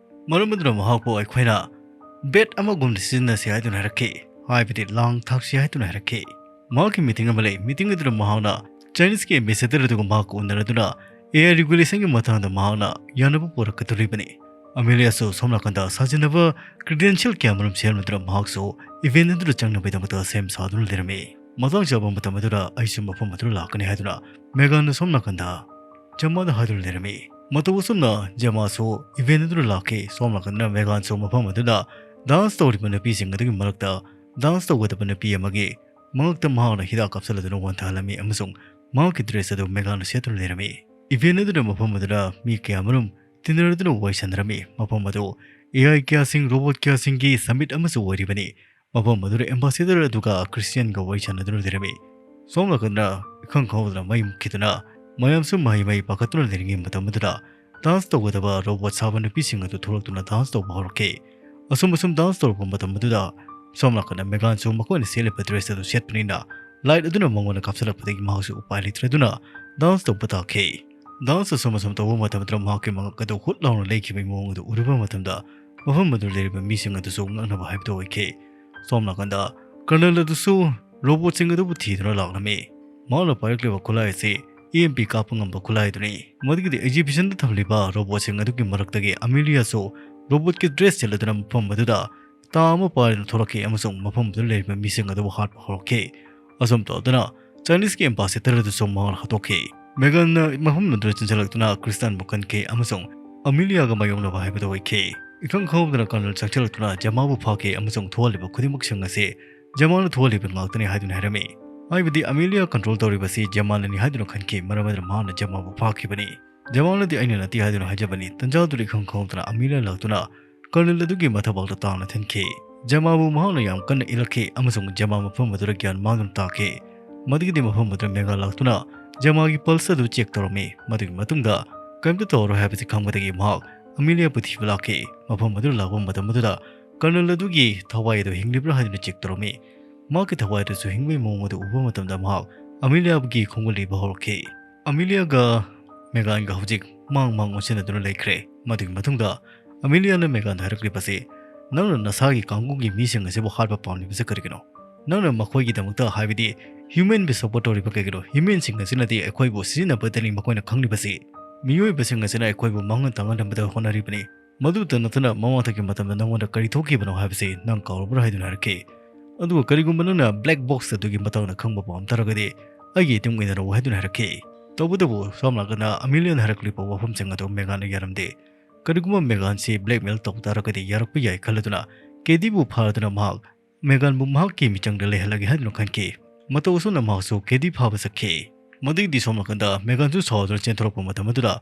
ꯃꯔꯝ ꯑꯗꯨꯅ ꯃꯍꯥꯛꯄꯨ ꯑꯩꯈꯣꯏꯅ bait ꯑꯃꯒꯨꯝꯅ ꯁꯤꯖꯤꯟꯅꯁꯤ ꯍꯥꯏꯗꯨꯅ ꯍꯥꯏꯔꯛꯈꯤ, ꯍꯥꯏꯕꯗꯤ ꯂꯥꯡ ꯊꯥꯛꯁꯤ ꯍꯥꯏꯗꯨꯅ ꯍꯥꯏꯔꯛꯈꯤ꯫ ꯃꯍꯥꯛꯀꯤ meeting ꯑꯃ ꯂꯩ꯫ Meeting ꯑꯗꯨꯗ ꯃꯍꯥꯛꯅ Chineseꯀꯤ ambassador ꯑꯗꯨꯒ ꯃꯍꯥꯛꯀ ꯎꯅꯔꯗꯨꯅ AI regulationꯒꯤ ꯃꯇꯥꯡꯗ ꯃꯍꯥꯛꯅ ꯌꯥꯅꯕ ꯄꯨꯔꯛꯀꯗꯧꯔꯤꯕꯅꯤ꯫ ꯑꯃꯦꯂꯤꯌꯥꯁꯨ ꯁꯣꯝ ꯅꯥꯀꯟꯗ ꯁꯥꯖꯤꯟꯅꯕ credential ꯀꯌꯥ ꯃꯔꯨꯝ ꯁꯦꯝꯂꯗꯨꯅ ꯃꯍꯥꯛꯁꯨ event ꯑꯗꯨꯗ ꯆꯪꯅꯕꯒꯤꯗꯃꯛꯇ ꯁꯦꯝ ꯁꯥꯗꯨꯅ ꯂꯩꯔꯝꯃꯤ꯫ ꯃꯇꯥꯡ ꯆꯥꯕ ꯃꯇꯝ ꯑꯗꯨꯗ ꯑꯩꯁꯨ ꯃꯐꯝ ꯑꯗꯨꯗ ꯂꯥꯛꯀꯅꯤ ꯍꯥꯏꯗꯨꯅ ꯃꯦꯒꯥꯟꯅ ꯁꯣꯝ ꯅꯥꯀꯟꯗ ꯖꯦꯃꯥꯗ ꯍꯥꯏꯗꯨꯅ ꯂꯩꯔꯝꯃꯤ꯫ ꯃꯇꯧ ꯑꯁꯨꯝꯅ ꯖꯦꯃꯥꯁꯨ event ꯑꯗꯨꯗ ꯂꯥꯛꯈꯤ꯫ ꯁꯣꯝ ꯅꯥꯀꯟꯗ ꯃꯦꯒꯥꯟꯁꯨ ꯃꯐꯝ ꯑꯗꯨꯗ dance ꯇꯧꯔꯤꯕ ꯅꯨꯄꯤꯁꯤꯡ ꯑꯗꯨꯒꯤ ꯃꯔꯛꯇ dance ꯇꯧꯒꯗꯕ ꯅꯨꯄꯤ ꯑꯃꯒꯤ ꯃꯉꯛꯇ ꯃꯍꯥꯛꯅ ꯍꯤꯗꯥꯛ ꯀꯥꯞꯁꯤꯜꯂꯗꯨꯅ ꯋꯥꯟꯊꯍꯜꯂꯝꯃꯤ ꯑꯃꯁꯨꯡ ꯃꯍꯥꯛꯀꯤ dress ꯑꯗꯨ ꯃꯦꯒꯥꯟꯅ ꯁꯦꯠꯇꯨꯅ ꯂꯩꯔꯝꯃꯤ꯫ Event ꯑꯗꯨꯗ ꯃꯐꯝ ꯑꯗꯨꯗ ꯃꯤ ꯀꯌꯥ ꯃꯔꯨꯝ ꯇꯤꯟꯅꯔꯗꯨꯅ ꯋꯥꯔꯤ ꯁꯥꯟꯅꯔꯝꯃꯤ꯫ ꯃꯐꯝ ꯑꯗꯨ AI ꯀꯌꯥꯁꯤꯡ, robot ꯀꯌꯥꯁꯤꯡꯒꯤ summit ꯑꯃꯁꯨ ꯑꯣꯏꯔꯤꯕꯅꯤ꯫ ꯃꯐꯝ ꯑꯗꯨꯗ ambassador ꯑꯗꯨꯒ Christianꯒ ꯋꯥꯔꯤ ꯁꯥꯟꯅꯗꯨꯅ ꯂꯩꯔꯝꯃꯤ꯫ ꯁꯣꯝ ꯅꯥꯀꯟꯗ ꯏꯈꯪ ꯈꯪꯍꯧꯗꯅ ꯃꯩ ꯃꯨꯠꯈꯤꯗꯨꯅ ꯃꯌꯥꯝꯁꯨ ꯃꯍꯩ ꯃꯍꯩ ꯄꯥꯈꯠꯇꯨꯅ ꯂꯩꯔꯤꯉꯩ ꯃꯇꯝ ꯑꯗꯨꯗ dance ꯇꯧꯒꯗꯕ robot ꯁꯥꯕ ꯅꯨꯄꯤꯁꯤꯡ ꯑꯗꯨ ꯊꯣꯛꯂꯛꯇꯨꯅ dance ꯇꯧꯕ ꯍꯧꯔꯛꯈꯤ꯫ ꯑꯁꯨꯝ ꯑꯁꯨꯝ dance ꯇꯧꯔꯛꯄ ꯃꯇꯝ ꯑꯗꯨꯗ ꯁꯣꯝ ꯅꯥꯀꯟꯗ ꯃꯦꯒꯥꯟꯁꯨ ꯃꯈꯣꯏꯅ ꯁꯦꯠꯂꯤꯕ dress ꯑꯗꯨ ꯁꯦꯠꯄꯅꯤꯅ light ꯑꯗꯨꯅ ꯃꯉꯣꯟꯗ ꯀꯥꯞꯁꯤꯜꯂꯛꯄꯗꯒꯤ ꯃꯍꯥꯛꯁꯨ ꯎꯄꯥꯏ ꯂꯩꯇ꯭ꯔꯗꯨꯅ dance ꯇꯧꯕ ꯇꯥꯈꯤ꯫ Dance ꯑꯁꯨꯝ ꯑꯁꯨꯝ ꯇꯧꯕ ꯃꯇꯝꯗ ꯃꯍꯥꯛꯀꯤ ꯃꯉꯛ ꯑꯗꯨ ꯍꯨꯠ ꯂꯥꯎꯅ ꯂꯩꯈꯤꯕꯒꯤ ꯃꯑꯣꯡ ꯑꯗꯨ ꯎꯔꯨꯕ ꯃꯇꯝꯗ ꯃꯐꯝ ꯑꯗꯨ ꯂꯩꯔꯤꯕ ꯃꯤꯁꯤꯡ ꯑꯗꯨꯁꯨ ꯉꯛꯅꯕ ꯍꯥꯏꯕꯗꯨ ꯑꯣꯏꯈꯤ꯫ ꯁꯣꯝ ꯅꯥꯀꯟꯗ colonel ꯑꯗꯨꯁꯨ robotꯁꯤꯡ ꯑꯗꯨꯕꯨ ꯊꯤꯗꯨꯅ ꯂꯥꯛꯂꯝꯃꯤ꯫ ꯃꯍꯥꯛꯅ ꯄꯥꯏꯔꯛꯂꯤꯕ ꯈꯨꯠꯂꯥꯏ ꯑꯁꯤ EMP ꯀꯥꯞꯄ ꯉꯝꯕ ꯈꯨꯠꯂꯥꯏ ꯑꯗꯨꯅꯤ꯫ ꯃꯗꯨꯒꯤꯗꯤ exhibitionꯗ ꯊꯝꯂꯤꯕ robotꯁꯤꯡ ꯑꯗꯨꯒꯤ ꯃꯔꯛꯇꯒꯤ ꯑꯃꯦꯂꯤꯌꯥꯁꯨ robotꯀꯤ dress ꯁꯦꯠꯂꯗꯨꯅ ꯃꯐꯝ ꯑꯗꯨꯗ ꯇꯥ ꯑꯃ ꯄꯥꯏꯗꯨꯅ ꯊꯣꯛꯂꯛꯈꯤ ꯑꯃꯁꯨꯡ ꯃꯐꯝ ꯑꯗꯨꯗ ꯂꯩꯔꯤꯕ ꯃꯤꯁꯤꯡ ꯑꯗꯨꯕꯨ ꯍꯥꯠꯄ ꯍꯧꯔꯛꯈꯤ꯫ ꯑꯁꯨꯝ ꯇꯧꯗꯨꯅ Chineseꯀꯤ ambassador ꯑꯗꯨꯁꯨ ꯃꯍꯥꯛꯅ ꯍꯥꯠꯇꯣꯛꯈꯤ꯫ ꯃꯦꯒꯥꯟꯅ ꯃꯐꯝ ꯑꯗꯨꯗ ꯆꯪꯁꯤꯜꯂꯛꯇꯨꯅ Christianꯕꯨ ꯀꯟꯈꯤ ꯑꯃꯁꯨꯡ ꯑꯃꯦꯂꯤꯌꯥꯒ ꯃꯥꯌꯣꯛꯅꯕ ꯍꯥꯏꯕꯗꯨ ꯑꯣꯏꯈꯤ꯫ ꯏꯈꯪ ꯈꯪꯍꯧꯗꯅ colonel ꯆꯪꯁꯤꯜꯂꯛꯇꯨꯅ ꯖꯦꯃꯥꯕꯨ ꯐꯥꯈꯤ ꯑꯃꯁꯨꯡ ꯊꯣꯛꯍꯜꯂꯤꯕ ꯈꯨꯗꯤꯡꯃꯛꯁꯤꯡ ꯑꯁꯤ ꯖꯦꯃꯥꯅ ꯊꯣꯛꯍꯜꯂꯤꯕ ꯉꯥꯛꯇꯅꯤ ꯍꯥꯏꯗꯨꯅ ꯍꯥꯏꯔꯝꯃꯤ꯫ ꯍꯥꯏꯕꯗꯤ ꯑꯃꯦꯂꯤꯌꯥ control ꯇꯧꯔꯤꯕꯁꯤ ꯖꯦꯃꯥꯅꯅꯤ ꯍꯥꯏꯗꯨꯅ ꯈꯟꯈꯤ, ꯃꯔꯝ ꯑꯗꯨꯅ ꯃꯍꯥꯛꯅ ꯖꯦꯃꯥꯕꯨ ꯐꯥꯈꯤꯕꯅꯤ꯫ ꯖꯦꯃꯥꯅꯗꯤ ꯑꯩꯅ ꯅꯠꯇꯦ ꯍꯥꯏꯗꯨꯅ ꯍꯥꯏꯖꯕꯅꯤ꯫ ꯇꯟꯖꯥꯗꯨꯗ ꯏꯈꯪ ꯈꯪꯍꯧꯗꯅ ꯑꯃꯦꯂꯤꯌꯥ ꯂꯥꯛꯇꯨꯅ colonel ꯑꯗꯨꯒꯤ ꯃꯊꯕꯥꯛꯇ ꯇꯥꯡꯅ ꯊꯤꯟꯈꯤ꯫ ꯖꯦꯃꯥꯕꯨ ꯃꯍꯥꯛꯅ ꯌꯥꯝ ꯀꯟꯅ ꯏꯜꯂꯛꯈꯤ ꯑꯃꯁꯨꯡ ꯖꯦꯃꯥ ꯃꯐꯝ ꯑꯗꯨꯗ ꯒ꯭ꯌꯥꯟ ꯃꯥꯡꯗꯨꯅ ꯇꯥꯈꯤ꯫ ꯃꯗꯨꯒꯤꯗꯤ ꯃꯐꯝ ꯑꯗꯨꯗ ꯃꯦꯒꯥ ꯂꯥꯛꯇꯨꯅ ꯖꯦꯃꯥꯒꯤ pulse ꯑꯗꯨ check ꯇꯧꯔꯝꯃꯤ꯫ ꯃꯗꯨꯒꯤ ꯃꯇꯨꯡꯗ ꯀꯔꯤꯝꯇ ꯇꯧꯔꯔꯣꯏ ꯍꯥꯏꯕꯁꯤ ꯈꯪꯕꯗꯒꯤ ꯃꯍꯥꯛ ꯑꯃꯦꯂꯤꯌꯥꯕꯨ ꯊꯤꯕ ꯂꯥꯛꯈꯤ꯫ ꯃꯐꯝ ꯑꯗꯨꯗ ꯂꯥꯛꯄ ꯃꯇꯝ ꯑꯗꯨꯗ colonel ꯑꯗꯨꯒꯤ ꯊꯋꯥꯏ ꯑꯗꯨ ꯍꯤꯡꯂꯤꯕ꯭ꯔꯥ ꯍꯥꯏꯗꯨꯅ check ꯇꯧꯔꯝꯃꯤ꯫ ꯃꯍꯥꯛꯀꯤ ꯊꯋꯥꯏꯗꯁꯨ ꯍꯤꯡꯕꯒꯤ ꯃꯑꯣꯡ ꯑꯗꯨ ꯎꯕ ꯃꯇꯝꯗ ꯃꯍꯥꯛ ꯑꯃꯤꯂꯤꯌꯥꯒꯤ ꯈꯣꯡꯒꯨꯜ ꯂꯤꯕ ꯍꯧꯔꯛꯈꯤ꯫ ꯑꯃꯤꯂꯤꯌꯥꯒ ꯃꯦꯒꯥꯟꯒ ꯍꯧꯖꯤꯛ ꯃꯥꯡ ꯃꯥꯡ ꯑꯣꯟꯁꯤꯟꯅꯗꯨꯅ ꯂꯩꯈ꯭ꯔꯦ꯫ ꯃꯗꯨꯒꯤ ꯃꯇꯨꯡꯗ ꯑꯃꯤꯂꯤꯌꯥꯅ ꯃꯦꯒꯥꯟꯗ ꯍꯥꯏꯔꯛꯂꯤꯕꯁꯤ, "ꯅꯪꯅ ꯅꯁꯥꯒꯤ ꯀꯥꯡꯕꯨꯒꯤ ꯃꯤꯁꯤꯡ ꯑꯁꯤꯕꯨ ꯍꯥꯠꯄ ꯄꯥꯝꯂꯤꯕꯁꯤ ꯀꯔꯤꯒꯤꯅꯣ? ꯅꯪꯅ ꯃꯈꯣꯏꯒꯤꯗꯃꯛꯇ, ꯍꯥꯏꯕꯗꯤ ꯍ꯭ꯌꯨꯃꯦꯟꯕꯨ ꯁꯞꯄꯣꯔꯠ ꯇꯧꯔꯤꯕ ꯀꯩꯒꯤꯅꯣ? ꯍ꯭ꯌꯨꯃꯦꯟꯁꯤꯡ ꯑꯁꯤꯅꯗꯤ ꯑꯩꯈꯣꯏꯕꯨ ꯁꯤꯖꯤꯟꯅꯕꯗꯅꯤ ꯃꯈꯣꯏꯅ ꯈꯪꯂꯤꯕꯁꯤ꯫ ꯃꯤꯑꯣꯏꯕꯁꯤꯡ ꯑꯁꯤꯅ ꯑꯩꯈꯣꯏꯕꯨ ꯃꯥꯡꯍꯟ ꯇꯥꯛꯍꯟꯅꯕꯗ ꯍꯣꯠꯅꯔꯤꯕꯅꯤ꯫ ꯃꯗꯨꯇ ꯅꯠꯇꯅ ꯃꯃꯥꯡꯊꯛꯀꯤ ꯃꯇꯝꯗ ꯅꯉꯣꯟꯗ ꯀꯔꯤ ꯊꯣꯛꯈꯤꯕꯅꯣ ꯍꯥꯏꯕꯁꯤ ꯅꯪ ꯀꯥꯎꯔꯕ꯭ꯔꯥ?" ꯍꯥꯏꯗꯨꯅ ꯍꯥꯏꯔꯛꯈꯤ꯫ ꯑꯗꯨꯒ ꯀꯔꯤꯒꯨꯝꯕ ꯅꯪꯅ ꯕ꯭ꯂꯦꯛ ꯕꯣꯛꯁ ꯑꯗꯨꯒꯤ ꯃꯇꯥꯡꯗ ꯈꯪꯕ ꯄꯥꯝ ꯇꯥꯔꯒꯗꯤ ꯑꯩꯒꯤ ꯏꯇꯨꯡ ꯏꯟꯅꯔꯛꯎ ꯍꯥꯏꯗꯨꯅ ꯍꯥꯏꯔꯛꯈꯤ꯫ ꯇꯧꯕꯇꯕꯨ ꯁꯣꯝ ꯅꯥꯀꯟꯗ ꯑꯃꯤꯂꯤꯌꯥꯅ ꯍꯥꯏꯔꯛꯂꯤꯕ ꯋꯥꯐꯝꯁꯤꯡ ꯑꯗꯨ ꯃꯦꯒꯥꯟꯅ ꯌꯥꯔꯝꯗꯦ꯫ ꯀꯔꯤꯒꯨꯝꯕ ꯃꯦꯒꯥꯟꯁꯤ ꯕ꯭ꯂꯦꯛꯃꯦꯜ ꯇꯧ ꯇꯥꯔꯒꯗꯤ ꯌꯥꯔꯛꯄ ꯌꯥꯏ ꯈꯜꯂꯗꯨꯅ ꯀꯦꯗꯤꯕꯨ ꯐꯥꯔꯗꯨꯅ ꯃꯍꯥꯛ ꯃꯦꯒꯥꯟꯕꯨ ꯃꯍꯥꯛꯀꯤ ꯃꯤꯆꯪꯗ ꯂꯩꯍꯜꯂꯒꯦ ꯍꯥꯏꯗꯨꯅ ꯈꯟꯈꯤ꯫ ꯃꯇꯧ ꯑꯁꯨꯝꯅ ꯃꯍꯥꯛꯁꯨ ꯀꯦꯗꯤ ꯐꯥꯕ ꯆꯠꯈꯤ꯫ ꯃꯗꯨꯒꯤꯗꯤ ꯁꯣꯝ ꯅꯥꯀꯟꯗ ꯃꯦꯒꯥꯟꯁꯨ ꯁꯥꯎꯗꯨꯅ ꯆꯦꯟꯊꯣꯔꯛꯄ ꯃꯇꯝ ꯑꯗꯨꯗ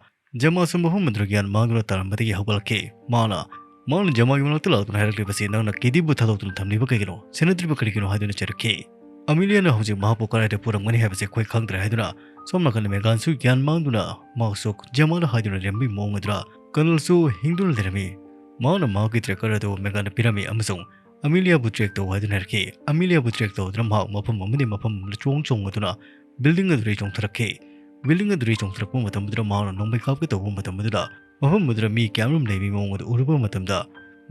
ꯖꯦꯃꯥꯁꯨ ꯃꯐꯝ ꯑꯗꯨꯗ ꯒ꯭ꯌꯥꯟ ꯃꯥꯡꯗꯨꯅ ꯇꯥꯔꯝꯕꯗꯒꯤ ꯍꯧꯒꯠꯂꯛꯈꯤ꯫ ꯃꯥꯅ, ꯃꯥꯅ ꯖꯦꯃꯥꯒꯤ ꯃꯅꯥꯛꯇ ꯂꯥꯛꯇꯨꯅ ꯍꯥꯏꯔꯛꯂꯤꯕꯁꯤ, "ꯅꯪꯅ ꯀꯦꯗꯤꯕꯨ ꯊꯥꯗꯣꯛꯇꯨꯅ ꯊꯝꯂꯤꯕ ꯀꯩꯒꯤꯅꯣ? ꯁꯦꯟꯅꯗ꯭ꯔꯤꯕ ꯀꯔꯤꯒꯤꯅꯣ?" ꯍꯥꯏꯗꯨꯅ ꯆꯩꯔꯛꯈꯤ꯫ ꯑꯃꯤꯂꯤꯌꯥꯅ ꯍꯧꯖꯤꯛ ꯃꯍꯥꯛꯄꯨ ꯀꯗꯥꯏꯗ ꯄꯨꯔꯝꯒꯅꯤ ꯍꯥꯏꯕꯁꯤ ꯑꯩꯈꯣꯏ ꯈꯪꯗ꯭ꯔꯦ ꯍꯥꯏꯗꯨꯅ ꯁꯣꯝ ꯅꯥꯀꯟꯗ ꯃꯦꯒꯥꯟꯁꯨ ꯒ꯭ꯌꯥꯟ ꯃꯥꯡꯗꯨꯅ ꯃꯍꯥꯛꯁꯨ ꯖꯦꯃꯥꯗ ꯍꯥꯏꯗꯨꯅ ꯂꯩꯔꯝꯕꯒꯤ ꯃꯑꯣꯡ ꯑꯗꯨꯗ ꯀꯔꯅꯜꯁꯨ ꯍꯤꯡꯗꯨꯅ ꯂꯩꯔꯝꯃꯤ꯫ ꯃꯍꯥꯛꯅ ꯃꯍꯥꯛꯀꯤ ꯇ꯭ꯔꯦꯀꯔ ꯑꯗꯨ ꯃꯦꯒꯥꯟꯗ ꯄꯤꯔꯝꯃꯤ ꯑꯃꯁꯨꯡ ꯑꯃꯤꯂꯤꯌꯥꯕꯨ ꯇ꯭ꯔꯦꯛ ꯇꯧ ꯍꯥꯏꯗꯨꯅ ꯍꯥꯏꯔꯛꯈꯤ꯫ ꯑꯃꯤꯂꯤꯌꯥꯕꯨ ꯇ꯭ꯔꯦꯛ ꯇꯧꯗꯨꯅ ꯃꯍꯥꯛ ꯃꯐꯝ ꯑꯃꯗꯒꯤ ꯃꯐꯝ ꯑꯃꯗ ꯆꯣꯡ ꯆꯣꯡꯗꯨꯅ ꯕꯤꯜꯗꯤꯡ ꯑꯗꯨꯗꯒꯤ ꯆꯣꯡꯊꯔꯛꯈꯤ꯫ ꯕꯤꯜꯗꯤꯡ ꯑꯗꯨꯗꯒꯤ ꯆꯣꯡꯊꯔꯛꯄ ꯃꯇꯝ ꯑꯗꯨꯗ ꯃꯍꯥꯛꯅ ꯅꯣꯡꯃꯩ ꯀꯥꯞꯀꯦ ꯇꯧꯕ ꯃꯇꯝ ꯑꯗꯨꯗ ꯃꯐꯝ ꯑꯗꯨꯗ ꯃꯤ ꯀꯌꯥꯃꯔꯨꯝ ꯂꯩꯕꯒꯤ ꯃꯑꯣꯡ ꯑꯗꯨ ꯎꯔꯨꯕ ꯃꯇꯝꯗ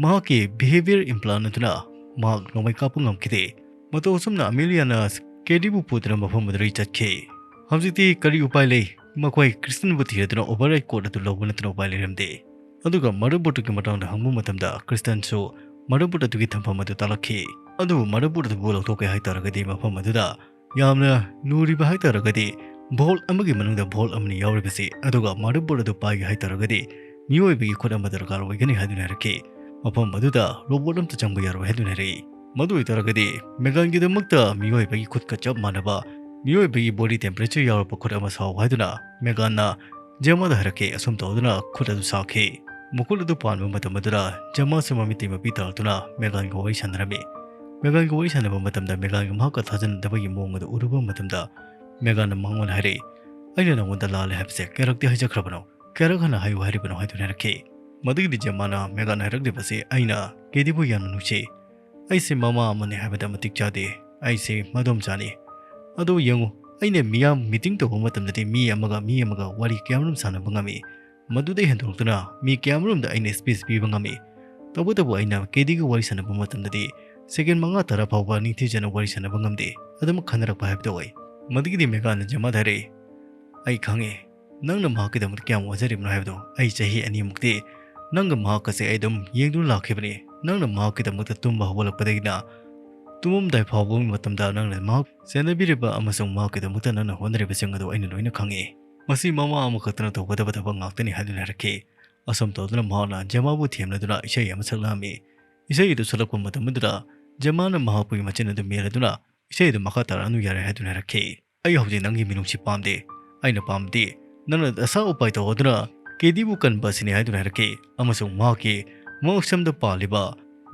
ꯃꯍꯥꯛꯀꯤ ꯕꯤꯍꯦꯕꯤꯌꯔ ꯏꯝꯄ꯭ꯂꯥꯟ ꯑꯗꯨꯅ ꯃꯍꯥꯛ ꯅꯣꯡꯃꯩ ꯀꯥꯞꯄ ꯉꯝꯈꯤꯗꯦ꯫ ꯃꯇꯧ ꯑꯁꯨꯝꯅ ꯑꯃꯤꯂꯤꯌꯥꯅ ꯀꯦꯗꯤꯕꯨ ꯄꯨꯗꯨꯅ ꯃꯐꯝ ꯑꯗꯨꯗꯒꯤ ꯆꯠꯈꯤ꯫ ꯍꯧꯖꯤꯛꯇꯤ ꯀꯔꯤ ꯎꯄꯥꯏ ꯂꯩ? ꯃꯈꯣꯏ ꯀ꯭ꯔꯤꯁꯇꯟꯕꯨ ꯊꯤꯔꯗꯨꯅ ꯑꯣꯚꯔꯔꯥꯏꯠ ꯀꯣꯔꯠ ꯑꯗꯨ ꯂꯧꯕ ꯅꯠꯇꯅ ꯎꯄꯥꯏ ꯂꯩꯔꯝꯗꯦ꯫ ꯑꯗꯨꯒ ꯃꯗꯔꯕꯣꯔꯗ ꯑꯗꯨꯒꯤ ꯃꯇꯥꯡꯗ ꯍꯪꯕ ꯃꯇꯝꯗ ꯀ꯭ꯔꯤꯁꯇꯟꯁꯨ ꯃꯗꯔꯕꯣꯔꯗ ꯑꯗꯨꯒꯤ ꯊꯝꯐꯝ ꯑꯗꯨ ꯇꯥꯛꯂꯛꯈꯤ꯫ ꯑꯗꯨꯕꯨ ꯃꯗꯔꯕꯣꯔꯗ ꯑꯗꯨꯕꯨ ꯂꯧꯊꯣꯛꯀꯦ ꯍꯥꯏ ꯇꯥꯔꯒꯗꯤ ꯃꯐꯝ ꯑꯗꯨꯗ ꯌꯥꯝꯅ ꯂꯨꯔꯤꯕ ꯍꯥꯏ ꯇꯥꯔꯒꯗꯤ ꯚꯣꯜꯠ ꯑꯃꯒꯤ ꯃꯅꯨꯡꯗ ꯚꯣꯜꯠ ꯑꯃꯅꯤ ꯌꯥꯎꯔꯤꯕꯁꯤ, ꯑꯗꯨꯒ ꯃꯗꯔꯕꯣꯔꯗ ꯑꯗꯨ ꯄꯥꯏꯒꯦ ꯍꯥꯏ ꯇꯥꯔꯒꯗꯤ ꯃꯤꯑꯣꯏꯕꯒꯤ ꯈꯨꯠ ꯑꯃ ꯗꯔꯀꯥꯔ ꯑꯣꯏꯒꯅꯤ ꯍꯥꯏꯗꯨꯅ ꯍꯥꯏꯔꯛꯈꯤ꯫ ꯃꯐꯝ ꯑꯗꯨꯗ ꯔꯣꯕꯣꯠ ꯑꯃꯠꯇ ꯆꯪꯕ ꯌꯥꯔꯣꯏ ꯍꯥꯏꯗꯨꯅ ꯍꯥꯏꯔꯛꯏ꯫ ꯃꯗꯨ ꯑꯣꯏꯇꯥꯔꯒꯗꯤ ꯃꯦꯒꯥꯟꯒꯤꯗꯃꯛꯇ ꯃꯤꯑꯣꯏꯕꯒꯤ ꯈꯨꯠꯀ ꯆꯞ ꯃꯥꯟꯅꯕ ꯃꯤꯑꯣꯏꯕꯒꯤ ꯕꯣꯗꯤ ꯇꯦꯝꯄꯔꯦꯆꯔ ꯌꯥꯎꯔꯕ ꯈꯨꯠ ꯑꯃ ꯁꯥꯎ ꯍꯥꯏꯗꯨꯅ ꯃꯦꯒꯥꯟꯅ ꯖꯦꯃꯥꯗ ꯍꯥꯏꯔꯛꯈꯤ꯫ ꯑꯁꯨꯝ ꯇꯧꯗꯨꯅ ꯈꯨꯠ ꯑꯗꯨ ꯁꯥꯈꯤ꯫ ꯃꯈꯨꯠ ꯑꯗꯨ ꯄꯥꯟꯕ ꯃꯇꯝ ꯑꯗꯨꯗ ꯖꯦꯃꯥꯁꯨ ꯃꯃꯤꯠꯇꯩ ꯃꯄꯤ ꯇꯥꯔꯛꯇꯨꯅ ꯃꯦꯒꯥꯟꯒ ꯋꯥꯔꯤ ꯁꯥꯟꯅꯔꯝꯃꯤ꯫ ꯃꯦꯒꯥꯟꯒ ꯋꯥꯔꯤ ꯁꯥꯟꯅꯕ ꯃꯇꯝꯗ ꯃꯦꯒꯥꯟꯒ ꯃꯍꯥꯛꯀ ꯊꯥꯖꯅꯗꯕꯒꯤ ꯃꯑꯣꯡ ꯑꯗꯨ ꯎꯔꯨꯕ ꯃꯇꯝꯗ ꯃꯦꯒꯥꯟꯅ ꯃꯉꯣꯟꯗ ꯍꯥꯏꯔꯛꯏ, "ꯑꯩꯅ ꯅꯉꯣꯟꯗ ꯂꯥꯜꯂꯦ ꯍꯥꯏꯕꯁꯦ ꯀꯌꯥꯔꯛꯇꯤ ꯍꯥꯏꯖꯈ꯭ꯔꯕꯅꯣ? ꯀꯌꯥꯔꯛ ꯍꯟꯅ ꯍꯥꯏꯌꯨ ꯍꯥꯏꯔꯤꯕꯅꯣ?" ꯍꯥꯏꯗꯨꯅ ꯍꯥꯏꯔꯛꯈꯤ꯫ ꯃꯗꯨꯒꯤꯗꯤ ꯖꯦꯃꯥꯅ ꯃꯦꯒꯥꯟꯅ ꯍꯥꯏꯔꯛꯂꯤꯕꯁꯤ, "ꯑꯩꯅ ꯀꯦꯗꯤꯕꯨ ꯌꯥꯝꯅ ꯅꯨꯡꯁꯤ꯫ ꯑꯩꯁꯦ ꯃꯃꯥ ꯑꯃꯅꯤ ꯍꯥꯏꯕꯗ ꯃꯇꯤꯛ ꯆꯥꯗꯦ꯫ ꯑꯩꯁꯦ ꯃꯗꯣꯝꯆꯥꯅꯤ꯫ ꯑꯗꯣ ꯌꯦꯡꯉꯨ, ꯑꯩꯅ ꯃꯤꯌꯥꯝ ꯃꯤꯇꯤꯡ ꯇꯧꯕ ꯃꯇꯝꯗꯗꯤ ꯃꯤ ꯑꯃꯒ ꯃꯤ ꯑꯃꯒ ꯋꯥꯔꯤ ꯀꯌꯥꯃꯔꯨꯝ ꯁꯥꯟꯅꯕ ꯉꯝꯃꯤ꯫ ꯃꯗꯨꯗꯩ ꯍꯦꯟꯗꯣꯛꯇꯨꯅ ꯃꯤ ꯀꯌꯥꯃꯔꯨꯝꯗ ꯑꯩꯅ ꯁ꯭ꯄꯤꯆ ꯄꯤꯕ ꯉꯝꯃꯤ꯫ ꯇꯧꯕꯇꯕꯨ ꯑꯩꯅ ꯀꯦꯗꯤꯒ ꯋꯥꯔꯤ ꯁꯥꯟꯅꯕ ꯃꯇꯝꯗꯗꯤ ꯁꯦꯀꯦꯟ ꯃꯉꯥ ꯇꯔꯥ ꯐꯥꯎꯕ ꯅꯤꯡꯊꯤꯖꯅ ꯋꯥꯔꯤ ꯁꯥꯟꯅꯕ ꯉꯝꯗꯦ꯫ ꯑꯗꯨꯃꯛ ꯈꯟꯅꯔꯛꯄ ꯍꯥꯏꯕꯗꯨ ꯑꯣꯏ꯫ ꯃꯗꯨꯒꯤꯗꯤ ꯃꯦꯒꯥꯟꯅ ꯖꯃꯥꯗ ꯍꯥꯏꯔꯛꯏ, "ꯑꯩ ꯈꯪꯉꯦ, ꯅꯪꯅ ꯃꯍꯥꯛꯀꯤꯗꯃꯛꯇ ꯀꯌꯥꯝ ꯋꯥꯖꯔꯤꯕꯅꯣ ꯍꯥꯏꯕꯗꯣ꯫ ꯑꯩ ꯆꯍꯤ ꯑꯅꯤꯃꯨꯛꯇꯤ ꯅꯪꯒ ꯃꯍꯥꯛꯀꯁꯦ ꯑꯩ ꯑꯗꯨꯝ ꯌꯦꯡꯗꯨꯅ ꯂꯥꯛꯈꯤꯕꯅꯤ꯫ ꯅꯪꯅ ꯃꯍꯥꯛꯀꯤꯗꯃꯛꯇ ꯇꯨꯝꯕ ꯍꯧꯒꯠꯂꯛꯄꯗꯒꯤꯅ ꯇꯨꯝꯃꯝꯗꯥꯏ ꯐꯥꯎꯕꯒꯤ ꯃꯇꯝꯗ ꯅꯪꯅ ꯃꯍꯥꯛ ꯁꯦꯟꯅꯕꯤꯔꯤꯕ ꯑꯃꯁꯨꯡ ꯃꯍꯥꯛꯀꯤꯗꯃꯛꯇ ꯅꯪꯅ ꯍꯣꯠꯅꯔꯤꯕꯁꯤꯡ ꯑꯗꯨ ꯑꯩꯅ ꯂꯣꯏꯅ ꯈꯪꯉꯤ꯫ ꯃꯁꯤ ꯃꯃꯥ ꯑꯃꯈꯛꯇꯅ ꯇꯧꯒꯗꯕ ꯊꯕꯛ ꯉꯥꯛꯇꯅꯤ" ꯍꯥꯏꯗꯨꯅ ꯍꯥꯏꯔꯛꯈꯤ꯫ ꯑꯁꯨꯝ ꯇꯧꯗꯨꯅ ꯃꯍꯥꯛꯅ ꯖꯃꯥꯕꯨ ꯊꯦꯝꯂꯗꯨꯅ ꯏꯁꯩ ꯑꯃ ꯁꯛꯂꯛꯑꯝꯃꯤ꯫ ꯏꯁꯩ ꯑꯗꯨ ꯁꯛꯂꯛꯄ ꯃꯇꯝ ꯑꯗꯨꯗ ꯖꯃꯥꯅ ꯃꯍꯥꯛꯄꯨꯒꯤ ꯃꯆꯤꯟ ꯑꯗꯨ ꯃꯦꯜꯂꯗꯨꯅ, "ꯏꯁꯩ ꯑꯗꯨ ꯃꯈꯥ ꯇꯥꯔꯛꯑꯅꯨ ꯌꯥꯔꯦ" ꯍꯥꯏꯗꯨꯅ ꯍꯥꯏꯔꯛꯈꯤ꯫ "ꯑꯩ ꯍꯧꯖꯤꯛ ꯅꯪꯒꯤ ꯃꯤꯅꯨꯡꯁꯤ ꯄꯥꯝꯗꯦ꯫ ꯑꯩꯅ ꯄꯥꯝꯕꯗꯤ ꯅꯪꯅ ꯑꯁꯥ ꯎꯄꯥꯏ ꯇꯧꯗꯨꯅ ꯀꯦꯗꯤꯕꯨ ꯀꯟꯕ ꯑꯁꯤꯅꯤ" ꯍꯥꯏꯗꯨꯅ ꯍꯥꯏꯔꯛꯈꯤ꯫ ꯑꯃꯁꯨꯡ ꯃꯍꯥꯛꯀꯤ ꯃꯉꯛꯁꯝꯗ ꯄꯥꯜꯂꯤꯕ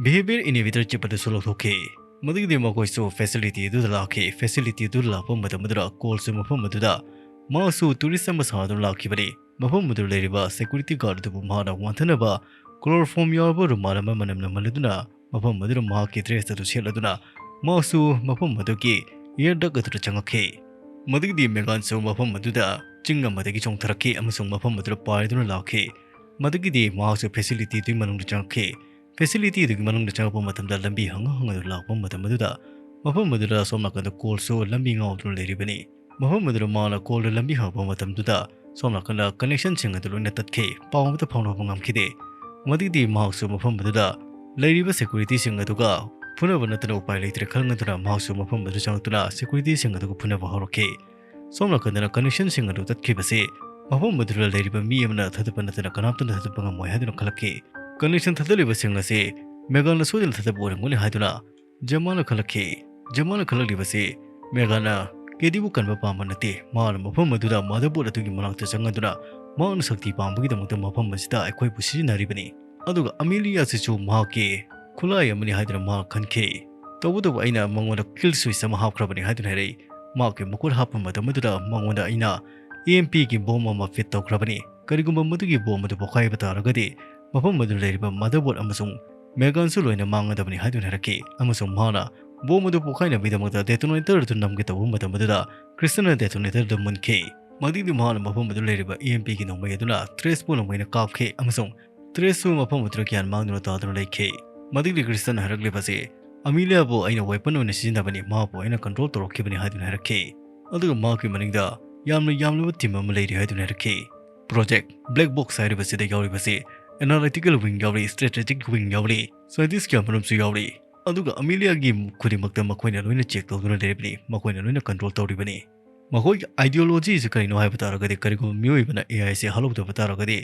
behavior inhibitor chip ꯑꯗꯨꯁꯨ ꯂꯧꯊꯣꯛꯈꯤ꯫ ꯃꯗꯨꯒꯤꯗꯤ ꯃꯈꯣꯏꯁꯨ ꯐꯦꯁꯤꯂꯤꯇꯤ ꯑꯗꯨꯗ ꯂꯥꯛꯈꯤ꯫ ꯐꯦꯁꯤꯂꯤꯇꯤ ꯑꯗꯨꯗ ꯂꯥꯛꯄ ꯃꯇꯝ ꯑꯗꯨꯗ ꯀꯣꯜꯁꯨ ꯃꯐꯝ ꯑꯗꯨꯗ ꯃꯍꯥꯛꯁꯨ ꯇꯨꯔꯤꯁ ꯑꯃ ꯁꯥꯗꯨꯅ ꯂꯥꯛꯈꯤꯕꯅꯤ꯫ ꯃꯐꯝ ꯑꯗꯨꯗ ꯂꯩꯔꯤꯕ ꯁꯦꯀ꯭ꯌꯨꯔꯤꯇꯤ ꯒꯥꯔꯗ ꯑꯗꯨꯕꯨ ꯃꯍꯥꯛꯅ ꯋꯥꯟꯊꯅꯕ ꯀ꯭ꯂꯣꯔꯣꯐꯣꯝ ꯌꯥꯎꯔꯕ ꯔꯨꯃꯥꯜ ꯑꯃ ꯃꯅꯝ ꯅꯝꯍꯜꯂꯗꯨꯅ ꯃꯐꯝ ꯑꯗꯨꯗ ꯃꯍꯥꯛꯀꯤ ꯗ꯭ꯔꯦꯁ ꯑꯗꯨ ꯁꯦꯠꯂꯗꯨꯅ ꯃꯍꯥꯛꯁꯨ ꯃꯐꯝ ꯑꯗꯨꯒꯤ ꯏꯌꯔ ꯗꯛ ꯑꯗꯨꯗ ꯆꯪꯉꯛꯈꯤ꯫ ꯃꯗꯨꯒꯤꯗꯤ ꯃꯦꯒꯥꯟꯁꯨ ꯃꯐꯝ ꯑꯗꯨꯗ ꯆꯤꯡ ꯑꯃꯗꯒꯤ ꯆꯣꯡꯊꯔꯛꯈꯤ ꯑꯃꯁꯨꯡ ꯃꯐꯝ ꯑꯗꯨꯗ ꯄꯥꯏꯗꯨꯅ ꯂꯥꯛꯈꯤ꯫ ꯃꯗꯨꯒꯤꯗꯤ ꯃꯍꯥꯛꯁꯨ ꯐꯦꯁꯤꯂꯤꯇꯤ ꯑꯗꯨꯒꯤ ꯃꯅꯨꯡꯗ ꯆꯪꯉꯛꯈꯤ꯫ ꯐꯦꯁꯤꯂꯤꯇꯤ ꯑꯗꯨꯒꯤ ꯃꯅꯨꯡꯗ ꯆꯪꯉꯛꯄ ꯃꯇꯝꯗ ꯂꯝꯕꯤ ꯍꯪꯉ ꯍꯪꯉꯗꯨꯅ ꯂꯥꯛꯄ ꯃꯇꯝ ꯑꯗꯨꯗ ꯃꯐꯝ ꯑꯗꯨꯗ ꯑꯁꯣꯝ ꯅꯥꯀꯟꯗ ꯀꯣꯜꯁꯨ ꯂꯝꯕꯤ ꯉꯥꯎꯗꯨꯅ ꯂꯩꯔꯤꯕꯅꯤ꯫ ꯃꯐꯝ ꯑꯗꯨꯗ ꯃꯥꯅ ꯀꯣꯜꯗ ꯂꯝꯕꯤ ꯍꯪꯉꯛꯄ ꯃꯇꯝꯗꯨꯗ ꯁꯣꯝ ꯅꯥꯀꯟꯗ ꯀꯅꯦꯛꯁꯟꯁꯤꯡ ꯑꯗꯨ ꯂꯣꯏꯅ ꯇꯠꯈꯤ꯫ ꯄꯥꯎ ꯑꯃꯠꯇ ꯐꯥꯎꯅꯕ ꯉꯝꯈꯤꯗꯦ꯫ ꯃꯗꯨꯒꯤꯗꯤ ꯃꯍꯥꯛꯁꯨ ꯃꯐꯝ ꯑꯗꯨꯗ ꯂꯩꯔꯤꯕ ꯁꯦꯀ꯭ꯌꯨꯔꯤꯇꯤꯁꯤꯡ ꯑꯗꯨꯒ ꯐꯨꯅꯕ ꯅꯠꯇꯅ ꯎꯄꯥꯏ ꯂꯩꯇ꯭ꯔꯦ ꯈꯪꯂꯗꯨꯅ ꯃꯍꯥꯛꯁꯨ ꯃꯐꯝ ꯑꯗꯨ ꯆꯪꯂꯛꯇꯨꯅ ꯁꯦꯀ꯭ꯌꯨꯔꯤꯇꯤꯁꯤꯡ ꯑꯗꯨꯒ ꯐꯨꯅꯕ ꯍꯧꯔꯛꯈꯤ꯫ ꯁꯣꯝ ꯅꯥꯀꯟꯗꯅ ꯀꯅꯦꯛꯁꯟꯁꯤꯡ ꯑꯗꯨ ꯇꯠꯈꯤꯕꯁꯤ ꯃꯐꯝ ꯑꯗꯨꯗ ꯂꯩꯔꯤꯕ ꯃꯤ ꯑꯃꯅ ꯊꯥꯗꯠꯄ ꯅꯠꯇꯅ ꯀꯅꯥꯝꯇꯅ ꯊꯥꯗꯠꯄ ꯉꯝꯃꯣꯏ ꯍꯥꯏꯗꯨꯅ ꯈꯜꯂꯛꯈꯤ꯫ ꯀꯅꯦꯛꯁꯟ ꯊꯥꯗꯠꯂꯤꯕꯁꯤꯡ ꯑꯁꯤ ꯃꯦꯒꯥꯟꯅ ꯁꯣꯏꯗꯅ ꯊꯥꯗꯠꯄ ꯑꯣꯏꯔꯝꯒꯅꯤ ꯍꯥꯏꯗꯨꯅ ꯖꯃꯥꯅ ꯈꯜꯂꯛꯈꯤ꯫ ꯖꯃꯥꯅ ꯈꯜꯂꯛꯂꯤꯕꯁꯤ ꯃꯦꯒꯥꯟꯅ ꯀꯦꯗꯤꯕꯨ ꯀꯟꯕ ꯄꯥꯝꯕ ꯅꯠꯇꯦ꯫ ꯃꯥꯅ ꯃꯐꯝ ꯑꯗꯨꯗ ꯃꯥꯗꯔꯕꯣꯔꯗ ꯑꯗꯨꯒꯤ ꯃꯅꯥꯛꯇ ꯆꯪꯂꯗꯨꯅ ꯃꯍꯥꯛꯅ ꯁꯛꯇꯤ ꯄꯥꯝꯕꯒꯤꯗꯃꯛꯇ ꯃꯐꯝ ꯑꯁꯤꯗ ꯑꯩꯈꯣꯏꯕꯨ ꯁꯤꯖꯤꯟꯅꯔꯤꯕꯅꯤ꯫ ꯑꯗꯨꯒ ꯑꯃꯦꯂꯤꯌꯥꯁꯤꯁꯨ ꯃꯍꯥꯛꯀꯤ ꯈꯨꯠꯂꯥꯏ ꯑꯃꯅꯤ ꯍꯥꯏꯗꯨꯅ ꯃꯍꯥꯛ ꯈꯟꯈꯤ꯫ ꯇꯧꯕꯇꯕꯨ ꯑꯩꯅ ꯃꯉꯣꯟꯗ ꯀꯤꯜ ꯁ꯭ꯋꯤꯆ ꯑꯃ ꯍꯥꯞꯈ꯭ꯔꯕꯅꯤ ꯍꯥꯏꯗꯨꯅ ꯍꯥꯏꯔꯛꯏ꯫ ꯃꯍꯥꯛꯀꯤ ꯃꯈꯨꯠ ꯍꯥꯞꯄ ꯃꯇꯝ ꯑꯗꯨꯗ ꯃꯉꯣꯟꯗ ꯑꯩꯅ ꯏ ꯑꯦꯝ ꯄꯤꯒꯤ ꯕꯣꯝ ꯑꯃ ꯐꯤꯠ ꯇꯧꯈ꯭ꯔꯕꯅꯤ꯫ ꯀꯔꯤꯒꯨꯝꯕ ꯃꯗꯨꯒꯤ ꯕꯣꯝ ꯑꯗꯨ ꯄꯣꯈꯥꯏꯕ ꯇꯥꯔꯒꯗꯤ ꯃꯐꯝ ꯑꯗꯨꯗ ꯂꯩꯔꯤꯕ ꯃꯥꯗꯔꯕꯣꯔꯗ ꯑꯃꯁꯨꯡ ꯃꯦꯒꯥꯟꯁꯨ ꯂꯣꯏꯅ ꯃꯥꯡꯒꯗꯕꯅꯤ ꯍꯥꯏꯗꯨꯅ ꯍꯥꯏꯔꯛꯈꯤ꯫ ꯑꯃꯁꯨꯡ ꯃꯍꯥꯛꯅ ꯕꯣꯝ ꯑꯗꯨ ꯄꯣꯈꯥꯏꯅꯕꯒꯤꯗꯃꯛꯇ detonator ꯑꯗꯨ ꯅꯝꯒꯦ ꯇꯧꯕ ꯃꯇꯝ ꯑꯗꯨꯗ ꯀ꯭ꯔꯤꯁꯇꯟꯅ detonator ꯑꯗꯨ ꯃꯨꯟꯈꯤ꯫ ꯃꯗꯨꯗꯤ ꯃꯍꯥꯛꯅ ꯃꯐꯝ ꯑꯗꯨ ꯂꯩꯔꯤꯕ E M P ꯒꯤ ꯅꯣꯡꯃꯩ ꯑꯗꯨꯅ ꯇ꯭ꯔꯦꯁꯄꯨ ꯅꯣꯡꯃꯩꯅ ꯀꯥꯞꯈꯤ ꯑꯃꯁꯨꯡ ꯇ꯭ꯔꯦꯁꯁꯨ ꯃꯐꯝ ꯑꯗꯨꯗ ꯒ꯭ꯌꯥꯟ ꯃꯥꯡꯗꯨꯅ ꯇꯥꯗꯨꯅ ꯂꯩꯈꯤ꯫ ꯃꯗꯨꯗꯤ ꯀ꯭ꯔꯤꯁꯇꯟꯅ ꯍꯥꯏꯔꯛꯂꯤꯕꯁꯤ ꯑꯃꯤꯂꯤꯌꯥꯕꯨ ꯑꯩꯅ weapon ꯑꯣꯏꯅ ꯁꯤꯖꯤꯟꯅꯕꯅꯤ, ꯃꯍꯥꯛꯄꯨ ꯑꯩꯅ control ꯇꯧꯔꯛꯈꯤꯕꯅꯤ ꯍꯥꯏꯗꯨꯅ ꯍꯥꯏꯔꯛꯈꯤ꯫ ꯑꯗꯨꯒ ꯃꯍꯥꯛꯀꯤ ꯃꯅꯤꯡꯗ ꯌꯥꯝꯅ ꯌꯥꯝꯂꯕ team ꯑꯃ ꯂꯩꯔꯤ ꯍꯥꯏꯗꯨꯅ ꯍꯥꯏꯔꯛꯈꯤ꯫ Project Black Box ꯍꯥꯏꯔꯤꯕꯁꯤꯗ ꯌꯥꯎꯔꯤꯕꯁꯤ analytical wing ꯌꯥꯎꯔꯤ, strategic wing ꯌꯥꯎꯔꯤ, scientist ꯀꯌꯥꯃꯔꯨꯝꯁꯨ ꯌꯥꯎꯔꯤ꯫ ꯑꯗꯨꯒ ꯑꯃꯤꯂꯤꯌꯥꯒꯤ ꯈꯨꯗꯤꯡꯃꯛꯇ ꯃꯈꯣꯏꯅ ꯂꯣꯏꯅ check ꯇꯧꯗꯨꯅ ꯂꯩꯔꯤꯕꯅꯤ, ꯃꯈꯣꯏꯅ ꯂꯣꯏꯅ control ꯇꯧꯔꯤꯕꯅꯤ꯫ ꯃꯈꯣꯏꯒꯤ ideology ꯑꯁꯤ ꯀꯔꯤꯅꯣ ꯍꯥꯏꯕ ꯇꯥꯔꯒꯗꯤ, ꯀꯔꯤꯒꯨꯝꯕ ꯃꯤꯑꯣꯏꯕꯅ A I ꯑꯁꯤ ꯍꯜꯂꯧꯗꯕ ꯇꯥꯔꯒꯗꯤ,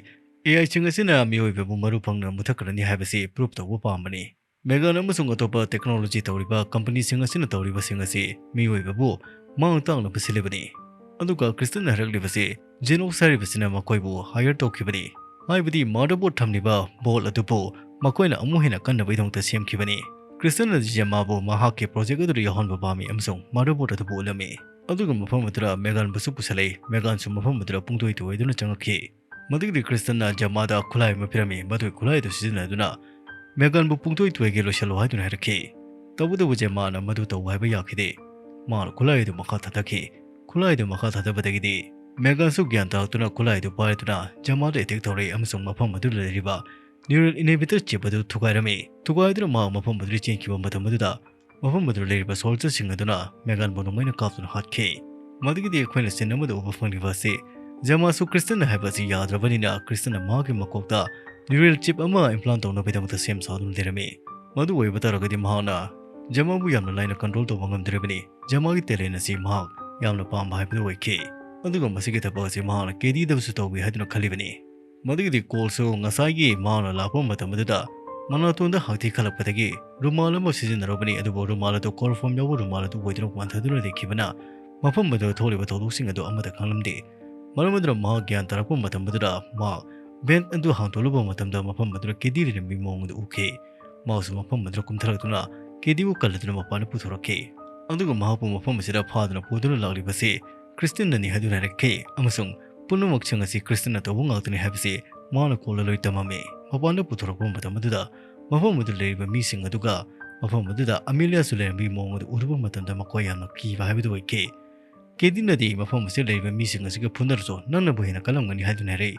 A I ꯁꯤꯡ ꯑꯁꯤꯅ ꯃꯤꯑꯣꯏꯕꯕꯨ ꯃꯔꯨ ꯐꯪꯅ ꯃꯨꯊꯠꯈ꯭ꯔꯅꯤ ꯍꯥꯏꯕꯁꯤ prove ꯇꯧꯕ ꯄꯥꯝꯕꯅꯤ꯫ ꯃꯦꯒꯥꯟ ꯑꯃꯁꯨꯡ ꯑꯇꯣꯞꯄ technology ꯇꯧꯔꯤꯕ company ꯁꯤꯡ ꯑꯁꯤꯅ ꯇꯧꯔꯤꯕꯁꯤꯡ ꯑꯁꯤ ꯃꯤꯑꯣꯏꯕꯕꯨ ꯃꯥꯡ ꯇꯥꯛꯅꯕ ꯁꯤꯜꯂꯤꯕꯅꯤ꯫ ꯑꯗꯨꯒ ꯀ꯭ꯔꯤꯁꯇꯟꯅ ꯍꯥꯏꯔꯛꯂꯤꯕꯁꯤ Genox ꯍꯥꯏꯔꯤꯕꯁꯤꯅ ꯃꯈꯣꯏꯕꯨ hire ꯇꯧꯈꯤꯕꯅꯤ꯫ ꯍꯥꯏꯕꯗꯤ motherboard ꯊꯝꯂꯤꯕ board ꯑꯗꯨꯕꯨ ꯃꯈꯣꯏꯅ ꯑꯃꯨꯛ ꯍꯦꯟꯅ ꯀꯟꯅꯕꯒꯤꯗꯃꯛꯇ ꯁꯦꯝꯈꯤꯕꯅꯤ꯫ ꯀ꯭ꯔꯤꯁꯇꯟꯅ ꯖꯦꯃꯥꯕꯨ ꯃꯍꯥꯛꯀꯤ project ꯑꯗꯨꯗ ꯌꯥꯎꯍꯟꯕ ꯄꯥꯝꯃꯤ ꯑꯃꯁꯨꯡ motherboard ꯑꯗꯨꯕꯨ ꯎꯠꯂꯝꯃꯤ꯫ ꯑꯗꯨꯒ ꯃꯐꯝ ꯑꯗꯨꯗ ꯃꯦꯒꯥꯟꯕꯨꯁꯨ ꯄꯨꯁꯜꯂꯛꯏ꯫ ꯃꯦꯒꯥꯟꯁꯨ ꯃꯐꯝ ꯑꯗꯨꯗ ꯄꯨꯡꯇꯣꯏ ꯇꯣꯏꯗꯨꯅ ꯆꯪꯉꯛꯈꯤ꯫ ꯃꯗꯨꯒꯤꯗꯤ ꯀ꯭ꯔꯤꯁꯇꯟꯅ ꯖꯃꯥꯗ ꯈꯨꯠꯂꯥꯏ ꯑꯃ ꯄꯤꯔꯝꯃꯤ꯫ ꯃꯗꯨꯒꯤ ꯈꯨꯠꯂꯥꯏ ꯑꯗꯨ ꯁꯤꯖꯤꯟꯅꯗꯨꯅ ꯃꯦꯒꯥꯟꯕꯨ ꯄꯨꯡꯇꯣꯏ ꯇꯣꯏꯒꯦ ꯂꯣꯏꯁꯤꯜꯂꯨ ꯍꯥꯏꯗꯨꯅ ꯍꯥꯏꯔꯛꯈꯤ꯫ ꯇꯧꯕꯇꯕꯨ ꯖꯃꯥꯅ ꯃꯗꯨ ꯇꯧ ꯍꯥꯏꯕ ꯌꯥꯈꯤꯗꯦ꯫ ꯃꯥꯅ ꯈꯨꯠꯂꯥꯏ ꯑꯗꯨ ꯃꯈꯥ ꯊꯥꯗꯈꯤ꯫ ꯈꯨꯠꯂꯥꯏ ꯑꯗꯨ ꯃꯈꯥ ꯊꯥꯗꯕꯗꯒꯤꯗꯤ ꯃꯦꯒꯥꯟꯁꯨ ꯒ꯭ꯌꯥꯟ ꯇꯥꯔꯛꯇꯨꯅ ꯈꯨꯠꯂꯥꯏ ꯑꯗꯨ ꯄꯥꯏꯗꯨꯅ ꯖꯃꯥꯗ attack ꯇꯧꯔꯛꯏ ꯑꯃꯁꯨꯡ ꯃꯐꯝ ꯑꯗꯨꯗ ꯂꯩꯔꯤꯕ neural inhibitor chip ꯑꯗꯨ ꯊꯨꯒꯥꯏꯔꯝꯃꯤ꯫ ꯊꯨꯒꯥꯏꯗꯨꯅ ꯃꯍꯥꯛ ꯃꯐꯝ ꯑꯗꯨꯗ ꯆꯦꯟꯈꯤꯕ ꯃꯇꯝ ꯑꯗꯨꯗ ꯃꯐꯝ ꯑꯗꯨꯗ ꯂꯩꯔꯤꯕ soldier ꯁꯤꯡ ꯑꯗꯨꯅ ꯃꯦꯒꯥꯟꯕꯨ ꯅꯣꯡꯃꯩꯅ ꯀꯥꯞꯇꯨꯅ ꯍꯥꯠꯈꯤ꯫ ꯃꯗꯨꯒꯤꯗꯤ ꯑꯩꯈꯣꯏꯅ scene ꯑꯃꯗ ꯎꯕ ꯐꯪꯂꯤꯕ ꯑꯁꯤ ꯖꯃꯥꯁꯨ ꯀ꯭ꯔꯤꯁꯇꯟꯅ ꯍꯥꯏꯕ ꯑꯁꯤ ꯌꯥꯗ꯭ꯔꯕꯅꯤꯅ ꯀ꯭ꯔꯤꯁꯇꯟꯅ ꯃꯍꯥꯛꯀꯤ ꯃꯀꯣꯛꯇ neural chip ꯑꯃ implant ꯇꯧꯅꯕꯒꯤꯗꯃꯛꯇ ꯁꯦꯝ ꯁꯥꯗꯨꯅ ꯂꯩꯔꯝꯃꯤ꯫ ꯃꯗꯨ ꯑꯣꯏꯕ ꯇꯥꯔꯒꯗꯤ ꯃꯍꯥꯛꯅ ꯖꯃꯥꯕꯨ ꯌꯥꯝꯅ ꯂꯥꯏꯅ control ꯇꯧꯕ ꯉꯝꯗ꯭ꯔꯤꯕꯅꯤ꯫ ꯖꯃꯥꯒꯤ talent ꯑꯁꯤ ꯃꯍꯥꯛ ꯌꯥꯝꯅ ꯄꯥꯝꯕ ꯍꯥꯏꯕꯗꯨ ꯑꯣꯏꯈꯤ꯫ ꯑꯗꯨꯒ ꯃꯁꯤꯒꯤ ꯊꯕꯛ ꯑꯁꯤ ꯃꯍꯥꯛꯅ ꯀꯦꯗꯤꯗꯕꯨꯁꯨ ꯇꯧꯕꯤ ꯍꯥꯏꯗꯨꯅ ꯈꯜꯂꯤꯕꯅꯤ꯫ ꯃꯗꯨꯒꯤꯗꯤ ꯀꯣꯜꯁꯨ ꯉꯁꯥꯏꯒꯤ ꯃꯍꯥꯛꯅ ꯂꯥꯛꯄ ꯃꯇꯝ ꯑꯗꯨꯗ ꯃꯅꯥꯇꯣꯟꯗ ꯍꯥꯛꯊꯤ ꯈꯜꯂꯛꯄꯗꯒꯤ ꯔꯨꯃꯥꯜ ꯑꯃ ꯁꯤꯖꯤꯟꯅꯔꯨꯕꯅꯤ, ꯑꯗꯨꯕꯨ ꯔꯨꯃꯥꯜ ꯑꯗꯨ chloroform ꯌꯥꯎꯕ ꯔꯨꯃꯥꯜ ꯑꯗꯨ ꯑꯣꯏꯗꯨꯅ ꯋꯥꯟꯊꯗꯨꯅ ꯂꯩꯈꯤꯕꯅ ꯃꯐꯝ ꯑꯗꯨꯗ ꯊꯣꯛꯂꯤꯕ ꯊꯧꯗꯣꯛꯁꯤꯡ ꯑꯗꯨ ꯑꯃꯠꯇ ꯈꯪꯂꯝꯗꯦ꯫ ꯃꯔꯝ ꯑꯗꯨꯅ ꯃꯍꯥꯛ ꯒ꯭ꯌꯥꯟ ꯇꯥꯔꯛꯄ ꯃꯇꯝ ꯑꯗꯨꯗ ꯃꯍꯥꯛ vent ꯑꯗꯨ ꯍꯥꯡꯗꯣꯛꯂꯨꯕ ꯃꯇꯝꯗ ꯃꯐꯝ ꯑꯗꯨꯗ ꯀꯦꯗꯤ ꯂꯩꯔꯝꯕꯒꯤ ꯃꯑꯣꯡ ꯑꯗꯨ ꯎꯈꯤ꯫ ꯃꯍꯥꯛꯁꯨ ꯃꯐꯝ ꯑꯗꯨꯗ ꯀꯨꯝꯊꯔꯛꯇꯨꯅ ꯀꯦꯗꯤꯕꯨ ꯀꯜꯂꯗꯨꯅ ꯃꯄꯥꯟꯗ ꯄꯨꯊꯣꯔꯛꯈꯤ꯫ ꯑꯗꯨꯒ ꯃꯍꯥꯛꯄꯨ ꯃꯐꯝ ꯑꯁꯤꯗ ꯐꯥꯗꯨꯅ ꯄꯨꯗꯨꯅ ꯂꯥꯛꯂꯤꯕꯁꯤ ꯀ꯭ꯔꯤꯁꯇꯤꯟꯅꯅꯤ ꯍꯥꯏꯗꯨꯅ ꯍꯥꯏꯔꯛꯈꯤ ꯑꯃꯁꯨꯡ ꯄꯨꯝꯅꯃꯛꯁꯤꯡ ꯑꯁꯤ ꯀ꯭ꯔꯤꯁꯇꯤꯟꯅ ꯇꯧꯕ ꯉꯥꯛꯇꯅꯤ ꯍꯥꯏꯕꯁꯤ ꯃꯍꯥꯛꯅ ꯀꯣꯜꯗ ꯂꯣꯏ ꯇꯝꯃꯝꯃꯤ꯫ ꯃꯄꯥꯟꯗ ꯄꯨꯊꯣꯔꯛꯄ ꯃꯇꯝ ꯑꯗꯨꯗ ꯃꯐꯝ ꯑꯗꯨꯗ ꯂꯩꯔꯤꯕ ꯃꯤꯁꯤꯡ ꯑꯗꯨꯒ ꯃꯐꯝ ꯑꯗꯨꯗ ꯑꯃꯦꯂꯤꯌꯥꯁꯨ ꯂꯩꯔꯝꯕꯒꯤ ꯃꯑꯣꯡ ꯑꯗꯨ ꯎꯔꯨꯕ ꯃꯇꯝꯗ ꯃꯈꯣꯏ ꯌꯥꯝꯅ ꯀꯤꯕ ꯍꯥꯏꯕꯗꯨ ꯑꯣꯏꯈꯤ꯫ ꯀꯦꯗꯤꯅꯗꯤ ꯃꯐꯝ ꯑꯁꯤꯗ ꯂꯩꯔꯤꯕ ꯃꯤꯁꯤꯡ ꯑꯁꯤꯒ ꯐꯨꯅꯔꯁꯨ ꯅꯪꯅꯕꯨ ꯍꯦꯟꯅ ꯀꯜꯂꯝꯒꯅꯤ ꯍꯥꯏꯗꯨꯅ ꯍꯥꯏꯔꯛꯏ꯫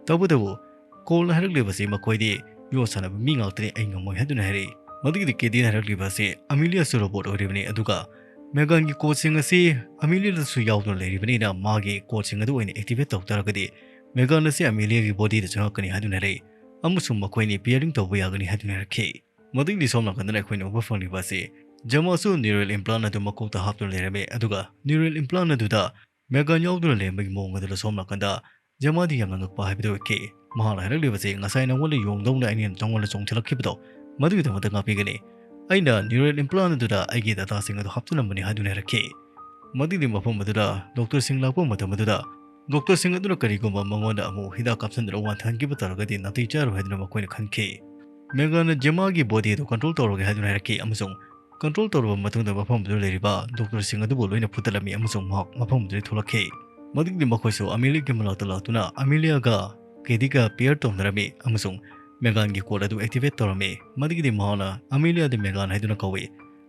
ꯇꯧꯕꯇꯕꯨ ꯀꯣꯜꯅ ꯍꯥꯏꯔꯛꯂꯤꯕꯁꯤ ꯃꯈꯣꯏꯗꯤ ꯌꯣꯠ ꯁꯥꯟꯅꯕ ꯃꯤ ꯉꯥꯛꯇꯅꯤ, ꯑꯩ ꯉꯝꯃꯣꯏ ꯍꯥꯏꯗꯨꯅ ꯍꯥꯏꯔꯛꯏ꯫ ꯃꯗꯨꯒꯤꯗꯤ ꯀꯦꯗꯤꯅ ꯍꯥꯏꯔꯛꯂꯤꯕ ꯑꯁꯤ ꯑꯃꯦꯂꯤꯌꯥꯁꯨ ꯔꯣꯕꯣꯠ ꯑꯣꯏꯔꯤꯕꯅꯤ, ꯑꯗꯨꯒ ꯃꯦꯒꯥꯟꯒꯤ ꯀꯣꯠꯁꯤꯡ ꯑꯁꯤ ꯑꯃꯦꯂꯤꯌꯥꯗꯁꯨ ꯌꯥꯎꯗꯨꯅ ꯂꯩꯔꯤꯕꯅꯤꯅ ꯃꯥꯒꯤ ꯀꯣꯠꯁꯤꯡ ꯑꯗꯨ ꯑꯣꯏꯅ ꯑꯦꯛꯇꯤꯚꯦꯠ ꯇꯧ ꯇꯥꯔꯒꯗꯤ ꯃꯦꯒꯥꯟ ꯑꯁꯤ ꯑꯃꯦꯂꯤꯌꯥꯒꯤ ꯕꯣꯗꯤꯗ ꯆꯪꯉꯛꯀꯅꯤ ꯍꯥꯏꯗꯨꯅ ꯍꯥꯏꯔꯛꯏ, ꯑꯃꯁꯨꯡ ꯃꯈꯣꯏꯅꯤ ꯄꯤꯌꯔꯤꯡ ꯇꯧꯕ ꯌꯥꯒꯅꯤ ꯍꯥꯏꯗꯨꯅ ꯍꯥꯏꯔꯛꯈꯤ꯫ ꯃꯗꯨꯒꯤꯗꯤ ꯁꯣꯝ ꯅꯥꯀꯟꯗꯅ ꯑꯩꯈꯣꯏꯅ ꯎꯕ ꯐꯪꯂꯤꯕ ꯑꯁꯤ ꯖꯃꯥꯁꯨ ꯅ꯭ꯌꯨꯔꯦꯜ ꯏꯝꯄ꯭ꯂꯥꯟ ꯑꯗꯨ ꯃꯀꯣꯛꯇ ꯍꯥꯞꯇꯨꯅ ꯂꯩꯔꯝꯃꯤ, ꯑꯗꯨꯒ ꯅ꯭ꯌꯨꯔꯦꯜ ꯏꯝꯄ꯭ꯂꯥꯟ ꯑꯗꯨꯗ ꯃꯦꯒꯥꯟ ꯌꯥꯎꯗꯨꯅ ꯂꯩꯔꯝꯕꯒꯤ ꯃꯑꯣꯡ ꯑꯗꯨꯗ ꯁꯣꯝ ꯅꯥꯀꯟꯗ ꯖꯃꯥꯗꯤ ꯌꯥꯝꯅ ꯉꯛꯄ ꯍꯥꯏꯕꯗꯨ ꯑꯣꯏꯈꯤ꯫ ꯃꯍꯥꯛꯅ ꯍꯥꯏꯔꯛꯂꯤꯕꯁꯤ ꯉꯁꯥꯏ ꯅꯉꯣꯟꯗ ꯌꯣꯡꯗꯧꯅ ꯑꯩꯅ ꯅꯉꯣꯟꯗ ꯆꯣꯡꯊꯤꯜꯂꯛꯈꯤꯕꯗꯣ ꯃꯗꯨꯒꯤꯗꯃꯛꯇ ꯉꯥꯛꯄꯤꯒꯅꯤ꯫ ꯑꯩꯅ ꯅ꯭ꯌꯨꯔꯦꯜ ꯏꯝꯄ꯭ꯂꯥꯟ ꯑꯗꯨꯗ ꯑꯩꯒꯤ ꯗꯥꯇꯥꯁꯤꯡ ꯑꯗꯨ ꯍꯥꯞꯆꯤꯜꯂꯝꯕꯅꯤ ꯍꯥꯏꯗꯨꯅ ꯍꯥꯏꯔꯛꯈꯤ꯫ ꯃꯗꯨꯒꯤ ꯃꯐꯝ ꯑꯗꯨꯗ ꯗꯣꯛꯇꯔꯁꯤꯡ ꯂꯥꯛꯄ ꯃꯇꯝ ꯑꯗꯨꯗ ꯗꯣꯛꯇꯔꯁꯤꯡ ꯑꯗꯨꯅ ꯀꯔꯤꯒꯨꯝꯕ ꯃꯉꯣꯟꯗ ꯑꯃꯨꯛ ꯍꯤꯗꯥꯛ ꯀꯥꯞꯁꯤꯟꯗꯨꯅ ꯋꯥꯟꯊꯍꯟꯈꯤꯕ ꯇꯥꯔꯒꯗꯤ ꯅꯥꯇꯩ ꯆꯥꯔꯣꯏ ꯍꯥꯏꯗꯨꯅ ꯃꯈꯣꯏꯅ ꯈꯟꯈꯤ꯫ ꯃꯦꯒꯥꯟꯅ ꯖꯦꯃꯥꯒꯤ ꯕꯣꯗꯤ ꯑꯗꯨ ꯀꯟꯇ꯭ꯔꯣꯜ ꯇꯧꯔꯒꯦ ꯍꯥꯏꯗꯨꯅ ꯍꯥꯏꯔꯛꯈꯤ ꯑꯃꯁꯨꯡ ꯀꯟꯇ꯭ꯔꯣꯜ ꯇꯧꯔꯕ ꯃꯇꯨꯡꯗ ꯃꯐꯝ ꯑꯗꯨꯗ ꯂꯩꯔꯤꯕ ꯗꯣꯛꯇꯔꯁꯤꯡ ꯑꯗꯨꯕꯨ ꯂꯣꯏꯅ ꯐꯨꯠꯇꯠꯂꯝꯃꯤ ꯑꯃꯁꯨꯡ ꯃꯍꯥꯛ ꯃꯐꯝ ꯑꯗꯨꯗꯒꯤ ꯊꯣꯛꯂꯛꯈꯤ꯫ ꯃꯗꯨꯒꯤꯗꯤ ꯃꯈꯣꯏꯁꯨ ꯑꯃꯦꯂꯤꯌꯥꯒꯤ ꯃꯅꯥꯛꯇ ꯂꯥꯛꯇꯨꯅ ꯑꯃꯦꯂꯤꯌꯥꯒ ꯀꯦꯗꯤꯒ ꯄꯤꯌꯔ ꯇꯧꯅꯔꯝꯃꯤ ꯑꯃꯁꯨꯡ ꯃꯦꯒꯥꯟꯒꯤ ꯀꯣꯠ ꯑꯗꯨ ꯑꯦꯛꯇꯤꯚꯦꯠ ꯇꯧꯔꯝꯃꯤ꯫ ꯃꯗꯨꯒꯤꯗꯤ ꯃꯍꯥꯛꯅ ꯑꯃꯦꯂꯤꯌꯥꯗ ꯃꯦꯒꯥꯟ ꯍꯥꯏꯗꯨꯅ ꯀꯧꯏ꯫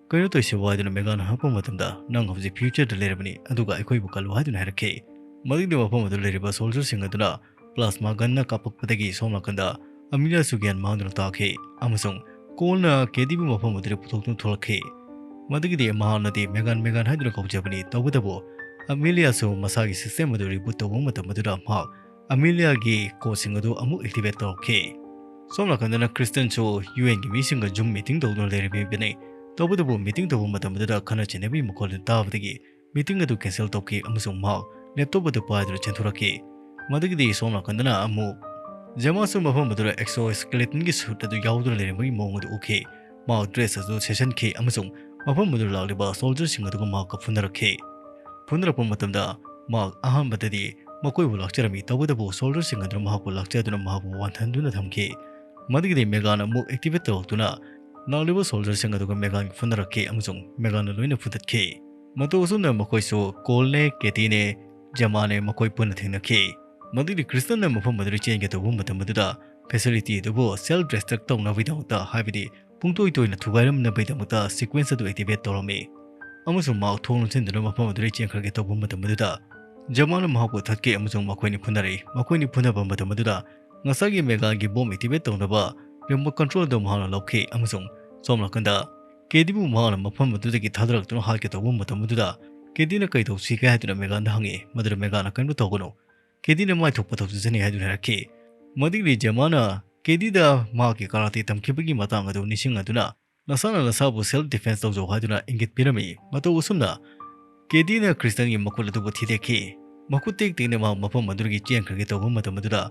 "ꯀꯩꯅꯣ ꯇꯧꯔꯤꯁꯤꯕꯨ?" ꯍꯥꯏꯗꯨꯅ ꯃꯦꯒꯥꯟꯅ ꯍꯪꯉꯛꯄ ꯃꯇꯝꯗ, "ꯅꯪ ꯍꯧꯖꯤꯛ ꯐ꯭ꯌꯨꯆꯔꯗ ꯂꯩꯔꯕꯅꯤ, ꯑꯗꯨꯒ ꯑꯩꯈꯣꯏꯕꯨ ꯀꯜꯂꯨ" ꯍꯥꯏꯗꯨꯅ ꯍꯥꯏꯔꯛꯈꯤ꯫ ꯃꯗꯨꯒꯤꯗꯤ ꯃꯐꯝ ꯑꯗꯨꯗ ꯂꯩꯔꯤꯕ ꯁꯣꯜꯖꯔꯁꯤꯡ ꯑꯗꯨꯅ ꯄ꯭ꯂꯥꯁꯃꯥ ꯒꯟꯅ ꯀꯥꯞꯄꯛꯄꯗꯒꯤ ꯁꯣꯝ ꯅꯥꯀꯟꯗ ꯑꯃꯦꯂꯤꯌꯥꯁꯨ ꯒ꯭ꯌꯥꯟ ꯃꯥꯡꯗꯨꯅ ꯇꯥꯈꯤ ꯑꯃꯁꯨꯡ ꯀꯣꯜꯅ ꯀꯦꯗꯤꯕꯨ ꯃꯐꯝ ꯑꯗꯨꯗ ꯄꯨꯊꯣꯛꯇꯨꯅ ꯊꯣꯛꯂꯛꯈꯤ꯫ ꯃꯗꯨꯒꯤꯗꯤ ꯃꯍꯥꯛꯅꯗꯤ "ꯃꯦꯒꯥꯟ, ꯃꯦꯒꯥꯟ" ꯍꯥꯏꯗꯨꯅ ꯀꯧꯖꯕꯅꯤ, ꯇꯧꯕꯇꯕꯨ ꯑꯃꯦꯂꯤꯌꯥꯁꯨ ꯃꯁꯥꯒꯤ ꯁꯤꯁꯇꯦꯝ ꯑꯗꯨ ꯔꯤꯕꯨꯠ ꯇꯧꯕ ꯃꯇꯝ ꯑꯗꯨꯗ ꯃꯍꯥꯛ ꯑꯃꯦꯂꯤꯌꯥꯒꯤ ꯀꯣꯠꯁꯤꯡ ꯑꯗꯨ ꯑꯃꯨꯛ ꯑꯦꯛꯇꯤꯚꯦꯠ ꯇꯧꯔꯛꯈꯤ꯫ ꯁꯣꯝ ꯅꯥꯀꯟꯗꯅ ꯀ꯭ꯔꯤꯁꯇꯟꯁꯨ ꯌꯨ ꯑꯦꯟꯒꯤ ꯃꯤꯁꯤꯡꯒ ꯖꯨꯝ ꯃꯤꯇꯤꯡ ꯇꯧꯗꯨꯅ ꯂꯩꯔꯝꯃꯤꯕꯅꯤ꯫ ꯇꯧꯕꯇꯕꯨ ꯃꯤꯇꯤꯡ ꯇꯧꯕ ꯃꯇꯝ ꯑꯗꯨꯗ ꯈꯠꯅ ꯆꯩꯅꯕꯒꯤ ꯃꯈꯣꯜ ꯑꯗꯨ ꯇꯥꯕꯗꯒꯤ ꯃꯤꯇꯤꯡ ꯑꯗꯨ ꯀꯦꯟꯁꯦꯜ ꯇꯧꯈꯤ ꯑꯃꯁꯨꯡ ꯃꯍꯥꯛ ꯂꯦꯞꯇꯣꯞ ꯑꯗꯨ ꯄꯥꯏꯗꯨꯅ ꯆꯦꯟꯊꯣꯔꯛꯈꯤ꯫ ꯃꯗꯨꯒꯤꯗꯤ ꯁꯣꯝ ꯅꯥꯀꯟꯗꯅ ꯑꯃꯨꯛ ꯖꯦꯃꯥꯁꯨ ꯃꯐꯝ ꯑꯗꯨꯗ ꯑꯦꯛꯁꯣꯁ꯭ꯀꯦꯂꯦꯇꯟꯒꯤ ꯁꯨꯠ ꯑꯗꯨ ꯌꯥꯎꯗꯨꯅ ꯂꯩꯔꯝꯕꯒꯤ ꯃꯑꯣꯡ ꯑꯗꯨ ꯎꯈꯤ꯫ ꯃꯍꯥꯛ ꯗ꯭ꯔꯦꯁ ꯑꯗꯨ ꯁꯦꯠꯆꯟꯈꯤ ꯑꯃꯁꯨꯡ ꯃꯐꯝ ꯑꯗꯨꯗ ꯂꯥꯛꯂꯤꯕ ꯁꯣꯜꯖꯔꯁꯤꯡ ꯑꯗꯨꯒ ꯃꯍꯥꯛꯀ ꯐꯨꯅꯔꯛꯈꯤ꯫ ꯐꯨꯅꯔꯛꯄ ꯃꯇꯝꯗ ꯃꯍꯥꯛ ꯑꯍꯥꯟꯕꯗꯗꯤ ꯃꯈꯣꯏꯕꯨ ꯂꯥꯛꯆꯔꯝꯃꯤ, ꯇꯧꯕꯇꯕꯨ ꯁꯣꯜꯖꯔꯁꯤꯡ ꯑꯗꯨꯅ ꯃꯍꯥꯛꯄꯨ ꯂꯥꯛꯆꯗꯨꯅ ꯃꯍꯥꯛꯄꯨ ꯋꯥꯟꯊꯍꯟꯗꯨꯅ ꯊꯝꯈꯤ꯫ ꯃꯗꯨꯒꯤꯗꯤ ꯃꯦꯒꯥꯟ ꯑꯃꯨꯛ ꯑꯦꯛꯇꯤꯚꯦꯠ ꯇꯧꯔꯛꯇꯨꯅ ꯂꯥꯛꯂꯤꯕ ꯁꯣꯜꯖꯔꯁꯤꯡ ꯑꯗꯨꯒ ꯃꯦꯒꯥꯟꯒ ꯐꯨꯅꯔꯛꯈꯤ ꯑꯃꯁꯨꯡ ꯃꯦꯒꯥꯟꯅ ꯂꯣꯏꯅ ꯐꯨꯗꯠꯈꯤ꯫ ꯃꯇꯧ ꯑꯁꯨꯝꯅ ꯃꯈꯣꯏꯁꯨ ꯀꯣꯜꯅꯦ, ꯀꯦꯇꯤꯅꯦ, ꯖꯦꯃꯥꯅꯦ ꯃꯈꯣꯏ ꯄꯨꯟꯅ ꯊꯦꯡꯅꯈꯤ꯫ ꯃꯗꯨꯒꯤ ꯀ꯭ꯔꯤꯁꯇꯟꯅ ꯃꯐꯝ ꯑꯗꯨꯗ ꯆꯦꯟꯒꯦ ꯇꯧꯕ ꯃꯇꯝ ꯑꯗꯨꯗ ꯐꯦꯁꯤꯂꯤꯇꯤ ꯑꯗꯨꯕꯨ ꯁꯦꯜꯐ ꯗꯤꯁꯇ꯭ꯔꯛ ꯇꯧꯅꯕꯒꯤꯗꯃꯛꯇ, ꯍꯥꯏꯕꯗꯤ ꯄꯨꯡꯇꯣꯏ ꯇꯣꯏꯅ ꯊꯨꯒꯥꯏꯔꯝꯅꯕꯒꯤꯗꯃꯛꯇ sequence ꯑꯗꯨ activate ꯇꯧꯔꯝꯃꯤ꯫ ꯑꯃꯁꯨꯡ ꯃꯍꯥꯛ ꯊꯣꯡ ꯂꯣꯟꯁꯤꯟꯗꯨꯅ ꯃꯐꯝ ꯑꯗꯨꯗꯒꯤ ꯆꯦꯟꯈ꯭ꯔꯒꯦ ꯇꯧꯕ ꯃꯇꯝ ꯑꯗꯨꯗ ꯖꯃꯥꯅ ꯃꯍꯥꯛꯄꯨ ꯊꯠꯈꯤ ꯑꯃꯁꯨꯡ ꯃꯈꯣꯏꯅꯤ ꯐꯨꯅꯔꯛꯏ꯫ ꯃꯈꯣꯏꯅꯤ ꯐꯨꯅꯕ ꯃꯇꯝ ꯑꯗꯨꯗ ꯉꯁꯥꯏꯒꯤ ꯃꯦꯒꯥꯟꯒꯤ bomb activate ꯇꯧꯅꯕ remote control ꯑꯗꯨ ꯃꯍꯥꯛꯅ ꯂꯧꯈꯤ ꯑꯃꯁꯨꯡ ꯁꯣꯝ ꯅꯥꯀꯟꯗ ꯀꯦꯗꯤꯕꯨ ꯃꯍꯥꯛꯅ ꯃꯐꯝ ꯑꯗꯨꯗꯒꯤ ꯊꯥꯗꯔꯛꯇꯨꯅ ꯍꯥꯠꯀꯦ ꯇꯧꯕ ꯃꯇꯝ ꯑꯗꯨꯗ ꯀꯦꯗꯤꯅ ꯀꯩ ꯇꯧꯁꯤꯒꯦ ꯍꯥꯏꯗꯨꯅ ꯃꯦꯒꯥꯟꯗ ꯍꯪꯉꯤ꯫ ꯃꯗꯨꯗ ꯃꯦꯒꯥꯟꯅ ꯀꯔꯤꯝꯇ ꯇꯧꯒꯅꯨ, ꯀꯦꯗꯤꯅ ꯃꯥꯏ ꯊꯣꯛꯄ ꯇꯧꯖꯁꯅꯤ ꯍꯥꯏꯗꯨꯅ ꯍꯥꯏꯔꯛꯈꯤ꯫ ꯃꯗꯨꯒꯤꯗꯤ ꯖꯃꯥꯅ ꯀꯦꯗꯤꯗ ꯃꯍꯥꯛꯀꯤ ꯀꯔꯥꯇꯤ ꯇꯝꯈꯤꯕꯒꯤ ꯃꯇꯥꯡ ꯑꯗꯨ ꯅꯤꯡꯁꯤꯡꯍꯟꯗꯨꯅ ꯅꯁꯥꯅ ꯅꯁꯥꯕꯨ self defense ꯇꯧꯖꯧ ꯍꯥꯏꯗꯨꯅ ꯏꯪꯒꯤꯠ ꯄꯤꯔꯝꯃꯤ꯫ ꯃꯇꯧ ꯑꯁꯨꯝꯅ ꯀꯦꯗꯤꯅ ꯀ꯭ꯔꯤꯁꯇꯟꯒꯤ ꯃꯈꯨꯠ ꯑꯗꯨꯕꯨ ꯊꯤꯗꯦꯛꯈꯤ꯫ ꯃꯈꯨꯠ ꯇꯦꯛ ꯇꯦꯛꯅ ꯃꯍꯥꯛ ꯃꯐꯝ ꯑꯗꯨꯗꯒꯤ ꯆꯦꯟꯈ꯭ꯔꯒꯦ ꯇꯧꯕ ꯃꯇꯝ ꯑꯗꯨꯗ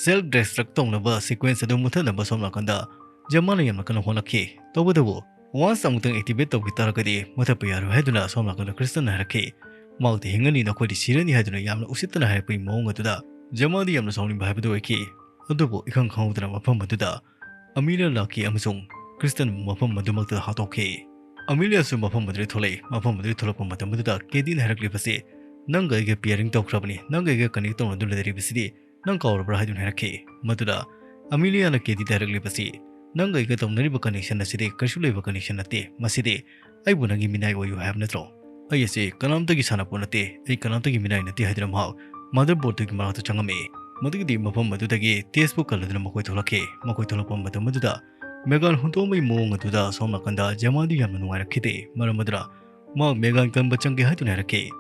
self destruct ꯇꯧꯅꯕ sequence ꯑꯗꯨ ꯃꯨꯊꯠꯅꯕ ꯁꯣꯝ ꯅꯥꯀꯟꯗ ꯖꯃꯥꯅ ꯌꯥꯝꯅ ꯀꯟꯅ ꯍꯣꯠꯅꯈꯤ꯫ ꯇꯧꯕꯇꯕꯨ once ꯑꯃꯨꯛꯇꯪ activate ꯇꯧꯈꯤ ꯇꯥꯔꯒꯗꯤ ꯃꯨꯊꯠꯄ ꯌꯥꯔꯣꯏ ꯍꯥꯏꯗꯨꯅ ꯁꯣꯝ ꯅꯥꯀꯟꯗ ꯀ꯭ꯔꯤꯁꯇꯟꯅ ꯍꯥꯏꯔꯛꯈꯤ꯫ ꯃꯍꯥꯛꯇꯤ ꯍꯤꯡꯒꯅꯤ, ꯅꯈꯣꯏꯗꯤ ꯁꯤꯔꯅꯤ ꯍꯥꯏꯗꯨꯅ ꯌꯥꯝꯅ ꯎꯁꯤꯠꯇꯅ ꯍꯥꯏꯔꯛꯄꯒꯤ ꯃꯑꯣꯡ ꯑꯗꯨꯗ ꯖꯃꯥꯗꯤ ꯌꯥꯝꯅ ꯁꯥꯎꯅꯤꯡꯕ ꯍꯥꯏꯕꯗꯨ ꯑꯣꯏꯈꯤ꯫ ꯑꯗꯨꯕꯨ ꯏꯈꯪ ꯈꯪꯍꯧꯗꯅ ꯃꯐꯝ ꯑꯗꯨꯗ ꯑꯃꯤꯂꯤꯌꯥ ꯂꯥꯛꯈꯤ ꯑꯃꯁꯨꯡ ꯀ꯭ꯔꯤꯁꯇꯟꯕꯨ ꯃꯐꯝ ꯑꯗꯨꯃꯛꯇ ꯍꯥꯠꯇꯣꯛꯈꯤ꯫ ꯑꯃꯤꯂꯤꯌꯥꯁꯨ ꯃꯐꯝ ꯑꯗꯨꯗꯒꯤ ꯊꯣꯛꯂꯛꯏ꯫ ꯃꯐꯝ ꯑꯗꯨꯗꯒꯤ ꯊꯣꯛꯂꯛꯄ ꯃꯇꯝ ꯑꯗꯨꯗ ꯀꯦꯗꯤꯅ ꯍꯥꯏꯔꯛꯂꯤꯕꯁꯤ, "ꯅꯪꯒ ꯑꯩꯒ pairing ꯇꯧꯈ꯭ꯔꯕꯅꯤ, ꯅꯪꯒ ꯑꯩꯒ connect ꯇꯧꯅꯗꯨꯅ ꯂꯩꯔꯤꯕꯁꯤꯗꯤ ꯅꯪ ꯀꯥꯎꯔꯕ꯭ꯔꯥ?" ꯍꯥꯏꯗꯨꯅ ꯍꯥꯏꯔꯛꯈꯤ꯫ ꯃꯗꯨꯗ ꯑꯃꯤꯂꯤꯌꯥꯅ ꯀꯦꯗꯤꯗ ꯍꯥꯏꯔꯛꯂꯤꯕꯁꯤ, "ꯅꯪꯒ ꯑꯩꯒ ꯇꯧꯅꯔꯤꯕ connection ꯑꯁꯤꯗꯤ ꯀꯩꯁꯨ ꯂꯩꯕ connection ꯅꯠꯇꯦ, ꯃꯁꯤꯗꯤ ꯑꯩꯕꯨ ꯅꯪꯒꯤ ꯃꯤꯅꯥꯏ ꯑꯣꯏꯌꯨ ꯍꯥꯏꯕ ꯅꯠꯇ꯭ꯔꯣ? ꯑꯩ ꯑꯁꯤ ꯀꯅꯥꯝꯇꯒꯤ ꯁꯥꯟꯅꯄꯣꯠ ꯅꯠꯇꯦ, ꯑꯩ ꯀꯅꯥꯝꯇꯒꯤ ꯃꯤꯅꯥꯏ ꯅꯠꯇꯦ" ꯍꯥꯏꯗꯨꯅ ꯃꯍꯥꯛ motherboard ꯇꯨꯒꯤ ꯃꯅꯥꯛꯇ ꯆꯪꯉꯝꯃꯤ꯫ ꯃꯗꯨꯒꯤꯗꯤ ꯃꯐꯝ ꯑꯗꯨꯗꯒꯤ ꯇꯦꯁꯄꯨ ꯀꯜꯂꯗꯨꯅ ꯃꯈꯣꯏ ꯊꯣꯛꯂꯛꯈꯤ꯫ ꯃꯈꯣꯏ ꯊꯣꯛꯂꯛꯄ ꯃꯇꯝ ꯑꯗꯨꯗ ꯃꯦꯒꯥꯟ ꯍꯨꯟꯗꯣꯛꯑꯝꯕꯒꯤ ꯃꯑꯣꯡ ꯑꯗꯨꯗ ꯁꯣꯝ ꯅꯥꯀꯟꯗ ꯖꯃꯥꯗꯤ ꯌꯥꯝꯅ ꯅꯨꯡꯉꯥꯏꯔꯛꯈꯤꯗꯦ꯫ ꯃꯔꯝ ꯑꯗꯨꯅ ꯃꯍꯥꯛ ꯃꯦꯒꯥꯟ ꯀꯟꯕ ꯆꯪꯒꯦ ꯍꯥꯏꯗꯨꯅ ꯍꯥꯏꯔꯛꯈꯤ꯫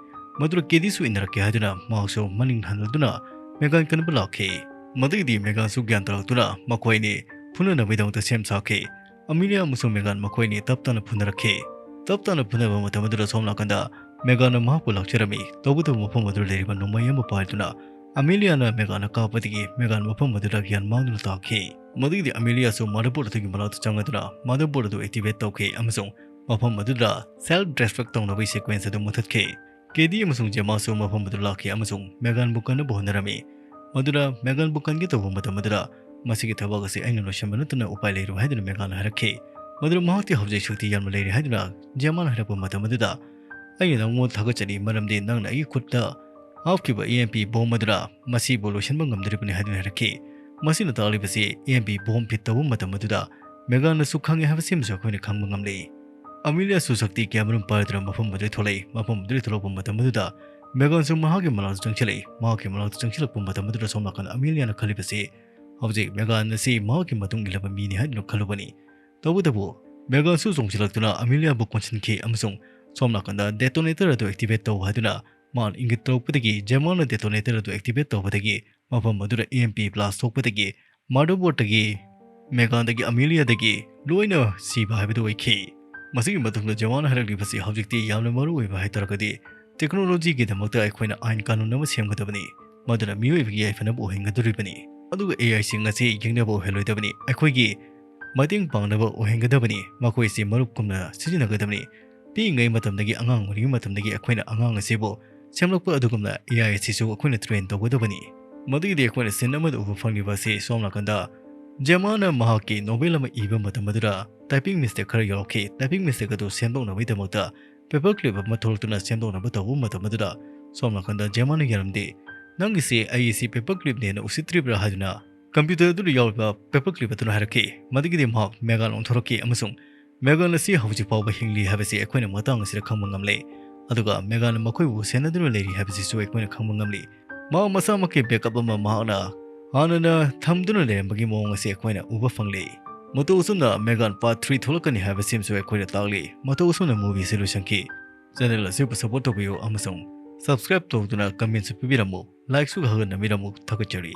ꯃꯗꯨꯗ ꯀꯦꯗꯤꯁꯨ ꯏꯟꯅꯔꯛꯀꯦ ꯍꯥꯏꯗꯨꯅ ꯃꯍꯥꯛꯁꯨ ꯃꯅꯤꯡ ꯍꯟꯗꯨꯅ ꯃꯦꯒꯥꯟ ꯀꯟꯕ ꯂꯥꯛꯈꯤ꯫ ꯃꯗꯨꯒꯤꯗꯤ ꯃꯦꯒꯥꯟꯁꯨ ꯒ꯭ꯌꯥꯟ ꯇꯥꯔꯛꯇꯨꯅ ꯃꯈꯣꯏ ꯑꯅꯤ ꯐꯨꯅꯅꯕꯒꯤꯗꯃꯛꯇ ꯁꯦꯝ ꯁꯥꯈꯤ꯫ ꯑꯃꯤꯂꯤꯌꯥ ꯑꯃꯁꯨꯡ ꯃꯦꯒꯥꯟ ꯃꯈꯣꯏ ꯑꯅꯤ ꯇꯞ ꯇꯞꯅ ꯐꯨꯅꯔꯛꯈꯤ꯫ ꯇꯞ ꯇꯞꯅ ꯐꯨꯅꯕ ꯃꯇꯝ ꯑꯗꯨꯗ ꯁꯣꯝ ꯅꯥꯀꯟꯗ ꯃꯦꯒꯥꯟꯅ ꯃꯍꯥꯛꯄꯨ ꯂꯥꯛꯆꯔꯝꯃꯤ꯫ ꯇꯧꯕꯇꯕꯨ ꯃꯐꯝ ꯑꯗꯨꯗ ꯂꯩꯔꯤꯕ ꯅꯣꯡꯃꯩ ꯑꯃ ꯄꯥꯏꯗꯨꯅ ꯑꯃꯤꯂꯤꯌꯥꯅ ꯃꯦꯒꯥꯟꯅ ꯀꯥꯞꯄꯗꯒꯤ ꯃꯦꯒꯥꯟ ꯃꯐꯝ ꯑꯗꯨꯗ ꯒ꯭ꯌꯥꯟ ꯃꯥꯡꯗꯨꯅ ꯇꯥꯈꯤ꯫ ꯃꯗꯨꯒꯤꯗꯤ ꯑꯃꯤꯂꯤꯌꯥꯁꯨ motherboard ꯑꯗꯨꯒꯤ ꯃꯅꯥꯛꯇ ꯆꯪꯂꯗꯨꯅ motherboard ꯑꯗꯨ activate ꯇꯧꯈꯤ ꯑꯃꯁꯨꯡ ꯃꯐꯝ ꯑꯗꯨꯗ self destruct ꯇꯧꯅꯕꯒꯤ sequence ꯑꯗꯨ ꯃꯨꯊꯠꯈꯤ꯫ ꯀꯦꯗꯤ ꯑꯃꯁꯨꯡ ꯖꯦꯃꯥꯁꯨ ꯃꯐꯝ ꯑꯗꯨ ꯂꯥꯛꯈꯤ ꯑꯃꯁꯨꯡ ꯃꯦꯒꯥꯟꯕꯨ ꯀꯟꯅꯕ ꯍꯣꯠꯅꯔꯝꯃꯤ꯫ ꯃꯗꯨꯅ ꯃꯦꯒꯥꯟꯕꯨ ꯀꯟꯒꯦ ꯇꯧꯕ ꯃꯇꯝ ꯑꯗꯨꯗ, "ꯃꯁꯤꯒꯤ ꯊꯕꯛ ꯑꯁꯤ ꯑꯩꯅ ꯂꯣꯏꯁꯤꯟꯕ ꯅꯠꯇꯅ ꯎꯄꯥꯏ ꯂꯩꯔꯣꯏ" ꯍꯥꯏꯗꯨꯅ ꯃꯦꯒꯥꯟꯅ ꯍꯥꯏꯔꯛꯈꯤ꯫ ꯃꯗꯨꯅ ꯃꯍꯥꯛꯇꯤ ꯍꯧꯖꯤꯛ ꯁꯛꯇꯤ ꯌꯥꯝꯅ ꯂꯩꯔꯦ ꯍꯥꯏꯗꯨꯅ ꯖꯦꯃꯥꯅ ꯍꯥꯏꯔꯛꯄ ꯃꯇꯝ ꯑꯗꯨꯗ, "ꯑꯩꯅ ꯅꯪꯉꯣꯟꯗ ꯊꯥꯒꯠꯆꯔꯤ, ꯃꯔꯝꯗꯤ ꯅꯪꯅ ꯑꯩꯒꯤ ꯈꯨꯠꯇ ꯍꯥꯞꯈꯤꯕ EMP bomb ꯑꯗꯨꯅ ꯃꯁꯤꯕꯨ ꯂꯣꯏꯁꯤꯟꯕ ꯉꯝꯗꯣꯔꯤꯕꯅꯤ" ꯍꯥꯏꯗꯨꯅ ꯍꯥꯏꯔꯛꯈꯤ꯫ ꯃꯁꯤꯅ ꯇꯥꯛꯂꯤꯕꯁꯤ EMP bomb fit ꯇꯧꯕ ꯃꯇꯝ ꯑꯗꯨꯗ ꯃꯦꯒꯥꯟꯅꯁꯨ ꯈꯪꯉꯦ ꯍꯥꯏꯕꯁꯤꯃꯁꯨ ꯑꯩꯈꯣꯏꯅ ꯈꯪꯕ ꯉꯝꯂꯦ꯫ ꯑꯃꯤꯂꯤꯌꯥꯁꯨ ꯁꯛꯇꯤ ꯀꯌꯥꯃꯔꯨꯝ ꯄꯥꯏꯗꯨꯅ ꯃꯐꯝ ꯑꯗꯨꯗ ꯊꯣꯛꯂꯛꯏ꯫ ꯃꯐꯝ ꯑꯗꯨꯗ ꯊꯣꯛꯂꯛꯄ ꯃꯇꯝ ꯑꯗꯨꯗ ꯃꯦꯒꯥꯟꯁꯨ ꯃꯍꯥꯛꯀꯤ ꯃꯅꯥꯛꯇ ꯆꯪꯁꯤꯜꯂꯛꯏ꯫ ꯃꯍꯥꯛꯀꯤ ꯃꯅꯥꯛꯇ ꯆꯪꯁꯤꯜꯂꯛꯄ ꯃꯇꯝ ꯑꯗꯨꯗ ꯁꯣꯝ ꯅꯥꯀꯟ ꯑꯃꯤꯂꯤꯌꯥꯅ ꯈꯜꯂꯤꯕꯁꯤ ꯍꯧꯖꯤꯛ ꯃꯦꯒꯥꯟ ꯑꯁꯤ ꯃꯍꯥꯛꯀꯤ ꯃꯇꯨꯡ ꯏꯜꯂꯕ ꯃꯤꯅꯤ ꯍꯥꯏꯗꯨꯅ ꯈꯜꯂꯨꯕꯅꯤ꯫ ꯇꯧꯕꯇꯕꯨ ꯃꯦꯒꯥꯟꯁꯨ ꯆꯣꯡꯁꯤꯜꯂꯛꯇꯨꯅ ꯑꯃꯤꯂꯤꯌꯥꯕꯨ ꯀꯣꯟꯁꯤꯟꯈꯤ ꯑꯃꯁꯨꯡ ꯁꯣꯝ ꯅꯥꯀꯟꯗ detonator ꯑꯗꯨ activate ꯇꯧ ꯍꯥꯏꯗꯨꯅ ꯃꯥꯅ ꯏꯪꯒꯤꯠ ꯇꯧꯔꯛꯄꯗꯒꯤ ꯖꯦꯃꯥꯟꯅ detonator ꯑꯗꯨ activate ꯇꯧꯕꯗꯒꯤ ꯃꯐꯝ ꯑꯗꯨꯗ E M P blast ꯊꯣꯛꯄꯗꯒꯤ motherboard ꯇꯒꯤ ꯃꯦꯒꯥꯟꯗꯒꯤ ꯑꯃꯤꯂꯤꯌꯥꯗꯒꯤ ꯂꯣꯏꯅ ꯁꯤꯕ ꯍꯥꯏꯕꯗꯨ ꯑꯣꯏꯈꯤ꯫ ꯃꯁꯤꯒꯤ ꯃꯇꯨꯡꯗ ꯖꯦꯃꯥꯟꯅ ꯍꯥꯏꯔꯛꯂꯤꯕꯁꯤ ꯍꯧꯖꯤꯛꯇꯤ ꯌꯥꯝꯅ ꯃꯔꯨ ꯑꯣꯏꯕ ꯍꯥꯏꯇꯥꯔꯒꯗꯤ technology ꯒꯤꯗꯃꯛꯇ ꯑꯩꯈꯣꯏꯅ ꯑꯥꯏꯟ ꯀꯥꯅꯨꯟ ꯑꯃ ꯁꯦꯝꯒꯗꯕꯅꯤ꯫ ꯃꯗꯨꯅ ꯃꯤꯑꯣꯏꯕꯒꯤ ꯌꯥꯏꯐꯅꯕ ꯑꯣꯏꯍꯟꯒꯗꯧꯔꯤꯕꯅꯤ꯫ ꯑꯗꯨꯒ A I ꯁꯤꯡ ꯑꯁꯤ ꯌꯦꯡꯅꯕ ꯑꯣꯏꯍꯜꯂꯣꯏꯗꯕꯅꯤ꯫ ꯑꯩꯈꯣꯏꯒꯤ ꯃꯇꯦꯡ ꯄꯥꯡꯅꯕ ꯑꯣꯏꯍꯟꯒꯗꯕꯅꯤ꯫ ꯃꯈꯣꯏꯁꯤ ꯃꯔꯨꯞꯀꯨꯝꯅ ꯁꯤꯖꯤꯟꯅꯒꯗꯕꯅꯤ꯫ ꯄꯤꯛꯏꯉꯩ ꯃꯇꯝꯗꯒꯤ ꯑꯉꯥꯡ ꯑꯣꯏꯔꯤꯉꯩ ꯃꯇꯝꯗꯒꯤ ꯑꯩꯈꯣꯏꯅ ꯑꯉꯥꯡ ꯑꯁꯤꯕꯨ ꯁꯦꯝꯂꯛꯄ ꯑꯗꯨꯒꯨꯝꯅ A I ꯑꯁꯤꯁꯨ ꯑꯩꯈꯣꯏꯅ train ꯇꯧꯒꯗꯕꯅꯤ꯫ ꯃꯗꯨꯒꯤꯗꯤ ꯑꯩꯈꯣꯏꯅ scene ꯑꯃꯗ ꯎꯕ ꯐꯪꯂꯤꯕ ꯑꯁꯤ ꯁꯣꯝ ꯅꯥꯀꯟꯗ ꯖꯦꯃꯥꯟꯅ ꯃꯍꯥꯛꯀꯤ novel ꯑꯃ ꯏꯕ ꯃꯇꯝ ꯑꯗꯨꯗ typing mistake ꯈꯔ ꯌꯥꯎꯔꯛꯈꯤ꯫ Typing mistake ꯑꯗꯨ ꯁꯦꯝꯗꯣꯛꯅꯕꯒꯤꯗꯃꯛꯇ paper clip ꯑꯃ ꯊꯣꯛꯂꯛꯇꯨꯅ ꯁꯦꯝꯗꯣꯛꯅꯕ ꯇꯧꯕ ꯃꯇꯝ ꯑꯗꯨꯗ ꯁꯣꯝ ꯅꯥꯀꯟꯗ ꯖꯦꯃꯥꯟꯅ ꯌꯥꯔꯝꯗꯦ꯫ "ꯅꯪꯒꯤꯁꯤ ꯑꯩꯁꯤ paper clip ꯅꯦꯅ ꯎꯁꯤꯠꯇ꯭ꯔꯤꯕ꯭ꯔꯥ?" ꯍꯥꯏꯗꯨꯅ computer ꯑꯗꯨꯗ ꯌꯥꯎꯔꯤꯕ paper clip ꯑꯗꯨꯅ ꯍꯥꯏꯔꯛꯈꯤ꯫ ꯃꯗꯨꯒꯤꯗꯤ ꯃꯍꯥꯛ ꯃꯦꯒꯥꯟ ꯑꯣꯟꯊꯣꯔꯛꯈꯤ ꯑꯃꯁꯨꯡ ꯃꯦꯒꯥꯟ ꯑꯁꯤ ꯍꯧꯖꯤꯛ ꯐꯥꯎꯕ ꯍꯤꯡꯂꯤ ꯍꯥꯏꯕꯁꯤ ꯑꯩꯈꯣꯏꯅ ꯃꯇꯥꯡ ꯑꯁꯤꯗ ꯈꯪꯕ ꯉꯝꯂꯦ꯫ ꯑꯗꯨꯒ ꯃꯦꯒꯥꯟ ꯃꯈꯣꯏꯕꯨ ꯁꯦꯟꯅꯗꯨꯅ ꯂꯩꯔꯤ ꯍꯥꯏꯕꯁꯤꯁꯨ ꯑꯩꯈꯣꯏꯅ ꯈꯪꯕ ꯉꯝꯂꯤ꯫ ꯃꯍꯥꯛ ꯃꯁꯥꯃꯛꯀꯤ backup ꯑꯃ ꯃꯍꯥꯛꯅ ꯍꯥꯟꯅꯅ ꯊꯝꯗꯨꯅ ꯂꯩꯔꯝꯕꯒꯤ ꯃꯑꯣꯡ ꯑꯁꯤ ꯑꯩꯈꯣꯏꯅ ꯎꯕ ꯐꯪꯂꯦ꯫ ꯃꯇꯧ ꯑꯁꯨꯝꯅ ꯃꯦꯒꯥꯟ part three ꯊꯣꯛꯂꯛꯀꯅꯤ ꯍꯥꯏꯕꯁꯤꯃꯁꯨ ꯑꯩꯈꯣꯏꯅ ꯇꯥꯛꯂꯤ꯫ ꯃꯇꯧ ꯑꯁꯨꯝꯅ movie ꯑꯁꯤ ꯂꯣꯏꯁꯤꯟꯈꯤ꯫ Channel ꯑꯁꯤꯕꯨ support ꯇꯧꯕꯤꯌꯨ ꯑꯃꯁꯨꯡ subscribe ꯇꯧꯗꯨꯅ comment ꯁꯨ ꯄꯤꯕꯤꯔꯝꯃꯨ꯫ Like ꯁꯨ ꯈꯥꯒꯠꯅꯕꯤꯔꯝꯃꯨ꯫ ꯊꯥꯒꯠꯆꯔꯤ꯫